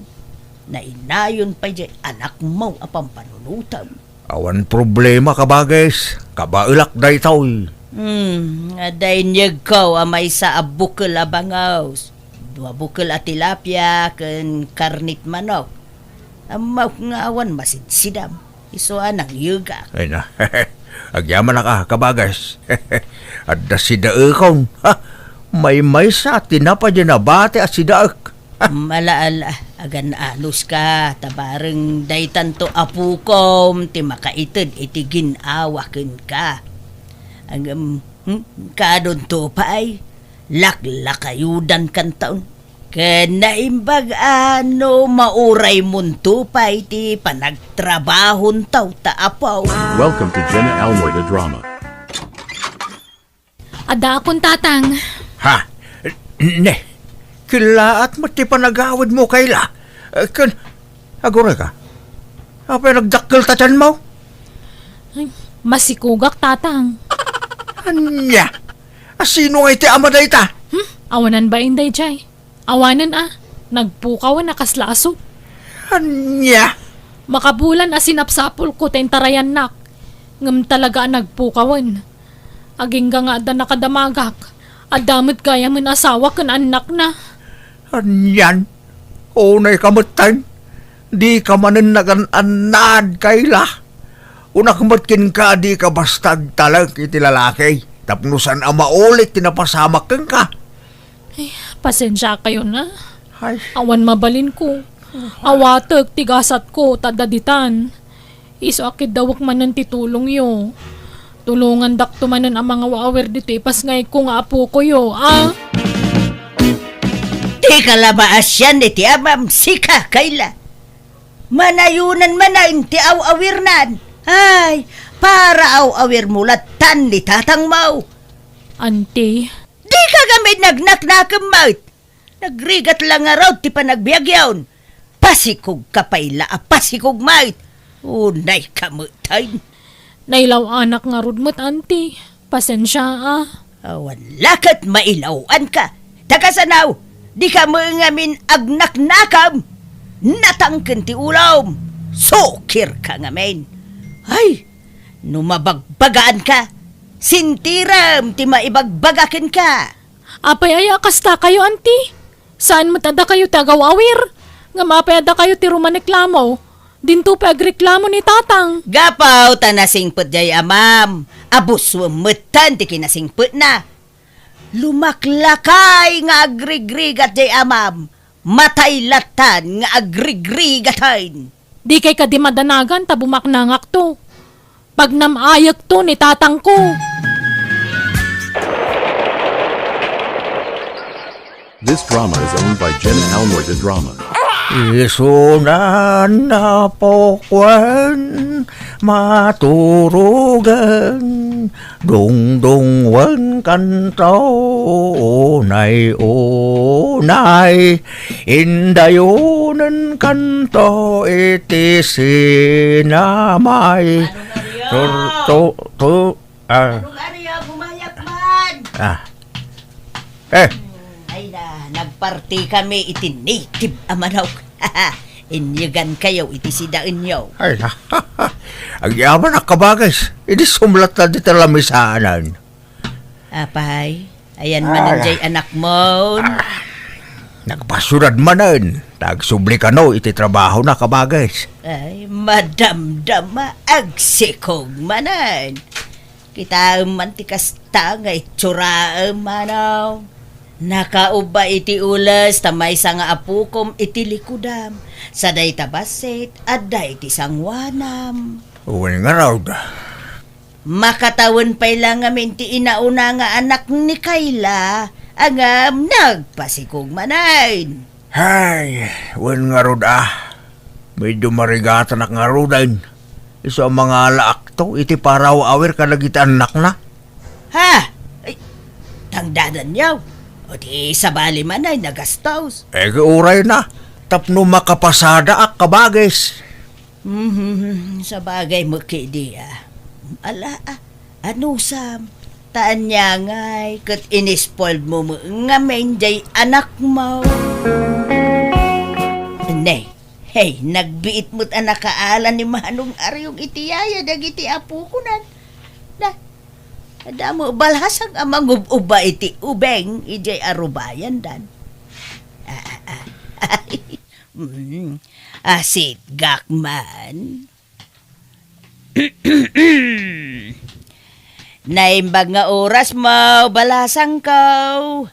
Nainayon pay jay anakmo a pampanunotem. Awan problema, kabagis. Kabaelak daytoy. Hmm, adda inyegko a maysa a bukel a bangaws, dua bukel a tilapia ken karnit manok. Ammok nga awan masidsidam. Isu a nangyegak. Ay na. Agyamanak a, kabages. Adda sidaekon. Ha? Maymaysa ti napadi nabati a sidaek. Ala, ala, agan-anos ka, ta bareng daytanto apukom ti makaited iti gin-awa kenka. Agam, hmm, kadonto pay, laklakayudankanton. Ken naimbag a no mauraymonto pay ti panagtrabahonto ta apo. Welcome to Jenna Almoy the Drama. Addaakon, Tatang. Ha? Ne, kellaat met ti panagawidmo, Kayla. Eh, ken, aguray ka. Apay nagdakkel ta tianmo? Ay, masikugak, Tatang. Ania? A, sino nga iti ama dayta? Hmm? Awanan bain daydiay. Awanen a, nagpukawen a kasla aso. Ania? Makabulan a sinapsapulko ta intarayannak, ngem talaga a nagpukawen. Agingga nga adda nakadamagak, adda met gayamen asawa ken annakna. Anian? Unay ka metten? Dika manen nagan-annad, Kayla. Kunak met kenka, dika basta agtalek iti lalaki tapno saan a maulit ti napasamak kenka. Ay, pasensiakayon a. Ay. Awan mabalinko. Awatek ti gasatko ta adda ditan. Isu a kiddawek manen ti tulongyo. Tulongandakto manen a mangaw-awir ditoy ipasngayko nga apokoyo, a? Dika la maasian iti amam, sika, Kayla. Manayonan manen ti aw-awirnan. Ay, para aw-awirmo lattan ni tatangmo. Anti, Dika ngamin nagnaknakem met. Nagrigat la ngarud ti panagbiagyon. Pasikog ka pay la a pasikog met. Unay ka metten. Nailaw-anak ngarud met, Anti. Pasensia a. Awan la ket mailaw-anka. Ta kasano, dika met ngamin agnaknakem. Natangken ti ulom. Sukirka ngamin. Ay, no mabagbagaanka, sentirem ti maibagbaga kenka. Apay aya a kastakayo, Anti? Saan met a dakayo ti agaw-awir? Ngem apay a dakayo ti rumaniklamo? Dinto pay agreklamo ni Tatang. Gapu ta nasingpet jay amam, a buswem metten ti kinasingpetna. Lumaklakay nga agrigrigat jay amam, matay lattan nga agrigrigaten. Dikay kadi madanagan ta bumaknangakto. Pagnam-ayekto ni tatangko. This drama is owned by Jenna Almoy the Drama. Isunan a pukwen maturugen, dungdungwenkanto unay-unay. Indayonenkanto iti sinamay. Ano nga riyo? Tur-, tu-, tu-, ah. Ano nga riyo? Bumayak man! Ah. Eh. Hmm, ay na, nagparti kami iti native a manok. Inyegankayo iti sidaenyo. Ay na. Agyamanak, kabages. Idi sumlatta dita lamisaanan. Apay, ayan manen jay anakmon. Ah, nagpasiudad manen, ta agsubli kano iti trabahona, kabages. Ay, madamdama, agsikog manen. Kitaem man ti kasta nga itsuram, manaw. Nakaubba iti ules ta maysa nga apukom iti likudam. Sa dayta bassit, adda iti sangoanam. Wen ngarud. Makatawen pay la ngamin ti inauna nga anak ni Kayla, ngem nagpasikog manen. Hay, wen ngarud a. Medyo marigatanak ngaruden. Isu a mangalaakto iti paraw-awir kadagiti annakna. Ha? Ay, tangdadanyo. O di sabali manen a gastos. Eh, uray na. Tapno makapasadaak, kabages. Mhm, sabagay met kadi a. Ala, a, anusam? Ta ania ngay ket inispoilmo met ngamin jay anakmo. Ne, hey, nagbiit met a nakaala ni Manong Ariong iti yaya dagiti apokonan. Na, adda met balhasang a mangub-uba iti ubeng idiay arubayandan. Ah, ah, ah. Mm, asitgak man. Naimbag nga oras mo, balasangko.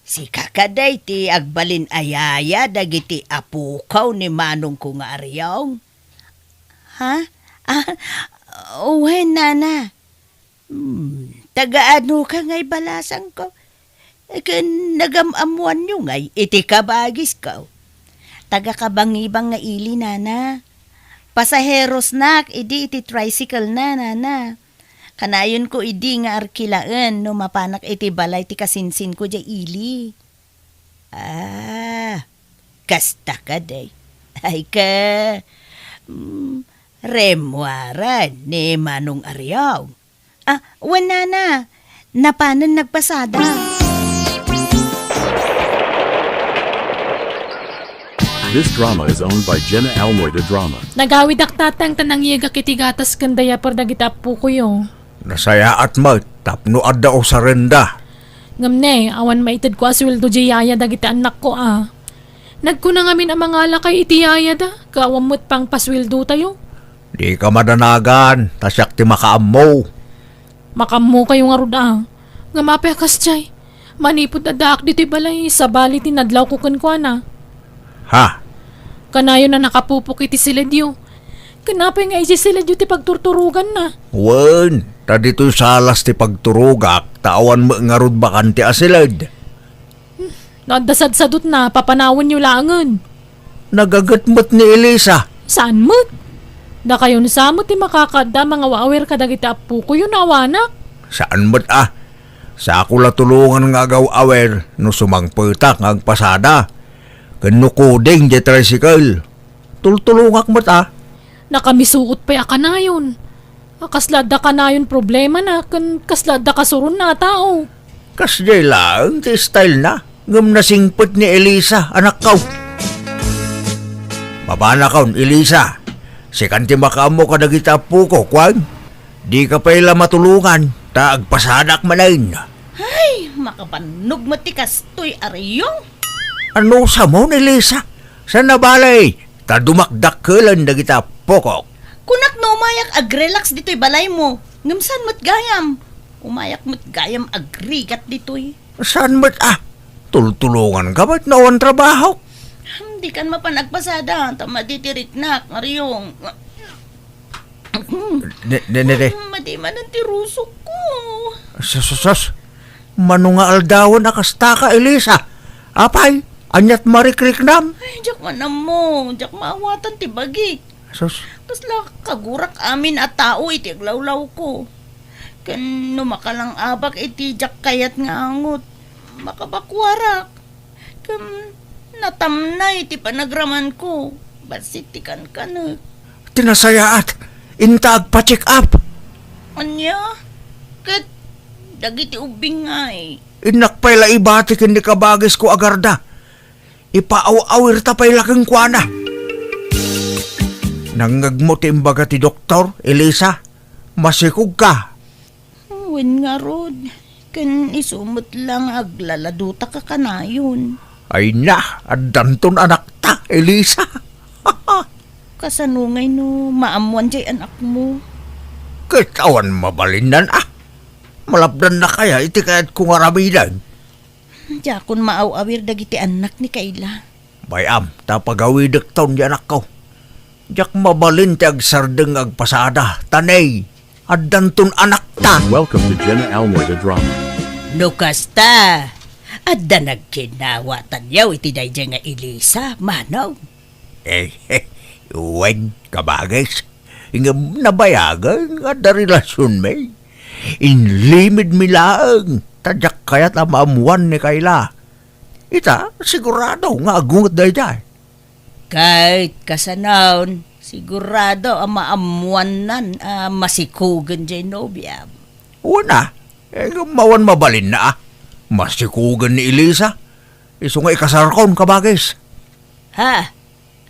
Sika kadi ti agbalin a yaya dagiti apokaw ni manongko nga Ariong? Ha? Ah, wen, nana. Hmm, taga-ano ka ngay, balasangko? Ken nagam-ammuanyo ngay iti kabagisko? Taga-Kabangibang nga ili, nana. Pasaherosnak idi iti tricycle na, nana. Kanayonko idi nga arkilaen no mapanak iti balay ti kasinsinko diay ili. Ah, kasta kadi. Ay ka, mm, remmuaren ni Manong Ariong. Ah, wen, nana. Napanen nagpasada. This drama is owned by Jenna Almoy de Drama. Nagawidak, tatang, ta nangyegak iti gatas ken diaper dagiti appokoyo. Nasayaat met tapno adda usarenda. Ngem ne, awan maitedko a sueldo diay yaya dagiti annakko a. Nagkuna ngamin a mangalakay iti yayada, ket awan met pangpasueldotayo. Dika madanagan, ta siak ti makaammo. Makaammokayo ngarud a. Ngem apay a kasdiay? Manipud addaak ditoy balay, sabali ti nadlawko kenkuana. Ha? Kanayon a nakapupok iti siledyo. Ken apay nga idiay siledyo ti pagturturoganna? Wen, ta ditoy salas ti pagturogak, ta awan met ngarud bakante a siled. No adda sadsadutna, papanawenyo laengen. Nagaget met ni Elisa. Saan met? Dakayon sa met ti makakaadda a mangaw-awir kadagiti appokoyo no awanak. Saan met a. Sako la tulongan nga agaw-awir no sumangpetak nga agpasada. Ken no kuding diay tricycle. Tultulongak met a. Nakamisuot pay a kanayon. A, kasla adda kanayon problemana ken kasla adda kasuronna a tao. Kasdiay laeng ti stylena, ngem nasingpet ni Elisa, anakko. Mapanakon, Elisa. Sikan ti makaammo kadagiti appoko, kuan? Dika pay la matulongan, ta agpasadak manen. Ay, makabannog met ti kastoy, Ariong. Anusam, Elisa? Saan a bale, ta dumakdakkelen dagiti appokok. Kunak no umayak agrelax ditoy balaymo, ngem saan met gayam? Umayak met gayam agrigat ditoy. Saan met a? Tultulonganka met no awan trabahok. Hmm, dikan mapan agpasada, ta madi ti riknak, Ariong. Ne, ne, ne, ne. Hmm, madi manen ti rusokko. Sus, sus, sus. Mano nga aldawen a kastaka, Elisa? Apay, aniat marikriknam? Ay, diak man ammo, diak maawatan ti bagik. Sus. Kasla kagurak amin a tao iti aglawlawko. Ken no makalang-abak iti diak kayat nga angot, makabakuarak. Ken natamnay ti panagramanko, bassit ti kankanek. Ti nasayaat, inta agpa-check up. Ania? Ket dagiti ubbing ngay? Innak pay la ibati ken ni kabagisko a garda. Ipaaw-awirta pay la kenkuana. Nangngegmo ti imbaga ti doktor, Elisa? Masikogka. Wen ngarud, ken isu met la nga aglaladutaka kanayon. Ay na, addanton anakta, Elisa. Kasano ngay no maammoan diay anakmo? Ket awan mabalinnan a. Malapdanna kaya iti kayatko nga aramiden? Diakon maaw-awir dagiti annak ni Kayla. Bay-am, ta pagawidekton ti anakko. Diak mabalin ti agsardeng nga agpasada, ta ne, addanton anakta. Welcome to Jenna Almoy the Drama. No kasta, adda nagkinnawatanyo iti daydiay nga Elisa, manong? Eh, eh, wen, kabagis. Ngem nabayagen nga adda relasionmi. Inlimidmi laeng, ta diak kayat a maammoan ni Kayla. Ita, sigurado nga agunget daydiay. Ket kasano, sigurado a maammoannan a masikogen diay nobiam. Wen a, eh, ngem awan mabalinna a. Masikogen ni Elisa. Isu nga ikasarkon, kabagis. Ha?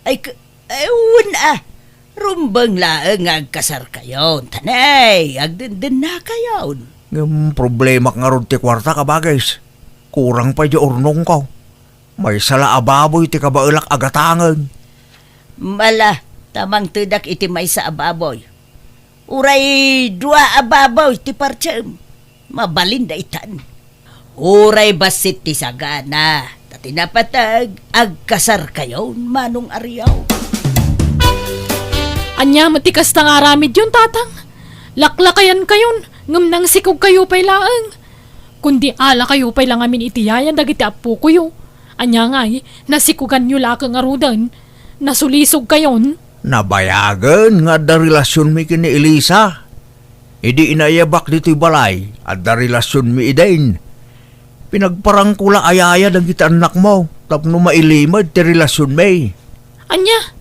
Ay, k-, ay, wen a. Rumbeng laeng nga agkasarkayon. Ta ne, agdendennakayon. Ngem problemak ngarud ti kuarta, kabagis. Kurang pay diay urnongko. Maysa la a baboy ti kabaelak a gatangen. Ala, ta mangtedak iti maysa a baboy. Uray dua a babaw ti partsem, mabalin daytan. Uray bassit ti sagana, ta ti napateg, agkasarkayon, Manong Ariaw. Ania met ti kasta nga aramidyon, Tatang? Laklakayankayon, ngem nangsikogkayo pay laeng. Kundi alakayo pay la ngamin iti yaya dagiti appokoyo. Ania ngay, nasikoganyo la ket ngaruden? Nasulisogkayon? Nabayagen nga adda relasionmi ken ni Elisa. Idi inayyabak ditoy balay, adda relasionmi idin. Pinagparangko la a yaya dagiti annakmo tapno mailimed ti relasionmi. Ania?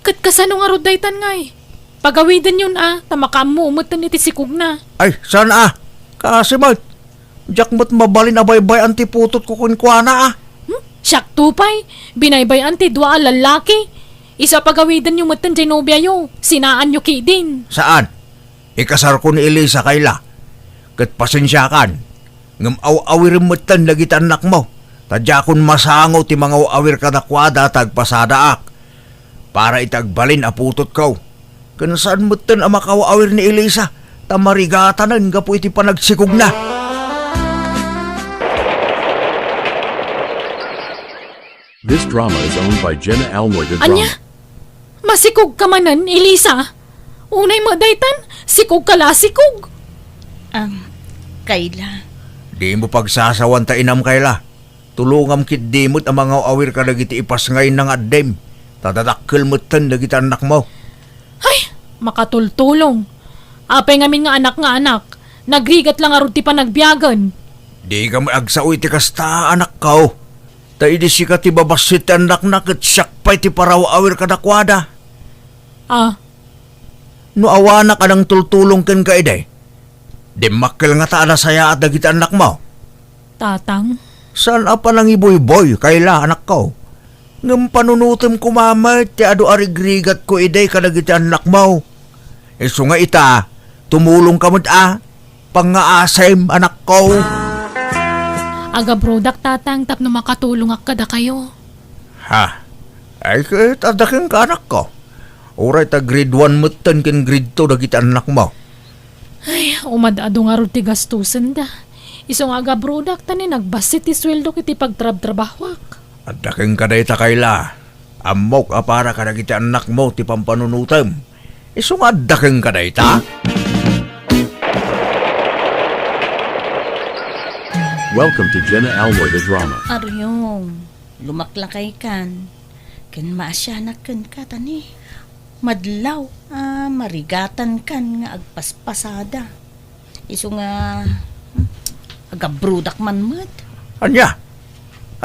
Ket kasano ngarud daytan ngay? Pagawidenyon a, ta makaammo metten iti sikogna. Ay, saan a? Kaasi met. Diak met mabalin a baybay-an ti putotko kenkuana a. Hmm? Siakto pay, binaybay-an ti dua a lallaki. Isu a pagawidenyo metten jay nobiayo, sinaanyo ketdin. Saan? Ikasarko ni Elisa, Kayla. Ket pasensiakan, ngem aw-awirem metten dagiti annakmo, ta diakon masango ti mangaw-awir kadakuada ta agpasadaak para iti agbalin a putotko. Ken saan metten a makaw-awir ni Elisa, ta marigatanen gapu iti panagsikogna. This drama is owned by Jenna Almoy de Drama. Ania? Masikogka manen, Elisa? Unay met daytan, sikogka la a sikog. Am, Kayla. Dimo pagsasawan ta inam, Kayla. Tulongam ketdi met a mangaw-awir kadagiti ipasngayna nga addim, ta dadakkel metten dagiti annakmo. Ay, makatultulong. Apay ngamin nga anak nga anak, nagrigat la ngarud ti panagbiagen. Dika met agsao iti kasta, anakko. Ta idi sika ti babassit ti annakna ket siak pay ti paraw-awir kadakuada. Ah. No awanak a nangtultulong kenka idi, dimmakkel ngata a nasayaat dagiti annakmo. Tatang. Saan a panangibuyboy, Kayla, anakko. Ngem panunotem koma met ti adu a rigrigatko idi kadagiti annakmo. Isu nga ita, tumulongka met a, pangngaasim, anakko. Agabrodak, Tatang, tapno makatulongak kadakayo. Ha? Ay, ket adda kenka, anakko. Uray ta grade one metten ken grade two dagiti annakmo. Ay, umad-adu ngarud ti gastosenda. Isu nga agabrodak ta ni nagbassit ti sueldok iti pagtrabtrabahoak. Adda kenka dayta, Kayla. Ammok a para kadagiti annakmo ti pampanunotem. Isu nga adda kenka dayta? Welcome to Jenna Almoy the Drama. Aryong, lumaklakaykan. Ken maasianak kenka, ta ni madlaw a marigatankan nga agpaspasada. Isu nga, hmm, agabrodak man met. Ania?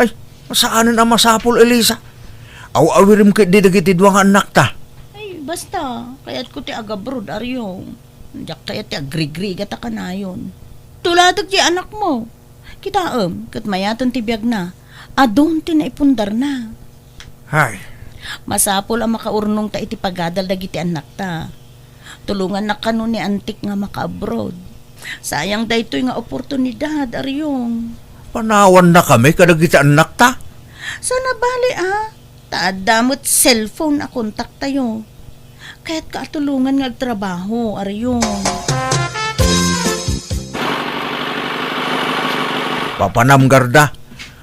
Ay, saanen a masapul, Elisa. Aw-awirem ketdi dagiti dua nga annakta. Ay, basta, kayatko ti agabrod, Aryong. Diak kayat ti agrigrigat a kanayon. Tulatek ti anakmo. Kitaem, ket mayaten ti biagna. Adun ti naipundarna. Hay. Masapul a makaurnongta iti pagadal dagiti annakta. Tulongannak kano ni antik nga maka-abroad. Sayang daytoy nga oportunidad, Aryong. Panawannakami kadagiti annakta? Saan a bali, a? Ta adda met cellphone a kontaktayo. Kayatka a tulongan nga agtrabaho, Aryong. Papanam, Garda.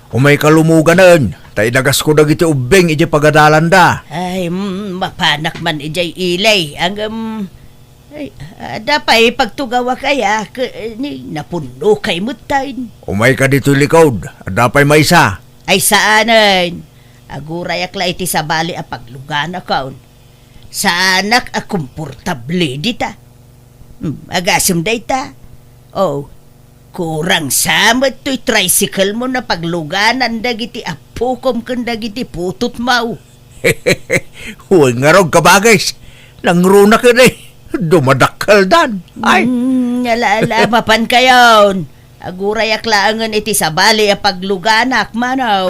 Umayka lumoganen, ta idagasko dagiti ubbing idiay pagadalanda. Ay, mm, mapanak man idiay ili. Ngem, ay, adda pay pagtugawak aya, ke-, ni, napunno kay metten. Umayka ditoy likod, adda pay maysa. Ay, saanen. Agurayak la iti sabali a pagluganakon. Saanak a komportable dita. Hmm, agasem dayta. Oh, kurang sa met toy tricycle mo na pagluganan dagiti appokom ken dagiti putotmo. Wen ngarud, kabagis. Nangruna ket, eh. Dumadakkeldan. Ay. Hmm, ala, ala, mapankayon. Agurayak laengen iti sabali a pagluganak, Manong.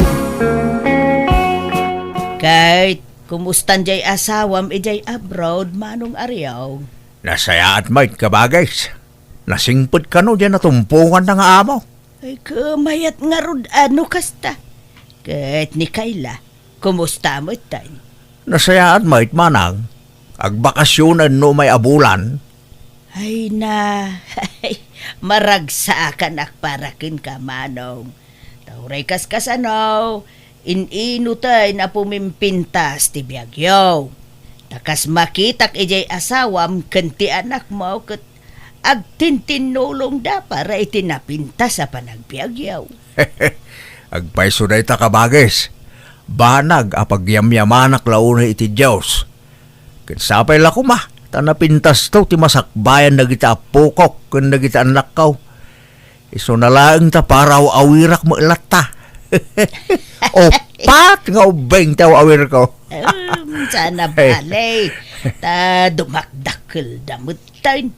Ket, kumustan jay asawam idiay abroad, Manong Ariaw? Nasayaat met, kabagis. Nasingpet kano diay natumponganna nga amo? Ay, kumayat ngarud a no kasta. Ket ni Kayla, kumusta metten? Nasayaat met, manang. Agbakasionen no umay a bulan. Ay na, ay, maragsakanak para kenka, Manong. Ta uray kaskasano, in-ino tay a pumimpintas ti biagyo. Ta kas makitak idiay asawam ken ti anakmo ket agtintinnulongda para iti napintas a panagbiagyo. Agpayso dayta, kabagis. Banag a pagyamyamanak la unay iti Dios. Ket sapay la koma ta napintasto ti masakbayan dagiti appokok ken dagiti annakko. Isuna laeng ta para aw-awirak met latta. Uppat nga ubbing ti aw-awirko. Em, sana bale. Ta dumakdakkelda metten.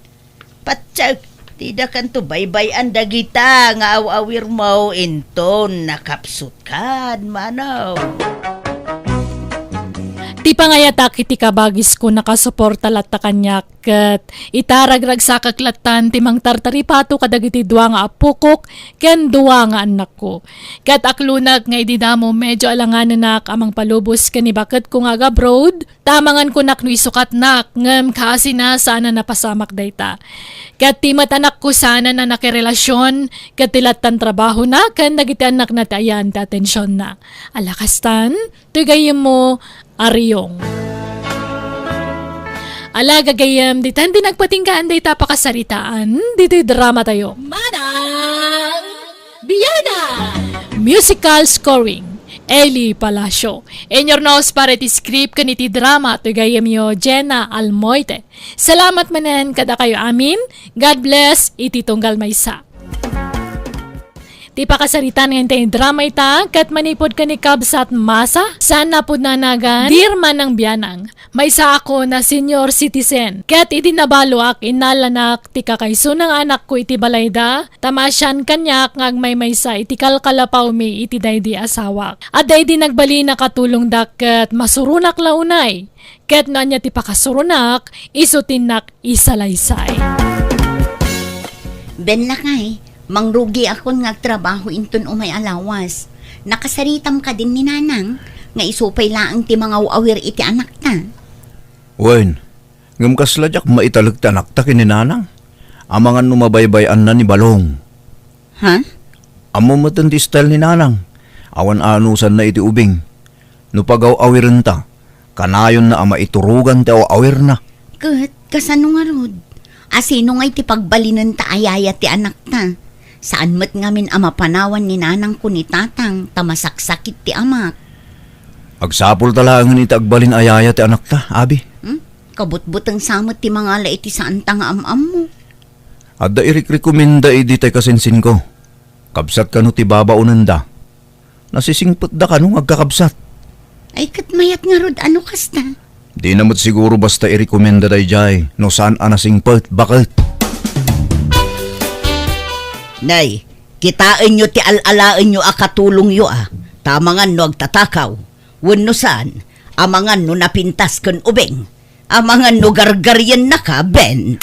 Patse, ti dakanto baybay-an dagita nga aw-awirmo inton nakapsutkan, Manong. Ti pangayatak iti kabagisko nakasuporta latta kaniak, ket ita ragragsakak lattan ti mangtartaripato kadagiti dua nga appokok ken dua nga annakko. Ket aklonak nga idi damo medyo alanganenak a mangpalubos ken ni baketko nga agabroad, ta amangan konak no isukatnak, ngem kaasina saan a napasamak dayta. Ket ti met anakko saan a nakirelasion, ket ti lattan trabahona ken dagiti annakna ti ayan ti atensionna. Ala kastan, toy gayyemmo, Ariong. Ala, gagayyem, ditan ti nagpatinggaan dayta pakasaritaan, ditoy drama tayo. Manang Biana! Musical scoring, Eli Palacio. Inurnos para iti script ken iti drama, toy gayyemyo, Jenna Almoite. Salamat manen kadakayo amin. God bless iti tunggal maysa. Ti pakasaritan nga intay drama ita, ket manipud ken ni Kabsat Masa, saan a pudno a nagan, Dear Manang Bianang, maysaakon a senior citizen. Ket idi nabaloak, innalanak ti kakaisuna nga anakko iti balayda, ta maasian kaniak nga agmaymaysa iti kalkalapawmi iti daydi asawak. Adda idi nagbalin a katulongda ket masuronak la unay. Ket no ania ti pakasuronak, isu ti innak isalaysay. Ben lakay, mangrugiakon nga agtrabaho inton umay a lawas. Nakasaritam kadin ni Nanang nga isu pay laeng ti mangaw-awir iti anakta. Wen, ngem kasla diak maitalek ti anakta ken ni Nanang. Amangan no mabaybay-anna ni Balong. Ha? Ammo metten ti style ni Nanang. Awan anusanna iti ubing. No pagaw-awirenta, kanayonna a maiturogan ti aw-awirna. Ket, kasano ngarud? A sino ngay ti pagbalinenta a yaya ti anakta? Saan met ngamin a mapanawan ni Nanangko ni Tatang ta masaksakit ti amak. Agsapulta laengen iti agbalin a yaya ti anakta, abi. Hmm? Kabutbuteng sa met ti mangala iti saanta nga am-ammo. Adda irikrekomenda idi tay kasinsinko. Kabsat kano ti babaonenda. Nasisingpetda kano nga agkakabsat. Ay, ket mayat ngarud a no kasta. Dina met siguro basta irekomenda daydiay no saan a nasingpet, baket. Nay, kitaenyo ti al-alaenyo a katulongyo a, ta amangan no agtatakaw, wenno saan, amangan no napintas ken ubing, amangan no gargariennaka, Ben.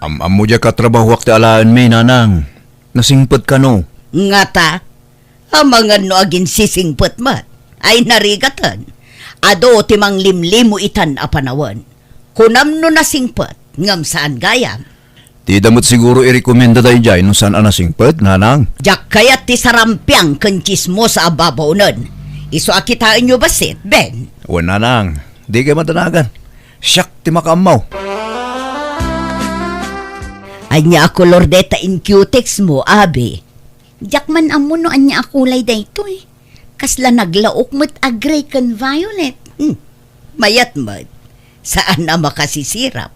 Am-ammo diay katrabahoak ti alaenmi, Nanang. Nasingpet kano? Ngata, amangan no aginsisingpet met. Ay narigaten. Adu ti manglimlimo itan a panawen. Kunam no nasingpet, ngem saan gayam. Dida met siguro irekomenda daydiay no saan a nasingpet, Nanang. Diak kayat ti sarampiang ken tsismosa a babaonen. Isu a kitaenyo bassit, Ben. Wen, Nanang, dikay madanagan. Siak ti makaammo. Ania a kolor dayta in cutex mo, abi? Diak man ammo no ania a kulay daytoy. Kasla naglaok met a gray ken violet. Hmm. Mayat met. Saan a makasisirap.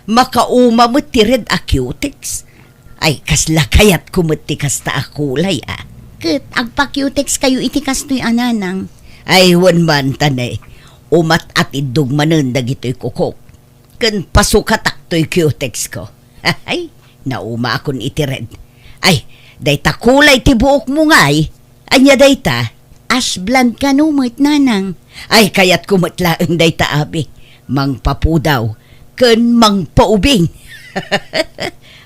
Makauma met ti red a cutex. Ay, kasla kayatko met ti kasta a kulay, a. Ket agpa-cutex kayo iti kastoy a, Nanang. Ay, wen man, ta ne, umat-atiddog manen dagitoy kukok. Ken pasukatak toy cutex ko. Ay, naumaakon iti red. Ay, dayta kulay ti buokmo ngay. Ania dayta? Ash blonde kano met, Nanang. Ay, kayatko met laeng dayta, abi. Mangpapudaw ken mangpaubing.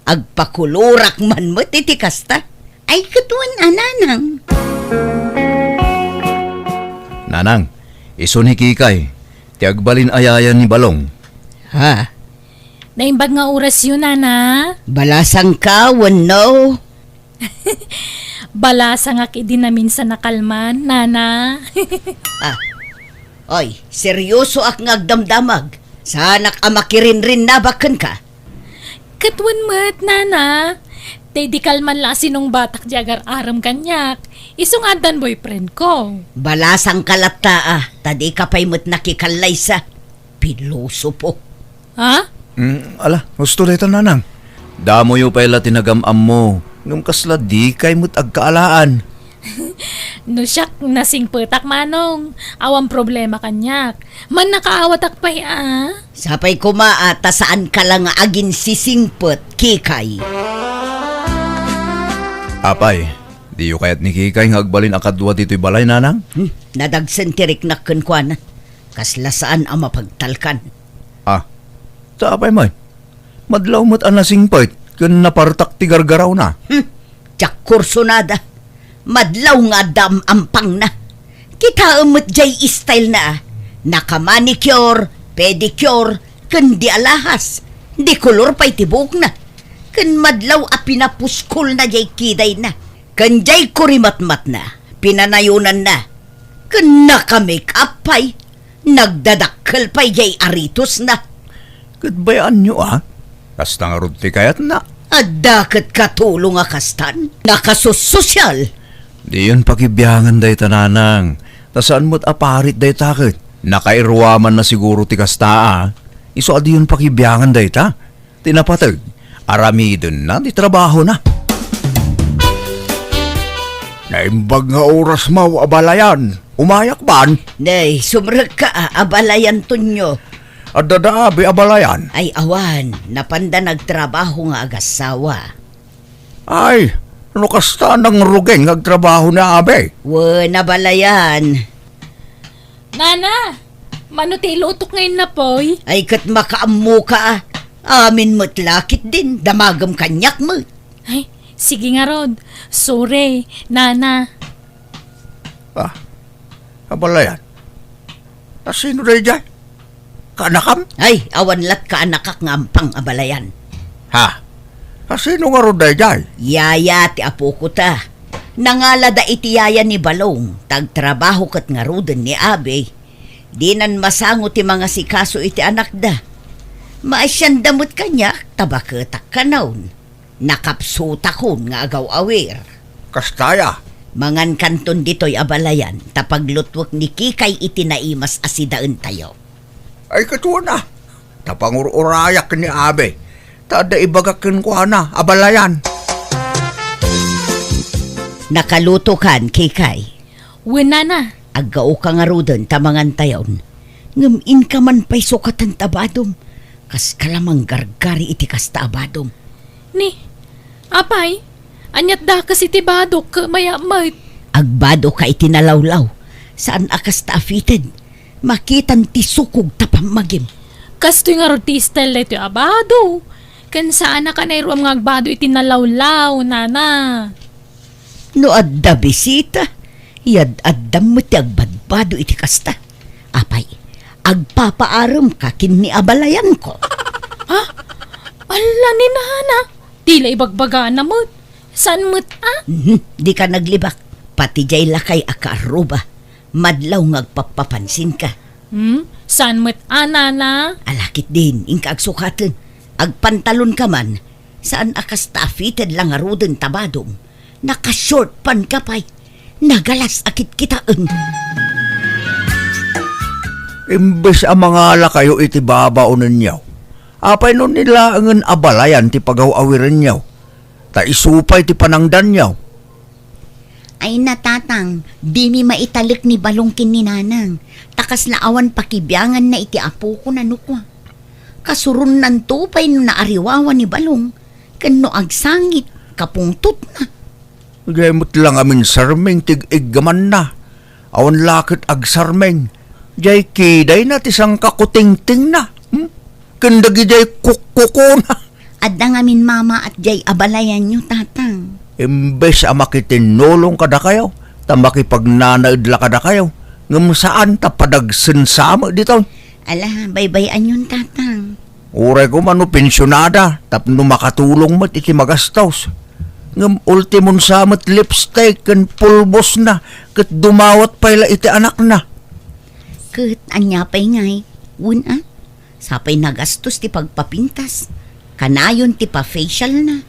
Agpakulorak man met iti kasta. Ay, ket wen a, Nanang. Nanang, isu ni Kikay, ti agbalin a yaya ni Balong. Ha? Naimbag nga orasyo, nana? Balasangka wenno? Balasangak idi naminsan a kalman, nana. Ah. Oy, seryosoak nga agdamdamag. Saanak a makirinrinnabak kenka. Ket wen met, nana. Tay di kalman la a sinungbatak di agar-arem kaniak. Isu nga addan boyfriend ko. Balasangka latta, ah, ta dika pay met nakikallaysa. Pilosopo. Ha? Mm, ala, husto dayta, nanang. Damoyo pay la ti nagam-ammo, ngem kasla dikay met agkaalaan. No siak, nasingpetak, manong. Awan problema kaniak. Mannakaawatak pay, a. Sapay koma a ta saanka la nga aginsisingpet, Kikay. Apay, diyo kayat ni Kikay nga agbalin a kadua ditoy balay, nanang? Hmm, nadagsen ti riknak kenkuana. Kasla saan a mapagtalkan. Ah, ta apay man? Madlaw met a nasingpet ken napartak ti gargarawna. Hmm, diak kursunada. Madlaw nga adda am-ampangna. Kitaem met jay style na, ah. Naka-manicure, pedicure, ken di alahas. Di kolor pay ti buokna. Ken madlaw a pinapuskolna jay kidayna. Ken jay kurimatmatna, pinanayonanna. Ken naka-make up pay. Nagdadakkel pay jay aritosna. Ket bay-anyo, a? Kasta ngarud ti kayatna. Adda ket katulong a kastan. Nakasussosyal. Diyon pakibiangan dayta, nanang. Ta saan met a parit dayta ket. Nakairuamanna siguro ti kasta, a. Isu a diyon pakibiangan dayta. Ti napateg, aramidenna ti trabahona. Naimbag nga orasmo, abalayan. Umayak ban? Nay, sumrekka, a, abalayan, Tonyo. Adda da abi abalayan? Ay, awan. Napanda nagtrabaho nga agassawa. Ay, no kasta, nangrugin nga agtrabaho ni abi. Wen, abalayan. Nana, mano ti ilutok nga innapoy? Ay, ket makaammoka, a. Amin met la ketdin, damagem kaniak met. Ay, sige ngarud. Sorry, nana. Ah, abalayan. A, sino daydiay? Kaanakam? Ay, awan lat kaanakak nga ampang, abalayan. Ha? A, sino ngarud daydiay? Yaya ti apoko ta. Nangalada iti yaya ni Balong, ta agtrabaho ket ngaruden ni abi. Dinan masango ti mangasikaso iti anakda. Maasianda met kaniak, ta baketak kanayon. Nakapsutakon nga agaw-awir. Kasta aya? Mangankanton ditoy abalayan, ta paglutuek ni Kikay iti naimas a sidaentayo. Ay, ket wen a. Ta pangur-urayak ni abi. Ta adda ibagak kenkuana, abalayan. Nakalutokan, Kikay. Wen, nana. Aggaoka ngaruden ta mangantayon. Ngem inka man pay sukaten ta badom. Kaska la manggargari iti kasta a badom. Ni, apay, ania't dakes iti badok ket mayat met? Agbadoka iti nalawlaw. Saan a kasta a fitted. Makitan ti sukog ta pammagim. Kastoy ngarud ti style daytoy a bado. Ken saanak a nairuam nga agbado iti nalawlaw, nana. No adda bisita, yad-addam met ti agbadbado iti kasta. Apay, agpapaaremka ken ni abalayanko. Ha? Alla ni nana, ti la ibagbagana met. Saan met a? Mhm, dika naglibak. Pati jay lakay a kaarruba, madlaw nga agpappapansinka. Hmm? Saan met a, nana? Ala ketdin, inka agsukaten. Agpantalonka man, saan a kasta a fitted la ngaruden ta badom. Naka-short pant ka pay. Nagalas a kitkitaen. Imbes a mangalakayo iti babaonenyo, apay no ni laengen abalayan ti pagaw-awirenyo, ta isu pay ti panangdanyo. Ay na, tatang, dimi maitalek ni Balong ken ni Nanang, ta kasla awan pakibianganna iti apokon a nukua. Kasuronnanto pay no naariwawa ni Balong, ken no agsangit, kapungtotna. Diay met la ngamin sarming ti ig-iggamanna. Awan la ket agsarming. Diay kidayna ti sangkakutingtingna. Hmm? Ken dagidiay kukkukona. Adda ngamin mamaat diay abalayanyo, tatang. Imbes a makitinulong kadakayo, ta makipagnanaed la kadakayo, ngem saan ta padagsen sa met ditoy. Ala, baybay-anyon, tatang. Uray koma no pensionada tapno makatulong met iti magastos. Ngem ultimon sa met lipstick ken pulbosna ket dumawat pay la iti anakna. Ket ania pay ngay? Wen a, sapay nagastos ti pagpapintas. Kanayon ti pa-facialna.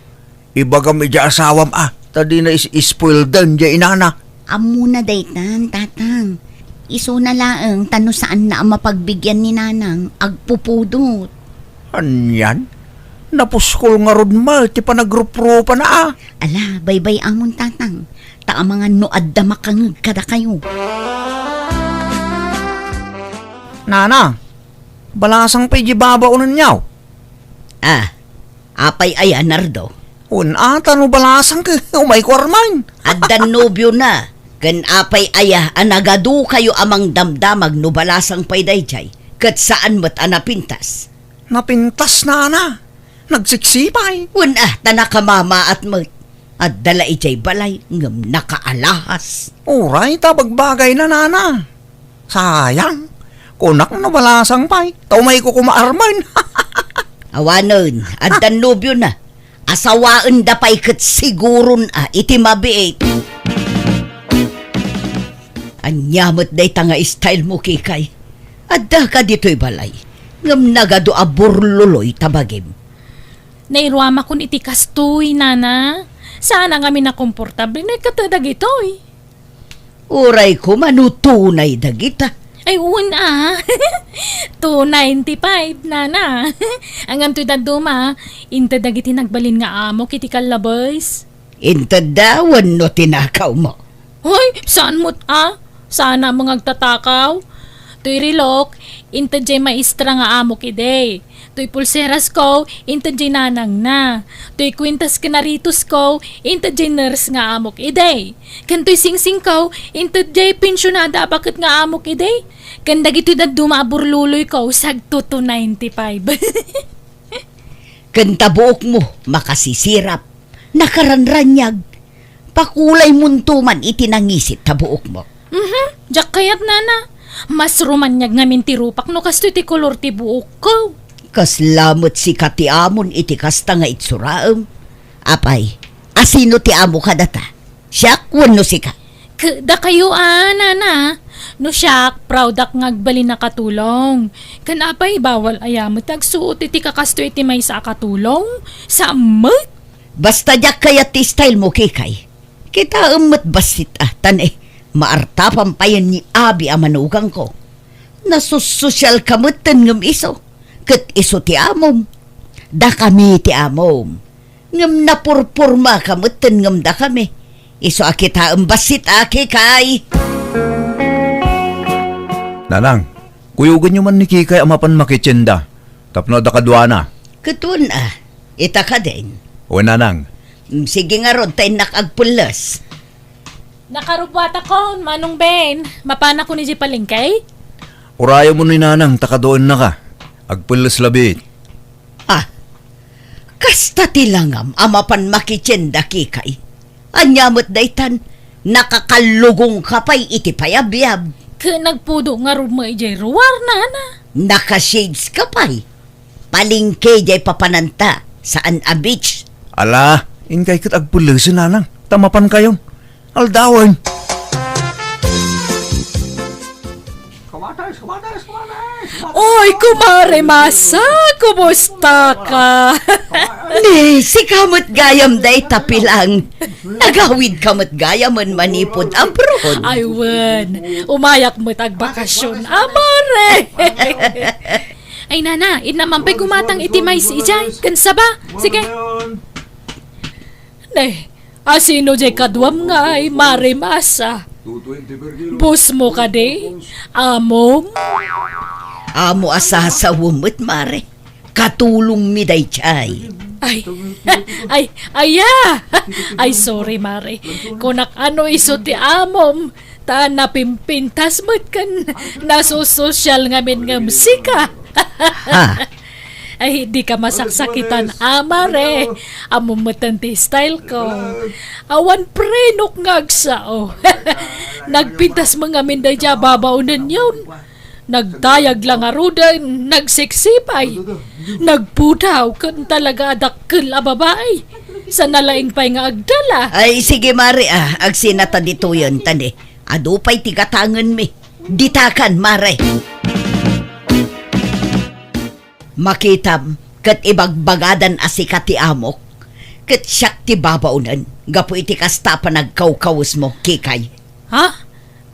Ibagam iti asawam a, ta dina is-, ispoildan diay inana. Ammona daytan, Tatang. Isuna laeng ta no saanna a mapagbigian ni Nanang, agpupudot. Anian? Napuskol ngarud met ti panagrupropana a. Ala, baybay-amon, Tatang. Ta amangan no adda makangeg kadakayo. Nana, balasang pay di babaonenyo. Ah, apay aya, Nardo? Wen a, ta no balasang ket umayko armen. Addan nobiona, ken apay aya a nagadukayo a mangdamdamag no balasang pay daydiay, ket saan met a napintas? Napintas, Nana. Nagseksi pay. Wen a, ta nakamamaat met. Adda la idiay balay ngem nakaalahas. Uray ta bagbagayna, Nana. Sayang. Kunak no balasang pay, ta umayko koma armen. Awanen, addan nobiona. Asawaenda pay ket siguron a iti mabiit. Ania met dayta nga style mo, Kikay? Adda ka ditoy balay, ngem nagadu a burluloy ta bagim. Nairuamakon iti kastoy, Nana. Saan a ngamin a komportable no ikkat dagitoy. Uray koma no tunay dagita. Ay, wen a. Two ninety-five, Nana. Ngem toy dadduma, inted dagiti nagbalin nga amok iti kallabes. Intedda wenno tinakawmo? Hoy, saan met a? Saan a mangagtatakaw? Toy relok, inted jay maestra nga amok idi. Toy pulserasko, inted jay nanangna. Toy kwintas ken aritosko, inted jay nurse nga amok idi. Ken toy singsingko, inted jay pensionada a baket nga amok idi. Ken dagitoy dadduma a burluloyko, sagto two ninety-five. Ken ta buokmo, makasisirap, nakaranraniag. Pakulaymonto man iti nangisit ta buokmo. Mhm, diak kayat, Nana. Mas rumaniag ngamin ti rupak no kastoy ti kolor ti buokko. Kasla met sika ti amon iti kasta nga itsuraem. Apay, asino ti amo kadata? Siak wenno sika? K-, dakayo a, Nana. No siak, proudak nga agbalin a katulong. Ken apay, bawal aya met ti agsuot iti kakastoy iti maysa a katulong? Saan met? Basta diak kayat ti style mo, Kikay. Kitaem met bassit a, tan, eh, maartapan payen ni abi a manugangko. Nasussosyal ka metten ngem isu, ket isu ti amom. Dakami ti amom. Ngem napurpurma ka metten ngem dakami. Isu a kitaem bassit a, Kikay. Nanang, kuyogenyo man ni Kikay a mapan makitienda tapno adda kaduana. Ket wen a, ita kadin. Wen, Nanang. Mm, sige ngarud, ta innak agpelles. Nakarubuatakon, Manong Ben. Mapanakon idiay palengke? Urayamon ni Nanang ta kaduennaka. Agpelles labiit. Ah, kasta ti langam a mapan makitienda, Kikay. Ania met daytan, nakakallugongka pay iti payabyab. Ket nagpudo ngarud met idiay ruar, Nana. Naka-shades ka pay. Palengke diay papananta, saan a beach. Ala, inkay ket agpellesen, Nanang, ta mapankayon. Aldawen. Oy, Kumare Masa, kumusta ka? Ni, sika met gayam dayta, Pilang. Nagawid ka met gayamen manipud abroad. Ay, wen. Umayak met agbakasyon, a, Mare. Ay, Nana, inna man pay gumatang iti mais idiay, ken saba. Sige. Ne, asino diay kaduam ngay, Mare Masa? Boss mo kadi? Amom? Amo a sasawem met, Mare. Katulongmi daydiay. Ay, ay, aya! Ay, sorry, Mare. Kunak a no isu ti amom, ta napimpintas met ken nasusosyal ngamin ngem sika. Ha? Ay, di ka masaksakitan, a, Mare. Amom metten ti style ko. Awan prenok nga agsao. Nagpintas met ngamin daydiay a babaonenyon. Nagdayag la ngaruden, nagseksipay. Nagpudaw, ken talaga a dakkel a babai. Sana laeng pay nga agdala. Ay, sige, Mare, ah, agsina ta ditoyen, ta ni, adu pay ti gatangenmi. Ditakan, Mare. Makitam, ket ibagbagadan a sika ti amok, ket siak ti babaonen, gapu iti kasta a panagkawkawesmo, Kikay. Ha?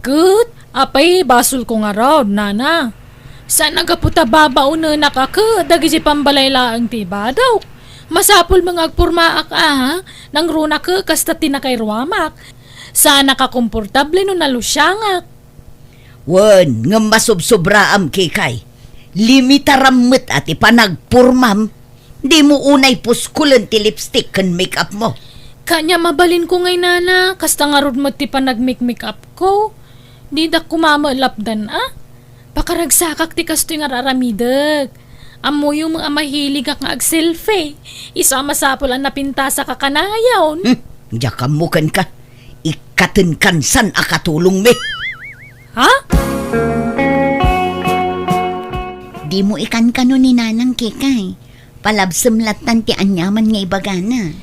Ket, apay basolko ngarud, Nana? Saan a gapu ta babaonenak a ket dagiti pambalay laeng ti ibadawk. Masapulmo nga agpormaak, a, ha? Nangruna ket kasta ti nakairuamak. Saanak a komportable no nalusiangak. Wen, ngem masubsobraam, Kikay. Limitaram met a ti panagpormam. Dimo unay puskulen ti lipstick ken make-up mo. Kanya mabalinko ngay, Nana, kasta ngarud met ti panagmake-make-up ko. Didak koma met lapdan, a? Pakaragsakak ti kastoy nga ar-aramidek. Ammoyo met a mahiligak nga ag-selfie. Isu a masapul a napintasak a kanayon. Hmm, diak ammo kenka. Ikkatenkan saan a katulongmi. Ha? Dimo ikankano ni Nanang, Kikay. Palabsem lattan ti aniaman nga ibagana.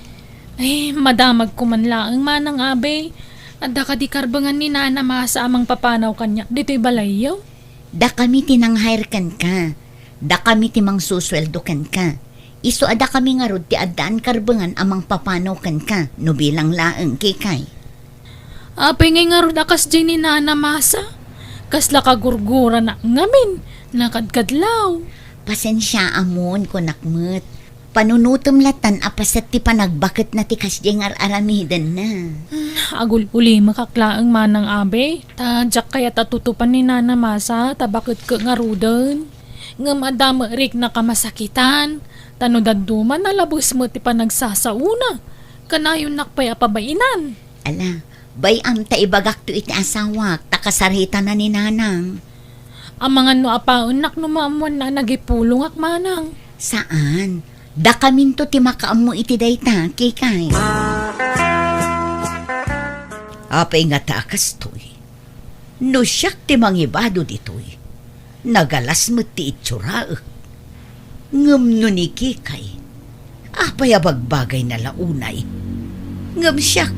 Ay, madamagko man laeng, Manang Abe. Adda kadi karbengan ni Nana Masa a mangpapanaw kaniak ditoy balayyo? Dakami ti nang-hire kenka. Dakami ti mangsusueldo kenka. Isu a dakami ngarud ti addaan karbengan a mangpapanaw kenka, no bilang laeng, Kikay. Apay ngay ngarud a kasdiay ni Nana Masa? Kasla kagurguranak ngamin, nakadkadlaw. Pasensiaamon, kunak met. Panunotem lattan a paset ti panagbaketna ti kasdiay nga ar-aramidenna. Hmm, agul-ulimek laeng, Manang Abe. Ta diak kayat a tutupan ni Nana Masa ta baketko ngaruden. Ngem adda met riknak a masakitan. Ta no dadduma, nalabes met ti panagsasaona. Kanayonnak pay a pabainan. Ala, bay-am ta ibagakto iti asawak, ta kasaritana ni Nanang. Amangan no apaennak no maammoanna a nagipulongak, Manang. Saan. Dakaminto ti makaammo iti dayta, Kikay. Apay ngata a kastoy? No siak ti mangibado ditoy, nagalas met ti itsurak. Ngem no ni Kikay, apay a bagbagayna la unay? Ngem siak,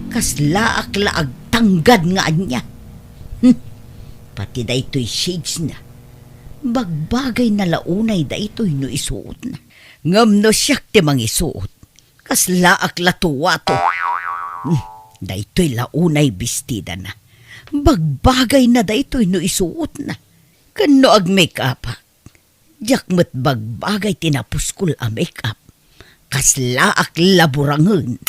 kaslaak la agtanggad nga ania? Hmm, pati daytoy shadesna, bagbagayna la unay daytoy no isuotna. Ngem no siak ti mangisuot, kaslaak la tuwato. Hmm, daytoy la unay bestidana. Bagbagayna daytoy no isuotna. Ken no ag-make-upak, diak met bagbagay ti napuskol a make-up. Kaslaak la burangen.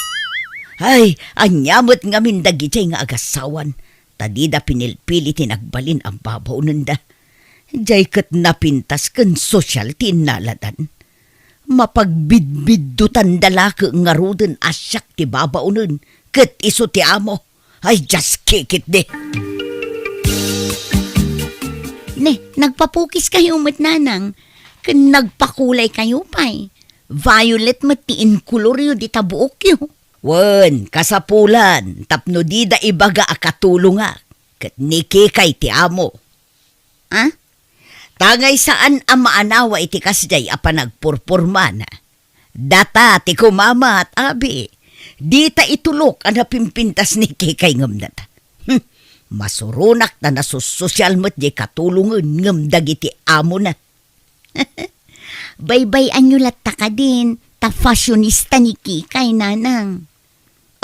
Ay, ania met ngamin dagidiay nga agasawan, ta dida pinilpili ti nagbalin a babaonenda. Diay ket napintas ken sosial ti innaladan. Mapagbidbiddutanda la ket ngaruden a siak ti babaonen ket isu ti amo. Ay, just kick it, di. Ne, nagpapukiskayo met, Nanang, ken nagpakulaykayopay. Violet met ti inkoloryo dita buokyo. Wen, kasapulan tapno dida ibaga a katulongak, ket ni Kikay ti amo. A? Tangay saan a maanawa iti kasdiay a panagpurpurmana. Data ti kumamat, abi. Dita itulok a napimpintas ni Kikay ngem data. Hmm. Masuronak ta nasusosial met diay katulongen ngem dagiti amona. Baybay-anyo latta kadin, ta fashionista ni Kikay, Nanang.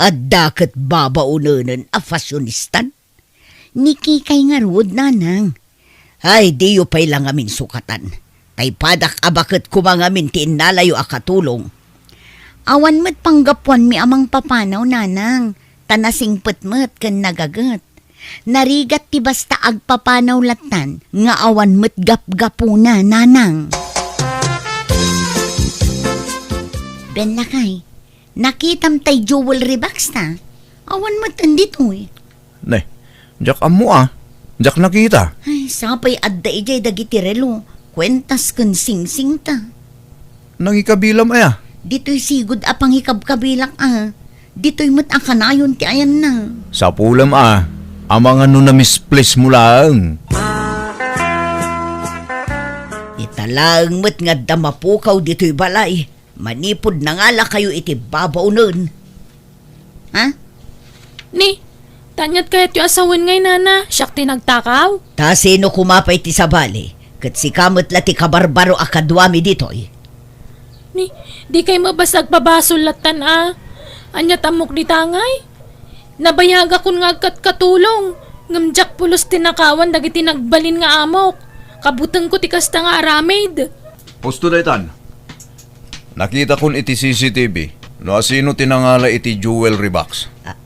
Adda ket babaonenen a fashionistan? Ni Kikay ngarud, Nanang. Ay, diyo pay la ngamin sukatan. Ta ipadak a baket koma ngamin ti innalayo a katulong. Awan met panggapuanmi a mangpapanaw, Nanang, ta nasingpet met ken nagaget. Narigat ti basta agpapanaw lattan nga awan met gapgapuna, Nanang. Ben, lakay, nakitam tay jewelry box ta? Awan met ditoy. Ne, diak ammo a. Diak nakita. Ay, sapay adda idiay dagiti relo, kuentas ken singsing ta. Nangikabilam aya? Ditoy sigud a pangikabkabilak a. Ditoy met a kanayon ti ayanna. Sapulem a, amangan no na-misplace mo laeng. Ta laeng met nga adda mapukaw ditoy balay, manipud nangalakayo iti babaonen. Ha? Ni, ta aniat kayatyo a sawen ngay, nana? Siak ti nagtakaw? Ta sino koma pay ti sabali? Ket sika met la ti kabarbaro a kaduami ditoy. Ni, dikay mabas agpabasol lattan a. Aniat ammok dita ngay? Nabayagakon nga agkatkatulong, ngem diak pulos tinakawan dagiti nagbalin nga amok. Kabutengko ti kasta nga aramid. Husto daytan. Nakitakon iti C C T V no asino ti nangala iti jewelry box. Ah,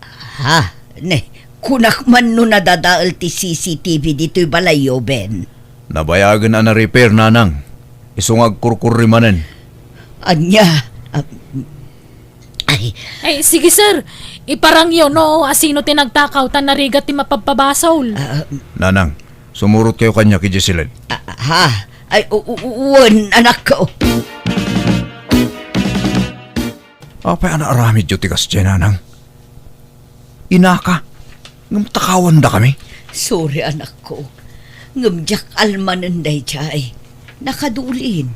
ha? Ne, kunak man no nadadael ti C C T V ditoy balayyo, Ben. Nabayagen a na-repair, nanang. Isu nga agkurkurri manen. Ania? Ah, ay. Ay, sige, sir. Iparangyo no asino ti nagtakaw ta narigat ti mapabpabasol. Ah, Nanang, sumurot kayo kaniak idiay siled. Ah, ha? Ay, u-, u-, wen, anakko. Apay a naaramidyo ti kasdiay, nanang? Inaka, ngem takawandakami? Sorry, anakko. Ngem diak almanen daydiay. Nakadulin.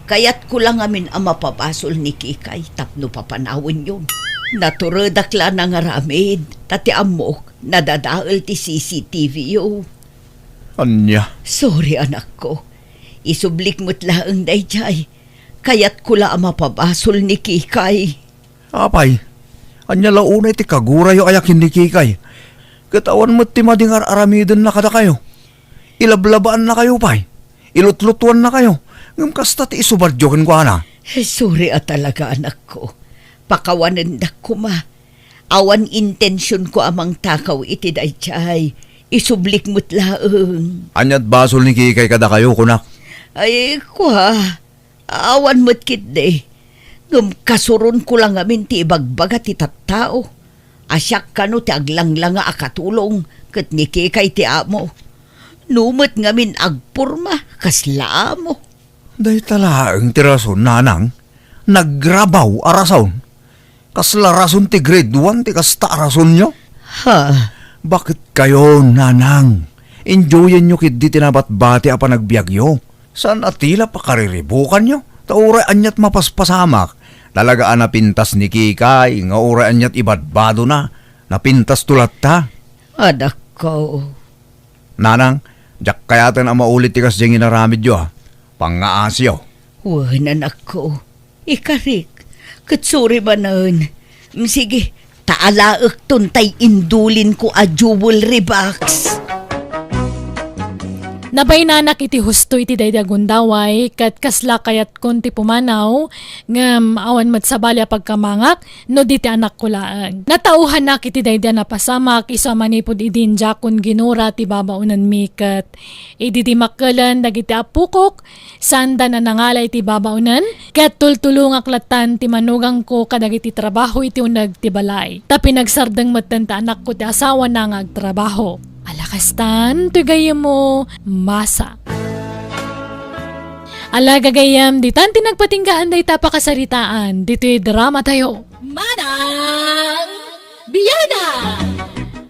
Kayatko la ngamin a mapabasol ni Kikay tapno papanawenyon. Naturedak la nangaramid, ta ti ammok, nadadael ti C C T V yo. Ania? Sorry, anakko. Isublik met laeng daydiay. Kayatko la a mapabasol ni Kikay. Apay, ania la unay ti kagurayo aya ken ni Kikay? Ket awan met ti madi nga ar-aramidenna kadakayo. Ilablabaannakayo pay. Ilutlutuannakayo. Ngem kasta ti isubadyo kenkuana. Sorry a talaga, anakko. Pakawanendak koma. Awan intensionko a mangtakaw iti daydiay. Isublik met laeng. Ania't basol ni Kikay kadakayo, kunak? Ay, kua, awan met ketdi. Ngem kasuronko la ngamin ti ibagbaga ti tattao. A siak kano ti aglanglanga a katulong ket ni Kikay ti amo. No met ngamin agporma, kasla amo. Dayta laeng ti rason, nanang. Nagrabaw a rason. Kasla rason ti grade one ti kasta a rasonyo? Ha? Baket kayo, nanang? Enjoyenyo ketdi ti nabatbati a panagbiagyo. Saan a ti la pakariribukanyo? Ta uray ania't mapaspasamak. Talaga a napintas ni Kikay, nga uray ania't ibadbadona, napintasto latta. Adakko. Nanang, diak kayaten a maulit ti kasdiay nga inaramidyo, a. Pangngaasiyo. Wen, anakko. Ikarik, ket suri manen. Mm, sige, ta alaekton tay indulinko a jewelry box. Nabaynanak iti husto iti daydi a gundaway, ket kasla kayatkon ti pumanaw, ngem awan met sabali a pagkamangak, no di ti anakko laeng. Natauhanak iti daydi a napasamak, isu a manipud idin diakon ginura ti babaonenmi, ket idi dimmakkelen dagiti appokok, saanda a nangala iti babaonen, ket tultulongak lattan ti manugangko kadagiti trabaho iti uneg ti balay. Ta pinagsardeng metten ti anakko ti asawana nga agtrabaho. Ala kastan, toy gayyemmo, masa. Ala gagayyem, ditan ti nagpatinggaan dayta a pakasaritaan, ditoy dramatayo. Manang Biana!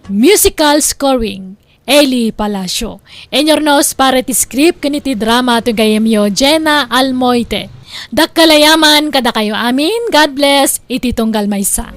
Musical scoring, Eli Palacio. Inyurnos para iti script ken iti drama ti gayyemyo, Jenna Almoite. Dakkel a yaman kadakayo amin, God bless, iti tunggal maysa.